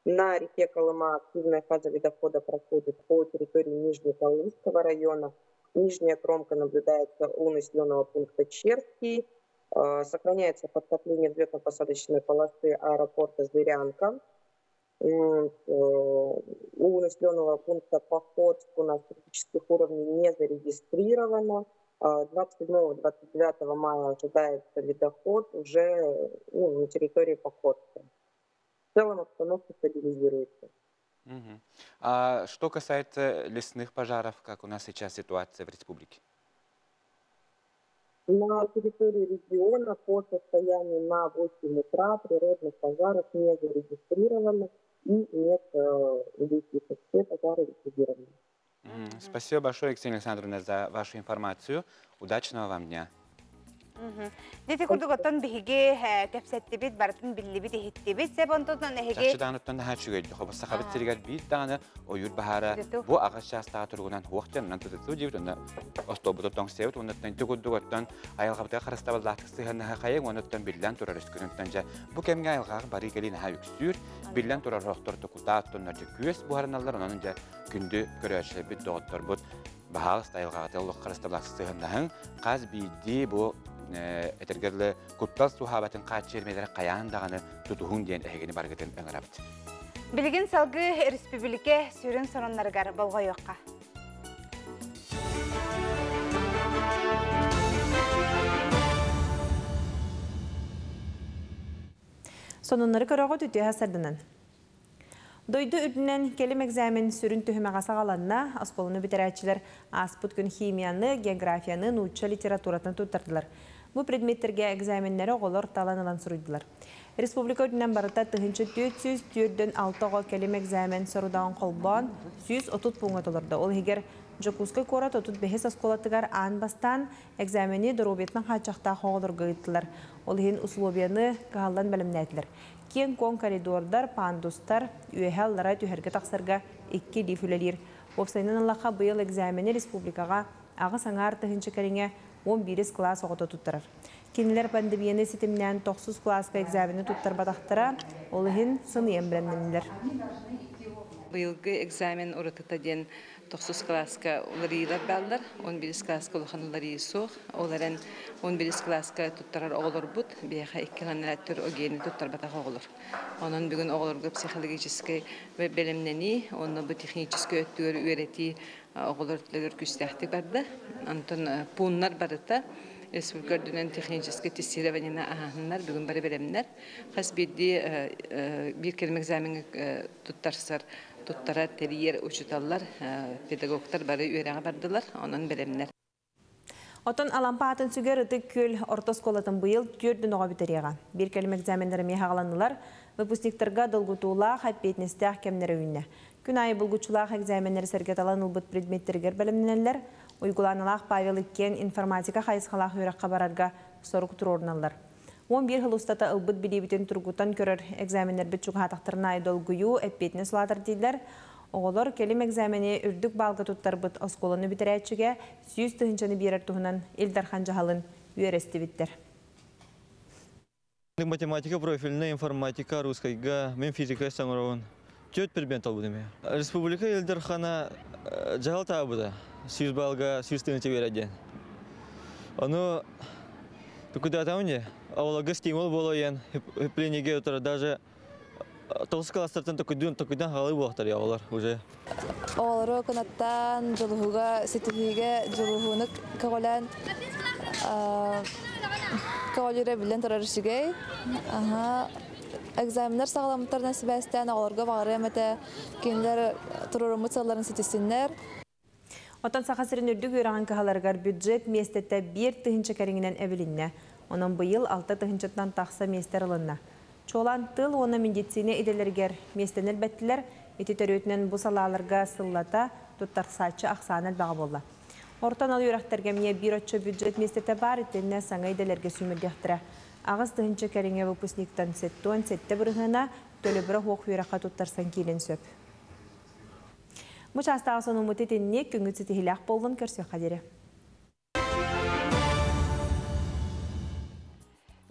На реке Колыма активная фаза ледохода проходит по территории Нижнеколымского района. Нижняя кромка наблюдается у населенного пункта Черский. Сохраняется подтопление взлетно-посадочной полосы аэропорта Зырянка. У населенного пункта Походск у нас критических уровней не зарегистрировано. 27-29 мая ожидается ледоход уже, ну, на территории Походска. В целом обстановка стабилизируется. Угу. А что касается лесных пожаров, как у нас сейчас ситуация в республике? На территории региона по состоянию на 8 утра природных пожаров не зарегистрировано и нет действий. Все пожары ликвидированы. Спасибо большое, Екатерина Александровна, за вашу информацию. Удачного вам дня. Дити курдук оттон биһиги кэпсэттибит, барытын биллибит, иһиттибит. Сеп онтон эһиги Чахчы даҕаныттан наһаа үчүгэй. Хобо сахабыт сиригэр биир даҕаны ойуур баһаара бу аҕыс чаастаах туругунан хуохтан тутутуу диэбит, онно остобута тоҥсебит, оннуттан ити курдук оттон айылҕабытыгар харыстабыллаахтык сыһыаннаһа хайыҥ, оннуттан биллэн турар өскүнүттэн дьэ бу кэмҥэ айылҕаҕа барыы кэлии наһаа үксүүр, биллэн турар оһохтор тукутаат тоннор дьэ күөс буһарыналлар, онон дьэ күндү көрөөччүлэрбит, доҕотторбут, баһаалыста айылҕаҕытыгар олох харыстабылаах сыһыаннаһыҥ, хас биирдии бу этэргерлы куттал суһаабатын хааччыыр миэрэлэри хайаан даҕаны тутуһуҥ диэн эһигини баргытын ыҥырабыт. Билигин салгыы республика сүрүн сонуннарыгар болҕойуохха. Сонуннары көрөҕө түтүөһэ сарданан. Дойду үрдүнэн кэлим экзамен сүрүн түһүмэҕэ саҕаланна. Оскуоланы бүтэрээччилэр ааспыт күн химияны, географияны, нуучча литературатын туттардылар. Бу предметтерге экзаменнери оҕолор талан ылан суруйдулар. Республика үрдүнэн барыта 1446 оҕо кэлим экзамен сорудаҕын холбоон 130 пууҥҥа толордо. Ол иһигэр Дьокуускай куорат 35 оскуолатыгар аан бастаан экзамени доруобуйатынан хааччахтаах оҕолорго ыыттылар. Ол иһин условияны кыһаллан бэлэмнээтилэр. Киэҥ-куоҥ коридордар, пандустар, үөһэ аллара түһэргэ тахсарга 2 лифт үлэлиир. Уопсайынан ыллахха быйыл экзамени республикаҕа аҕыс аҥаар тыһыынча кэриҥэ 11 кылаас оҕото туттарар. Кинилэр пандемияны ситимнээн тохсус кылааска экзамени туттарбатахтара, ол иһин сыныйан бэлэмнэннилэр. Быйылгы экзамен уратыта диэн тохсус кылааска уларыйыылар бааллар, 11 кылааска улахан уларыйыы суох. Ол эрэн 11 кылааска туттарар оҕолорбут биһиэхэ икки төр ОГЭ-ни туттарбатах оҕолор. Онон бүгүн оҕолорго психологическай бэлэмнэнии, онно бу техническэй өттүгэр үөрэтии оҕолор өттүлэригэр күүстээхтик барда. Онтон пууннар барыта республика үрдүнэн техническэй тестированиены ааһаннар, бүгүн бары бэлэмнэр. Хас биирдии биир кэлим экзамеҥҥа туттарсар, туттарар, тэрийэр учууталлар, педагогтар бары үөрэҕи бардылар, онон бэлэмнэр. Оттон Алампа аатын сүгэр Ытык Күөл орто оскуолатын быйыл түөрт оҕо бүтэриэҕэ. Биир кэлим экзаменнар эмиэ хаҕаланнылар. Выпускниктарга долгутуулаах, эппиэтинэстээх кэмнэрэ үүннэ. Күн аайы булгуччулаах экзаменнэри сэргэ талан ылбыт предметтэригэр бэлэмнэнэллэр. Уйгулааналаах Павел иккиэн информатика хайысхалаах үөрэххэ барарга сорук туруоруналлар. 11 сыл устата ылбыт билиибитин тургутан көрөр экзаменнэрбит чугаһаатахтарын аайы долгуйуу, эппиэтинэс улаатар дииллэр. Оҕолор кэлим экзамени үрдүк баалга туттарбыт оскуоланы бүтэрээччигэ 100 тыһыынчаны биэрэр туһунан Ил Дархан дьаһалын үөрэ истибиттэр. Математика профильная, информатика, русскайга, мен физика саҥарабын. Түөрт предмет албытым. Республика Ил Дархана дьаһал таһаарбыта. 100 балга 100 тыһыынча биэрэр. Ону тукудатамын не? Оҕолорго стимул буолуо, пленниге утара даже тоҕус класстартан токуйдун токуйдан халы буолтар оҕолор уже. Оҕолору кынаттаан, дьулуһууга, ситиһиигэ дьулуһууну көҕүлээн көҕүлүүрэ биллэн турар үчүгэй. Экзаменнар саҕаламмыттарынан сибээстээн оҕолорго баҕарыам этэ, кинилэр туруоруммут сыалларын ситиссиннэр. Оттон Саха сирин үрдүк үөрэҕин кыһаларыгар бюджет миэстэтэ 1 тыһыынча кэриҥинэн эбилиннэ. Онон быйыл 6 тыһыынчаттан тахса миэстэ арылынна. Чуолаан тыл уонна медицина идэлэригэр миэстэни элбэттилэр, ити төрүөтүнэн бу салааларга сыллата туттарсааччы ахсаана элбэҕэ буолла. Орто анал үөрэхтэргэ эмиэ биир оччо бюджет миэстэтэ баар, итиннэ саҥа идэлэргэ сүүмэрдиэхтэрэ. 8 тыһыынча кэриҥэ выпускниктан 77 бырыһыана төлөбүрэ суох үөрэххэ туттарсан киириэн сөп. Бу чаастааҕы сонуммут итинник, күҥҥүт ситиһиилээх буоллун, көрсүөххэ диэри.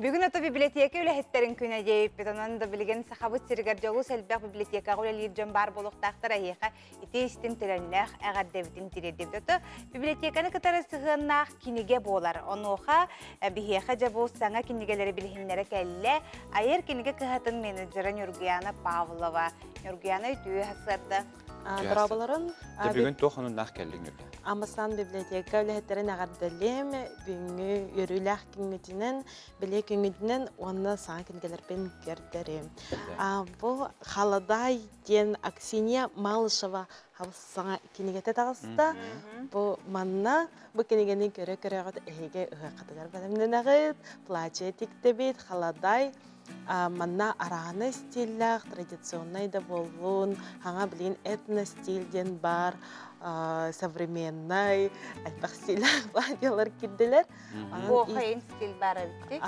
Бүгүн ото библиотека үлэһиттерин күнэ диэбиппит, онон да билигин Сахабыт сиригэр дьолу элбэх библиотекаҕа үлэлиир дьон баар буолуохтаахтар, эһиэхэ ити истин төлөннөөх эҕэрдэбитин тириэрдибит. Ото библиотеканы кытары сыһыаннаах кинигэ буолар. Онуоха биһиэхэ дьэ бу саҥа кинигэлэри билиһиннэрэ кэллэ Айар кинигэ кыһатын менеджера Нюргуяна Павлова. Нюргуяна, үтүө сарсыарда. Дорооболоруҥ. Бүгүн туох сонуннаах кэллиҥ, Нюрга? Аммасан библиотека үлэһиттерин эҕэрдэлиим, бүгүҥҥү үөрүүлээх күҥҥүтүнэн, бэлиэ күҥҥүтүнэн уонна саҥа кинигэлэрбин көрдөрүм. Бу Халадай диэн Аксинья Малышева саҥа кинигэтэ таҕыста. Бу манна бу кинигэни көрө-көрөҕүт эһиги ыһыаххытыгар бэлэмнэнэҕит, платье тиктэбит, халадай манна араас стиллээх, традиционный да буоллун, хаҥа билин этно стиль диэн бар, современный, элбэх стиллээх платьелар кирдилэр. Бу хайын стиль бар эбит.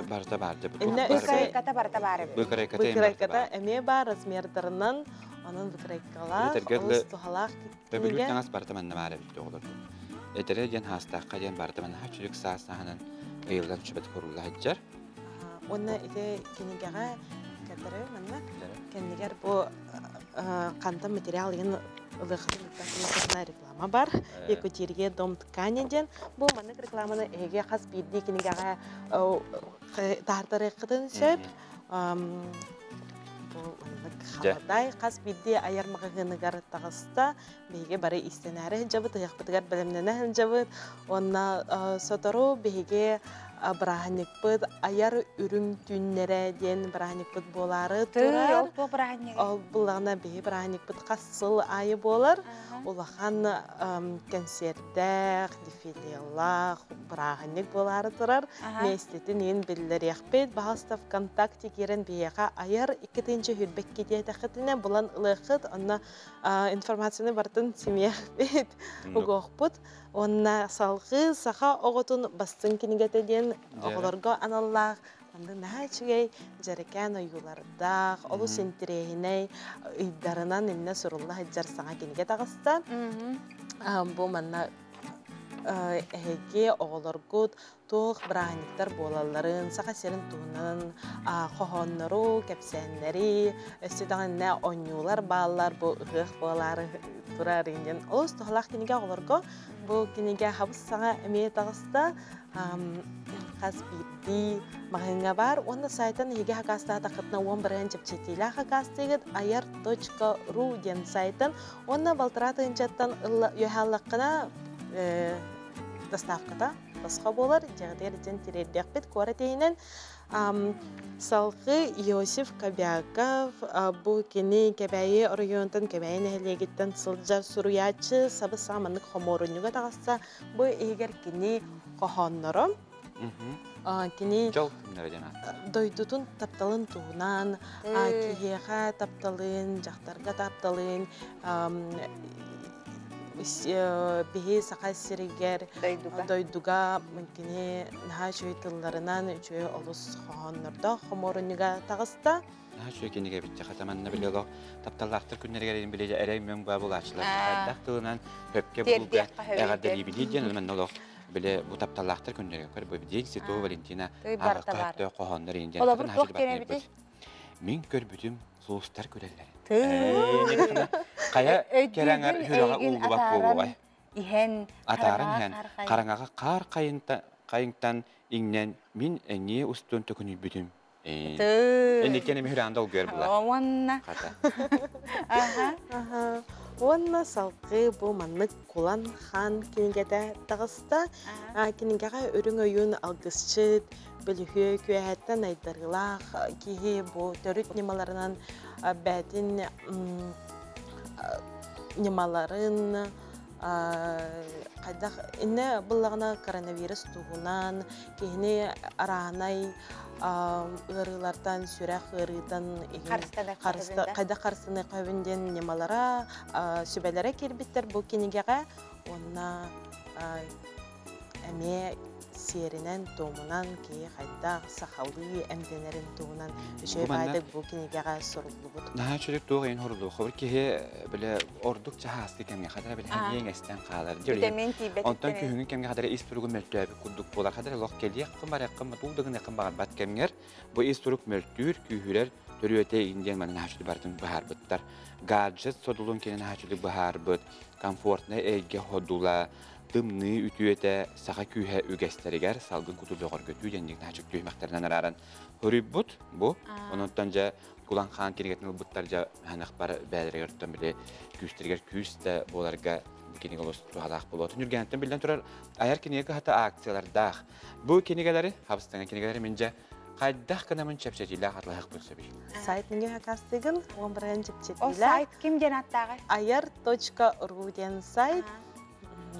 Барыта бар деп. Выкройката барыта бар эбит. Выкройката. Выкройката эмиэ бар размердарынан, онон выкройкалаах, олус туһалаах кинигэ. Таҥас барыта манна бар эбит оҕолор. Этере диэн хаастаахха диэн барыта манна хаччылык саас саһанан ыйыллан чүбэт курулла хаджар. Уонна ити кинигэҕэ кэтэрэ манна кэннигэр бу хантан материал деген ылыахатын реклама бар. Якутирге дом ткани диэн. Бу маннык рекламаны эһиги хас биирдии кинигэҕэ таһаартарыаххытын сөп. Бу маннык халадай хас биирдии Айар маҕаһыыныгар таҕыста. Биһиги бары иистэнээри сылдьабыт, ыһыахпытыгар бэлэмнэнэ сылдьабыт. Уонна сотору биһиги бырааһынньыкпыт Айар үрүҥ түүннэрэ диэн бырааһынньыкпыт буолаары турар. Ол бырааһынньыгы? Ол буллаҕына биһи бырааһынньыкпыт хас сыл аайы буолар. Улахан концерттээх, дефилелаах бырааһынньык буолаары турар. Миэстэтин иин биллэриэхпит. Баһаалыста ВКонтакте киирэн биһиэхэ Айар 2022 диэтэххитинэ булан ылыаххыт. Онно информацияны барытын симиэхпит, угуохпут. Онна салгыы саха оҕотун бастыҥ кинигэтэ диэн оҕолорго аналлаах маннык наһаа үчүгэй дьэрэкээн ойуулардаах, олус интэриэһинэй ыйдарынан иннэ сурулла сылдьар саҥа кинигэ таҕыста. Бу манна Эһиги оҕолоргут туох бырааһынньыктар буолалларын, Саха сирин туһунан хоһооннору, кэпсээннэри, өссө даҕаны оонньуулар бааллар, бу ыһыах буолаары турар диэн олус туһалаах кинигэ оҕолорго. Бу кинигэ хабыс саҥа эмиэ таҕыста. Хас биирдии маҕаһыыҥҥа баар уонна сайтан эһиги хакаастаатаххытына 10% чэпчэтиилээх хакаастыыгыт ayar.ru диэн сайтан уонна балтараа тыһыынчаттан үөһэ аллаххына доставката босхо буолар дьиэҕитигэр дьэн тириэрдиэхпит куорат иһинэн. Салгыы Иосиф Кобяков бу кини Кэбээйи оройуонтан Кэбээйи нэһилиэгиттэн сылдьар суруйааччы сабыс сааманнык хомуурунньуга таҕыста. Бу иһигэр кини хоһоонноро кини Дьол күннэрэ диэн ааттанар. Дойдутун тапталын туһунан, киһиэхэ тапталын, дьахтарга тапталын, биһи Саха сиригэр дойдуга кини наһаа үчүгэй тылларынан үчүгэй олус хоһооннордоох хомуурунньуга таҕыста. Наһаа үчүгэй кинигэ эбит хата манна били олох тапталлаахтар күннэригэр били эрэй мөҥ баа булааччылар хайдах тылынан хөпкө булга эҕэрдэлиибилии диэн манна олох били бу тапталлаахтар күннэригэр көр бу День Святого Валентина ааҕыкка хөптөөх хоһооннор иин диэн Холобур туох диэн эбитий? Мин көрбүтүм сулустар күлэллэр. Хайа кэрэҥэр хүрөҕө ууллубат буолуоҕай. Иһэн, атааран иһэн, хараҥаҕа хаар хайыҥтан иҥнэн мин эҥиэ устун төкүнүйбүтүм. Энниккен эми хүрән долгуйар була. Уонна. Хата. Уонна салгыы бу маннык Кулан хаан кинигэтэ таҕыста. Кинигэҕэ үрүҥ ойуун алгысчыт, бөлүһүөк үөһэттэн айдарыылаах киһи бу төрүт ньымаларынан бээтин ньымаларын хайдах иннэ буллаҕына коронавирус туһунан киһини араанай ыарыылартан сүрэх ыарыытын хайдах харыстаныахха диэн ньымалара сүбэлэрэ киирбиттэр бу кинигэҕэ уонна эмиэ сиэринэн-туомунан киһи хайдах сахалыы эмтэнэрин туһунан үчүгэй баайдык бу кинигэҕэ суруллубут. Наһаа үчүгэй туох иһин хоруллубу. Хобур киһи бile ордук чаһаасты кэмҥэ хатара бile хэмиэҥ эстэн хаалар. Витамин тиийбэт. Онтон күһүҥҥү кэмҥэ хатара ис туругу мөлтөөбүт курдук буолар. Хатара олох кэлиэххин барыаххын туу да гыныаххын баҕарбат кэмҥэр бу ис турук мөлтүүр, күүһүрэр төрүөтэ иин диэн манна наһаа барытын быһаарбыттар. Гаджет содулун кини наһаа быһаарбыт, комфортнай эйгэ ходула, тымныы үтүөтэ саха күүһэ үгэстэригэр салгын куту бөҕөргөтүү диэн наһаа түһүмэхтэринэн арааран хоруйбут бу. Ононтон дьэ Кулан хаан кинигэтин ылбыттар дьэ ханахпар бээлэригэр оттон били күүстэригэр күүс да буоларга кинигэ олус туһалаах буолуо. Нүргээнтэн биллэн турар айар кинигэ кыһата акциялардаах. Бу кинигэлэри, хабыстаҥа кинигэлэри мин дьэ хайдах гынамын чэпчэтиилээх атылаһыкпын сөбүй? Сайт нөҥүө хакастыгын, он бырайын чэпчэтиилээх. Ол сайт ким диэн аттааҕай? Ayar.ru диэн сайт.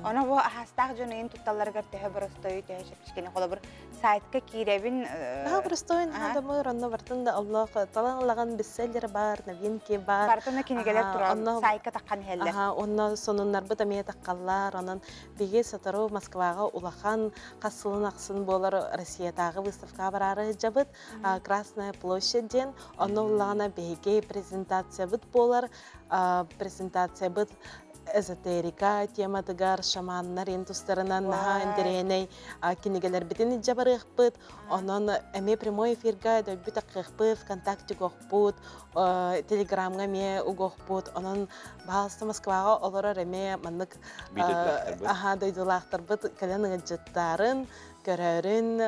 Ону бу аһастаах дьон ыйын тутталларыгар төһө боростуой, төһө чэпчэкини холобур сайтка киирэбин. Наһаа боростуой, наһаа да мыр, онно бартын да оллох талан ылаҕын бестселлер бар, новинки бар. Бартына кинигэлэр туран сайтка таххан иһэллэр. Аха, онно сонуннарбыт эмиэ таххаллар, онон биһиги сотору Москваҕа улахан хас сылын ахсын буолар Россиятааҕы выставкаҕа бараары сылдьабыт. Красная площадь диэн, онно улаҕана биһиги презентациябыт буолар. Презентациябыт эзотерика тематыгар шаманнар ин тустарынан наһаа интэриэһинэй кинигэлэрбитин илдьэ барыахпыт. Онон эмиэ прямой эфирга дойбут аккыахпыт, ВКонтакте угуохпут, Телеграмҥа эмиэ угуохпут. Онон баһаалыста Москваҕа олорор эмиэ маннык аха дойдулаахтарбыт кэлэн ыалдьыттаарын, көрөөрүн,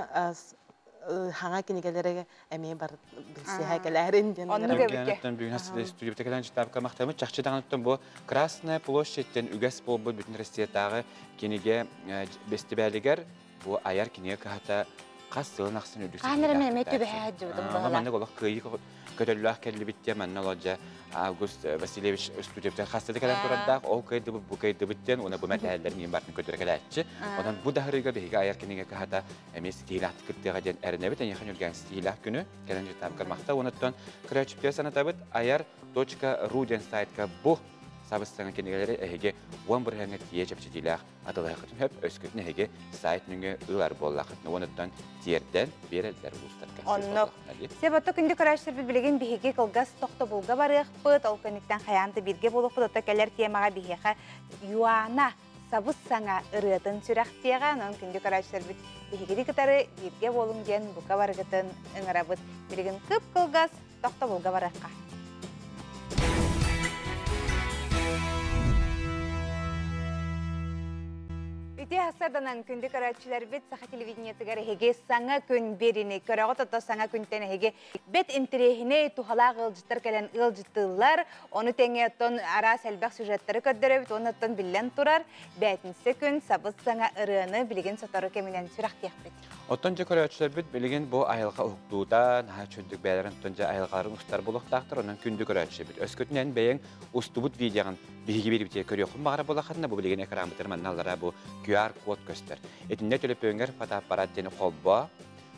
хаҥа кинигэлэри эмиэ бар билсиһэ кэлээрин диэн. Оннук эбикке. Бүгүн студията кэлэн чытаапка махтаммыт чахчы даҕаныттан бу Красная площадьтан үгэс буолбут бүтүн Россиятааҕы кинигэ бэстибээлигэр бу айар кинигэ кыһата хас сылын ахсын үрдүк Хааныр эмэ эмэ түбэһэ дьыбытым баһыла. Маннык олох кыайыы көтөллөөх кэллибит диэн манна олодьа Август Васильевич студияттан хастыда кэлэн турардаах ол кыайдыбыт бу кыайдыбыт диэн уна бу мэтээллэрин иин бартын көтөрө кэлээччи. Онон бу даһырыга биһиги айар кинигэ кыһата эмиэ ситиилээхтик кыттыаҕа диэн эрэнэбит. Эйиэхэ Нүргээн ситиилээх күнү кэлэн дьыктаабыккар махта. Онуттан көрөөччүптүө санатабыт ayar.ru диэн сайтка бу сабыстаҥа кинигэлэри эһиги 10 бырыһыаҥҥа тиийэ чэпчэтиилээх атылаһыаххытын сөп, өскөтүн эһиги сайт нөҥүө ылар буоллаххытына уонуттан тиэрдэн биэрэллэр улуустарга. Оннук. Себото күндү көрөөччүлэрбит билигин биһиги кылгас тохтобулга барыахпыт, ол кэнниттэн хайаан да бииргэ буолуохпут, оттон кэлэр темаҕа биһиэхэ Юана сабыс саҥа ырыатын сүрэхтиэҕэ. Онон күндү көрөөччүлэрбит биһигини кытары бииргэ буолуҥ диэн бука барыгытын ыҥырабыт. Билигин кып-кылгас тохтобулга барыахха. Үтүө сарданан күндү көрөөччүлэрбит саха телевидениетыгар эһиги саҥа күн биэриини көрөҕүт ото саҥа күнтэн эһиги бэт интэриэһинэй туһалаах ыалдьыттар кэлэн ыалдьыттыыллар. Ону тэҥэ оттон араас элбэх сюжеттары көрдөрөбүт уонна оттон биллэн турар бээтинсэ күн сабыс саҥа ырыаны билигин сотору кэминэн сүрэхтиэхпит. Оттон дьэ көрөөччүлэрбит билигин бу айылҕа уһуктуута наһаа чүрдүк бэйэлэрин оттон дьэ айылҕаларын устар буолуохтаахтар, онон күндү көрөөччүбүт. Өскөтүнэн бэйэҥ устубут видеоҕын биһиги биэрбитигэр көрүөххүн баҕара буоллаххытына, бу билигин экранбытыгар манна аллара бу QR-код көстөр. Итиннэ төлөпүөҥҥэр фотоаппарат диэни холбоо,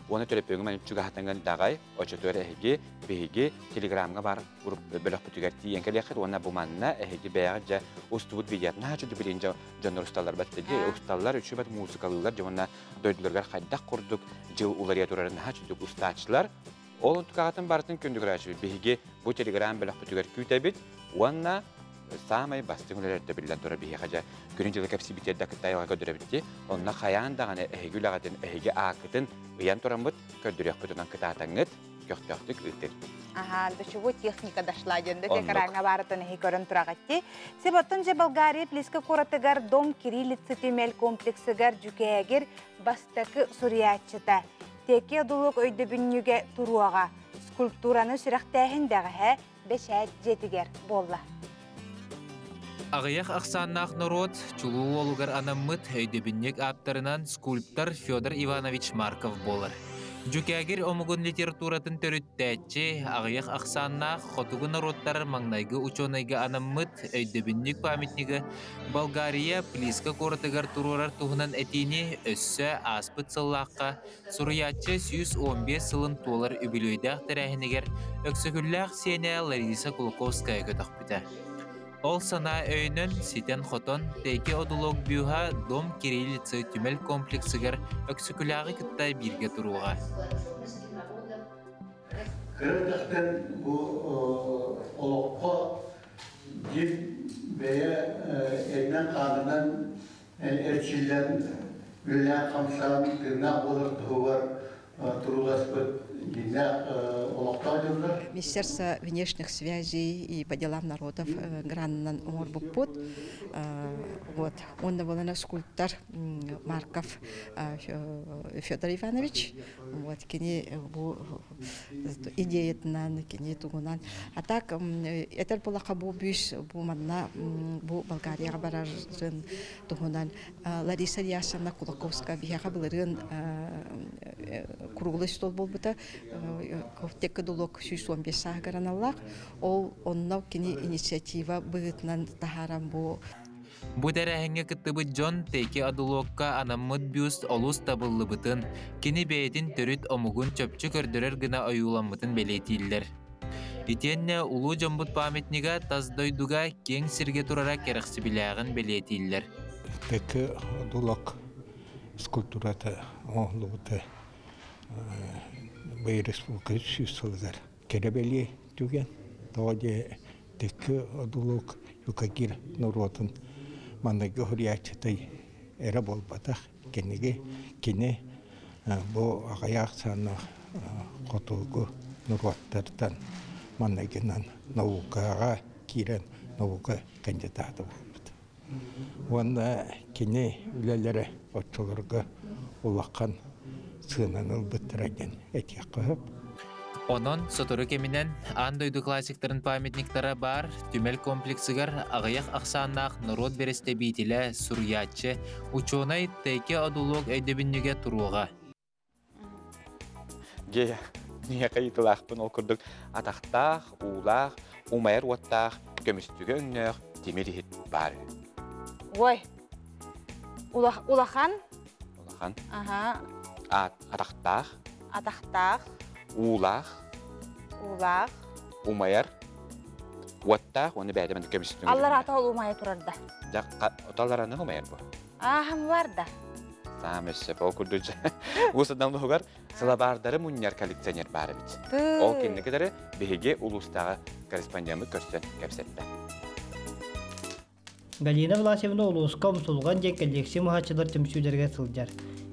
уонна төлөпүөҥҥэ маннык чугаһатыҥын даҕай, оччотугар эһиги биһиги телеграмҥа баар бөлөхпүтүгэр тиийэн кэлиэххит уонна бу манна эһиги бэйэҕит дьэ устубут видеотын наһаа чудо билигин дьэ дьоннор усталлар бат усталлар үчүгэй музыкалыыллар дьэ уонна дойдуларыгар хайдах курдук дьыл уларыйа турарын наһаа чудук устааччылар. Ол онтукаҕытын барытын күндүгүрээччибит биһиги бу телеграм бөлөхпүтүгэр күүтэбит уонна саамай бастыҥ үлэлэрдэ биллэн турар биһиэхэ дьэ күнүн дьылы кэпсиибитигэр да кытта айылҕа көрдөрөбүт дии. Онно хайаан даҕаны эһиги үлэҕитин, эһиги ааккытын ыйан тураммыт көрдөрүөхпүт онон кытаатаҥҥыт көхтөөхтүк ыытын. Аха, до чего техника дошла диэн да экраҥҥа баарытын эһи көрөн тураҕытти. Себоттон же Болгария Плиска куоратыгар Дом кириллицы түмэл комплексыгар Дьүкээгир бастакы суруйааччыта Теке Одулук өйдөбүнньүгэ туруоҕа. Скульптураны сүрэхтээһин бэҕэһээ бэчээт дьиэтигэр буолла. Аҕыйах ахсааннаах норуот чулуу уолугар анаммыт өйдөбүнньүк ааптарынан скульптор Федор Иванович Марков буолар. Дьүкээгир омугун литературатын төрүттээччи, аҕыйах ахсааннаах хотугу норуоттар маҥнайгы учуонайга анаммыт өйдөбүнньүк памятнигы Болгария Плиска куоратыгар туруорар туһунан этиини өссө ааспыт сыллаахха суруйааччы 115 сылын туолар үбүлүөйдээх тэрээһинигэр Өксөкүлээх сиэнэ Лариса Кулаковская көтөхпүтэ. Ол санаа өйүнэн ситэн-хотон Тэйки Одулок бюһа Дом кириллицы түмэл комплексыгар Өксөкүлээҕи кытта бииргэ туруоҕа. Кыра эрдэхтэн бу олоххо дьиҥ бэйэ этинэн-хаанынан эрчиллэн, үлэлээн-хамсаан тыыннаах буолар туһугар турууласпыт Министерство внешних связей и по делам народов гранынан оҥорбуппут. Вот. Онно буолана скульптор Марков Федор Иванович. Вот кини бу идеятынан, кини тугунан. А так этер булаха бу бүүс бу манна бу Болгарияҕа барарын туһунан Лариса Ильясовна Кулаковская биһиэхэ былырыын круглый стол буолбута текка дулуок 115 сааһыгар аналлаах. Ол онно кини инициатива быһыытынан таһааран бу Бу тэрээһиҥҥэ кыттыбыт дьон Тэки Адулокка анаммыт бюст олус табыллыбытын, кини бэйэтин төрүт омугун чопчу көрдөрөр гына ойууламмытын бэлиэтииллэр. Итиэннэ улуу дьоммут памятнига тас дойдуга киэҥ сиргэ турара кэрэхсибилээҕин бэлиэтииллэр. Тэки Адулок скульптурата оҥоһуллубута быйыл республика 100 сылыгар кэрэ бэлиэ түгэн. Тоҕо диэ Тэки Одулок юкагир норуотун маҥнайгы суруйааччытай эрэ буолбатах. Киниги кини бу аҕыйах ахсааннаах хотугу норуоттартан маҥнайгынан наукаҕа киирэн наука кандидата буолбут. Уонна кини үлэлэрэ оччолорго улахан сыананы ылбыттара диэн этиэххэ сөп. Онон сотору кэминэн аан дойду классиктарын памятниктара баар түмэл комплексыгар аҕыйах ахсааннаах норуот бэрэстэбиитилэ, суруйааччы, учуонай Тэйке Одулок өйдөбүнньүгэ туруоҕа. Дьэ, миэхэ ыйытылаахпын ол курдук атахтаах, уулаах, умайар уоттаах, көмүстүгэ өҥнөөх тимир иһит баар үһү. Ой, улахан. Улахан. Аха. Атахтаах. Атахтаах. Уулаах. Уулаах. Умайар уоттаах уонна бэйэтэ маннык көмүстүҥ. Аллар ата ол умайа турар да. Дьэ, оталлараны умайар бу. Аахам бар да. Саамай сөп ол курдук уус уһугар сылабаардары мунньар коллекционер баар эбит. Ол кинникилери биһиги улуустааҕы корреспондеммыт көрсөн кэпсэтти. Галина Власьевна улууска Умсулҕан диэн кэллиэксийэ муһааччылар түмсүүлэригэр сылдьар.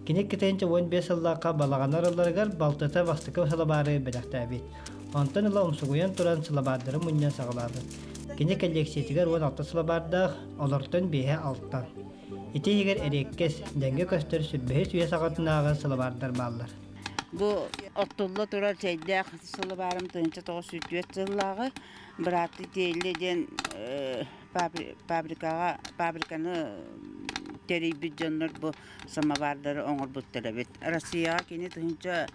Кини 2015 сыллаахха балаҕан арылларыгар балтыта бастакы сылабаары бэлэхтээбит. Онтон ыла умсугуйан туран сылабаардары мунньан саҕалаабыт. Кини кэллиэксийэтигэр 16 сылабаардаах, олортон биэһэ алтан. Ити иһигэр эриэккэс, дэҥҥэ көстөр сүрбэһис үйэ саҕатынааҕы сылабаардар бааллар. Бу оттулла турар чэйдээх сылабаарым 1904 сыллааҕы бырааттыы Тиэлли диэн фабрикаҕа фабриканы тэрийбит дьоннор бу самовардары оҥорбуттар эбит. Россияҕа кини тыһыынча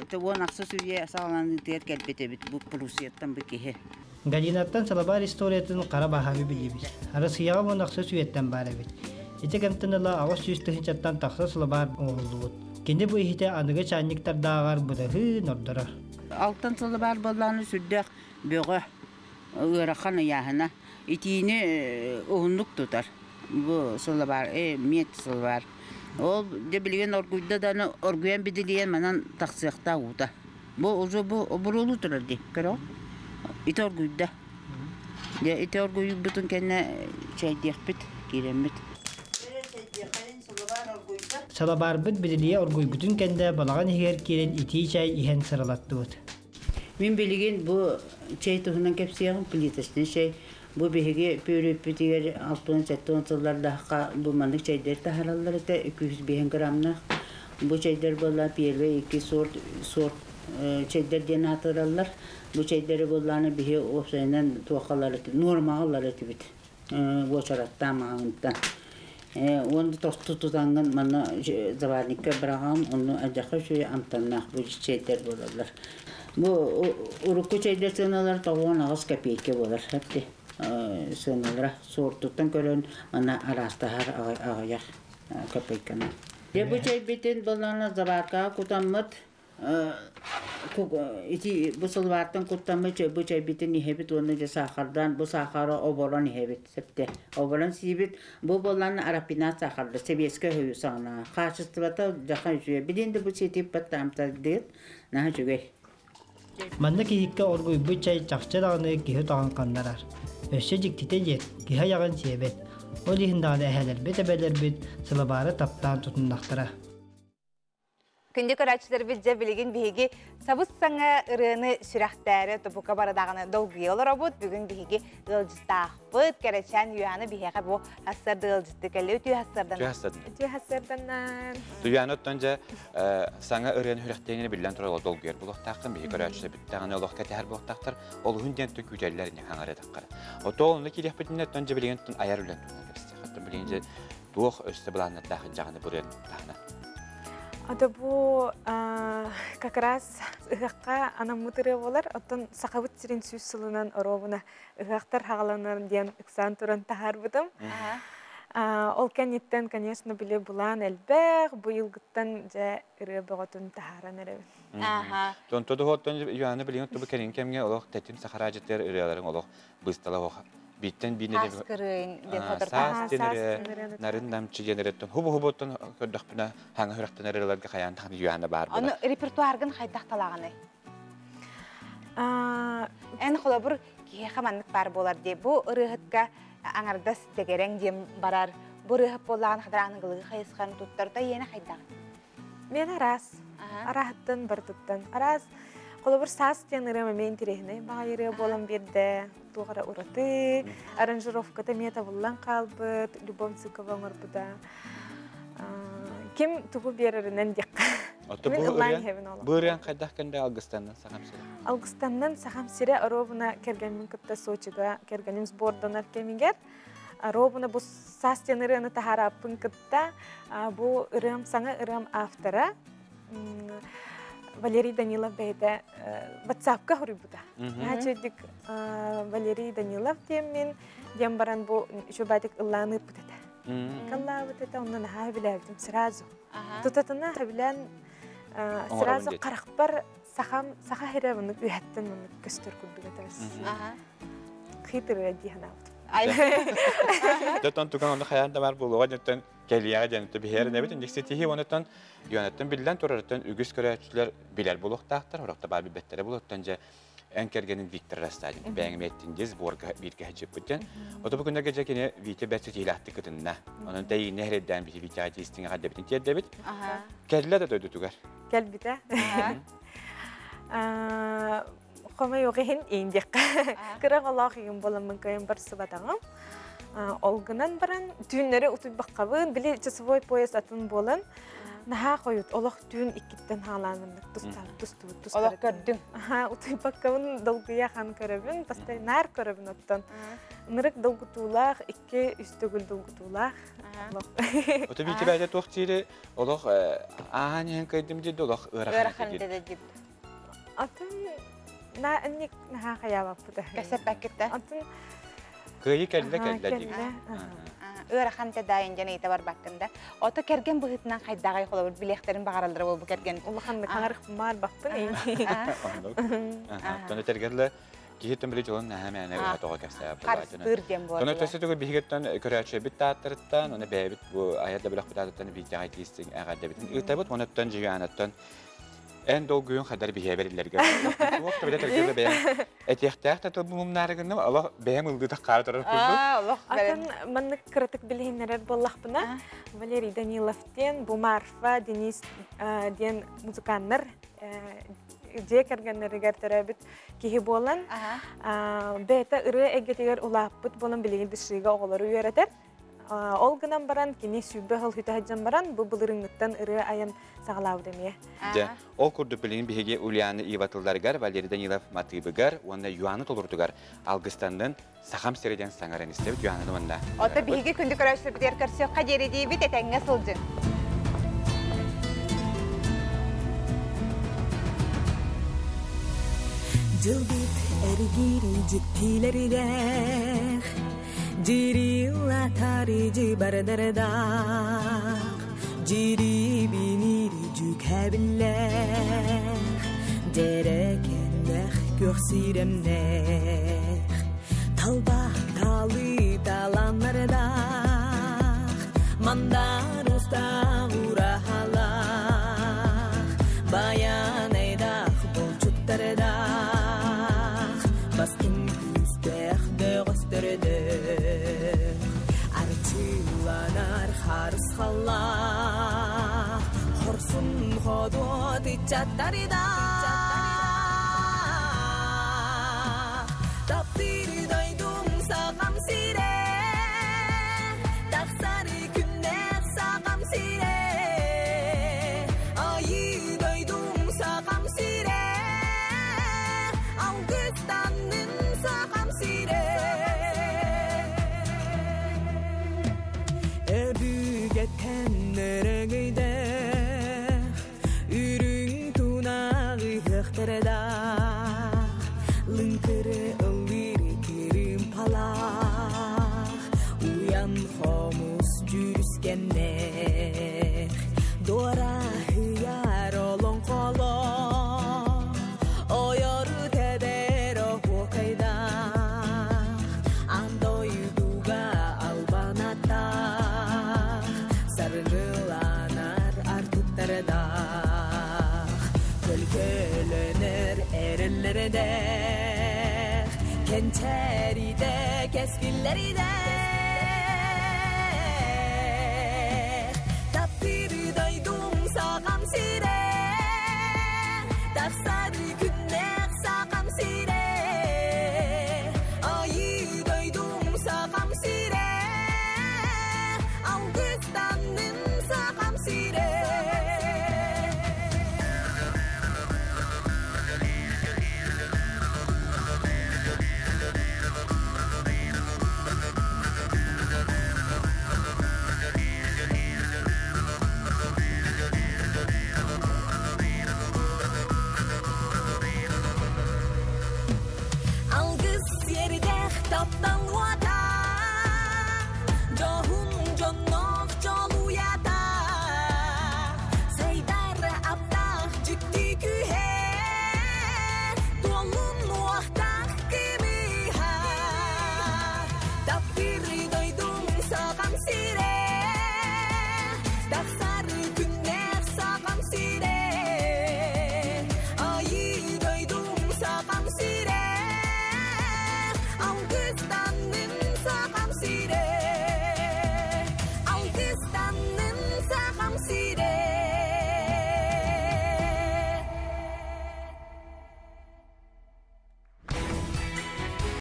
16 үйэ саҕаланыытыгар кэлбит эбит бу Пруссияттан бу киһи. Галинаттан сылабаар историятын хара баһаамы билибит. Россияҕа 16 үйэттэн баар эбит. Ити кэмтэн ыла 800 тыһыынчаттан тахса сылабаар оҥоһуллубут. Кини бу иһитэ аныгы чаанньыктардааҕар быдаһыы ордорор. Алтан сылабаар буоллаҕына сүрдээх бөҕө ыарахан ыйааһына. Итиини уһуннук тутар. Бу сылабаар, миэт сылабаар. Ол дьэ билигин оргуйда да оргуйан бидилийэн манан тахсыахтаах уута. Бу уже бу буруолуу турар дии, көрөҕүт? Ити оргуйда. Дьэ ити оргуйбутун кэннэ чэйдиэхпит, киирэммит. Сылабаарбыт бидилийэ оргуйбутун кэннэ балаҕан иһигэр киирэн итии чай иһэн сыралаттыбыт. Мин билигин бу чэй туһунан кэпсиэҕим, плиточный чэй. Бу биһиги пүөрүппүтүгэр 60-70 сыллардаахха бу маннык чэйдэр таһаараллар этэ, 205 граммнаах. Бу чэйдэр буолла первый, икки сорт, сорт чэйдэр диэн аатыраллар. Бу чэйдэри буоллааны биһи уопсайынан туохалар нуормаҕа ылар этибит. Уочараттаан маҕаһыынтан. Уонна тосту тутаҥҥын манна заварникка быраҕаҕын, онно алдьархай үчүгэй амтаннаах бу чэйдэр буолаллар. Бу урукку чэйдэр сыаналара 98 копейка буолар. Эпти сыаналара суортуттан көрөн манна араастаһар аҕыйах копейканы. Дьэ бу чэйбитин буллаҕына заваркаҕа кутаммыт ити бу сылбаартан куттаммыт бу чэйбитин иһэбит уонна дьэ саахардаан бу саахары оборон иһэбит сөптө оборон сиибит бу буоллаан рапинат саахарда сэбиэскэй өһү саҕана хаачыстыбата дьахан үчүгэй билин да бу сиэтиппат таамтардыыт наһаа үчүгэй. Манна киһиккэ оргуйбут чай чахчы даҕаны киһи утаҕын ханнарар. Өссө дьиктитэ диэн, киһи айаҕын сиэбэт. Ол иһин даҕаны эһэлэрбит, эбэлэрбит сылабаары таптаан тутуннахтара. Күндү көрөөччүлэрбит дьэ билигин биһиги сабыс саҥа ырыаны сүрэхтээри тупука барадаҕаны долгуйа олоробут. Бүгүн биһиги ыалдьыттаахпыт. Кэрэчээн Юяна биһиэхэ бу хассарда ыалдьытты кэллэ. Үтүө хассардан. Үтүө хассардан. Үтүө хассарданнан. Туйаана оттон дьэ саҥа ырыаны сүрэхтээҥҥэ биллэн турар долгуйар буолуохтааххын. Биһиги көрөөччүлэр бүттэҕинэ олох кэтэһэр буолуохтаахтар. Олуһун диэн күүтэллэр ини хаҥар этаххара. Ото онно киириэхпитинэ оттон дьэ билигин айар үлэн туһунан кэпсиэх. Оттон билигин дьэ туох өссө былааннардаах дьаҕаны бу ырыаны таһынан. Ата бу как раз ыһыахха анаммыт ырыа буолар. Оттон Сахабыт сирин сүүс сылынан оруобуна ыһыахтар хаҕаланар диэн ыксаан туран таһаарбытым. Ол кэнниттэн, конечно, били булаан элбэх, быйылгыттан дьэ ырыа бөҕөтүн таһааран эрэбин. Тон тодоһоттон Юана билигин тубу кэлин кэмҥэ олох тэтим сахараажытыар ырыаларын олох быыстала оһох бииртэн биир Саас кырыйын диэн саас диэн нарын намчы диэн ырыаттан хубу хубуттан көрдөхпүнэ хаҥа сүрэхтэнэр ырыаларга хайаан таханы юана баар Аны репертуаргын хайдах талаҕыный? Эн холобур киһиэхэ маннык баар буолар дии. Бу ырыаһытка аҥардас дэгэрэҥ диэн барар. Бу ырыаһыт буоллаҕына хатар аныгылыы хайысханы туттар та иэнэ хайдах? Мен араас. Арааһыттан барытыттан. Араас холобур саас диэн ырыам эмиэ интэриэһинэй баҕайы ырыа буолан биэрдэ. Туох эрэ ураты аранжировката эмиэ табыллан хаалбыт. Любовь Зыкова оҥорбута. Ким тугу биэрэринэн диэххэ. Оттон Мин ыллаан иһэбин ол. Бу ырыаҥ хайдах кэнде Алгыстаннан Сахам сирэ? Алгыстаннан Сахам сирэ оруобуна кэргэммин кытта Сочига кэргэним сборданар кэмигэр оруобуна бу саас диэн ырыаны таһаарааппын кытта бу ырыам саҥа ырыам автора Валерий Данилов бэйэтэ ватсапка хоруйбута. Наачыдик Валерий Данилов диэммин диэн баран бу үчүгэйдик ыллаан ыыппыт этэ. Каллаабыт этэ, онно наһаа сөбүлээбитим сразу. Тутатына сөбүлээн сразу харахпар сахам саха сирэ муннук үөһэттэн муннук көстөр курдук этэ. Хитрый дии санаабытым. Дьэ, туган онно хайаан да бар буолуоҕа дьэнтэн кэлиэҕэ диэн биһиэрин эбит индекситиһи онуттан юанаттан биллэн турарыттан үгүс көрөөччүлэр билэр буолуохтаахтар, орохто баар билбэттэрэ буолуоттан дьэ Эн кэргэнин Виктор Растадин бэйэҥ эмиэттин дьиз сборга бииргэ сылдьыппыт. Ото бу күннэргэ дьэ кини Витя бэрт ситиилээхтик кытынна. Онон тэйиинэ эрэйдээн биһи Витяҕа тиистиҥэ хаддабитин тиэрдэбит. Кэллэ да дойдутугар. Кэлбитэ. Хомойуох иһин ииндиэххэ. Кыра оҕолоох иһин буоламмын кыайан барсыбатаҕым. Ол гынан баран түүннэри утуйбаккабын, били часовой пояс атын буолан, наһаа хойут олох түүн иккиттэн хаалаанымнык тустубут тустар. Олох көрдүҥ. Аха, утуйбаккабын долгуйа хан көрөбүн, постоянно наар көрөбүн оттон. Ынырык долгутуулаах, икки үс төгүл долгутуулаах. Ото Витя бэйэтэ туох диири олох ааһан иһэн кыайдым диир олох ыарахан диир. Атын на инник наһаа хайаабаппыт. Кэсэппэккитте. Атын Кыайы кэллэ кэллэ диир. Ыарахан да дайын дьэн ыйыта барбаккын да. Ото кэргэн быһыытынан хайдаҕай холобур билиэхтэрин баҕараллара буолбу кэргэн. Улаханнык хаҥарыхпымаар баппын. Тону тергерле киһи били дьолун наһаа мээнэ ыһа тоҕо кэпсээбит. Харыстыыр диэн буолар. Тону төсө түгү биһигиттэн көрөөччү тааттарыттан, оны бэйэбит бу айар да бөлөхпүт аатыттан биирдэҕэ тиистиҥ эҕэрдэбитин ыытабыт, онуттан жигаанаттан эн долгуйун хадар биһиэ бериллэргэ. Туох да билэ тергерле бэйэм этиэхтээх да тылбумнаарыгынным олох бэйэм ылдыытах хаара турар курдук. Атын маннык кыратык билиһиннэрэр буоллахпына, Валерий Данилов диэн, бу Марфа, Денис диэн музыканнар дьиэ кэргэннэригэр төрөөбүт киһи буолан, бэйэтэ ырыа эйгэтигэр улааппыт буолан билигин дышыыга оҕолору үөрэтэр. Ол гынан баран кини сүүрбэ сыл хүтэ сылдьан баран бу былырыҥҥыттан ырыа айан саҕалаабыт эмиэ. Дьэ, ол курдук билигин биһиги Ульяна Иватылларыгар, Валерий Данилов матыыбыгар уонна Юаны толорутугар алгыстаннын Сахам сирэ диэн саҥаран истэбит Юананы уонна Ото биһиги күндү көрөөччүлэрбитигэр көрсүөххэ диэри диибит этэҥҥэ сылдьыҥ. Дьылбыт эргиири дьиктилэрдээх, дьириллатари дьыбардардаах, дьирибинири дьүкэбиллээх, дьэрэкэннэх күөх сирэмнээх, талба талы таланнардаах, мандар устаах ураһалаах, баянайдаах булчуттардаах, бастыҥ күүстээх бөҕөстөрдөөх, арчыланар харысхаллаах, хорсун ходуот ыччаттардаах, таптыыр дойдум Сахам сирэ, тахсар күннээх Сахам сирэ, айыы дойдум Сахам сирэ, алгыстаннын Сахам сирэ. Өбүгэттэн өрөгөйдөөх, үрүҥ тунаҕы ыһыахтардаах, лыҥкыры ыллыыр кырыымпалаах, уйан хомус дьүрүскэннээх, дуораһыйар олоҥхолоох, ойору тэбэр оһуокайдаах, аан дойдуга албан аттаах, саргыланар артыктардаах, көлкөлөнөр эрэллэрдээх, кэнчээридэ кэскиллэрдээх.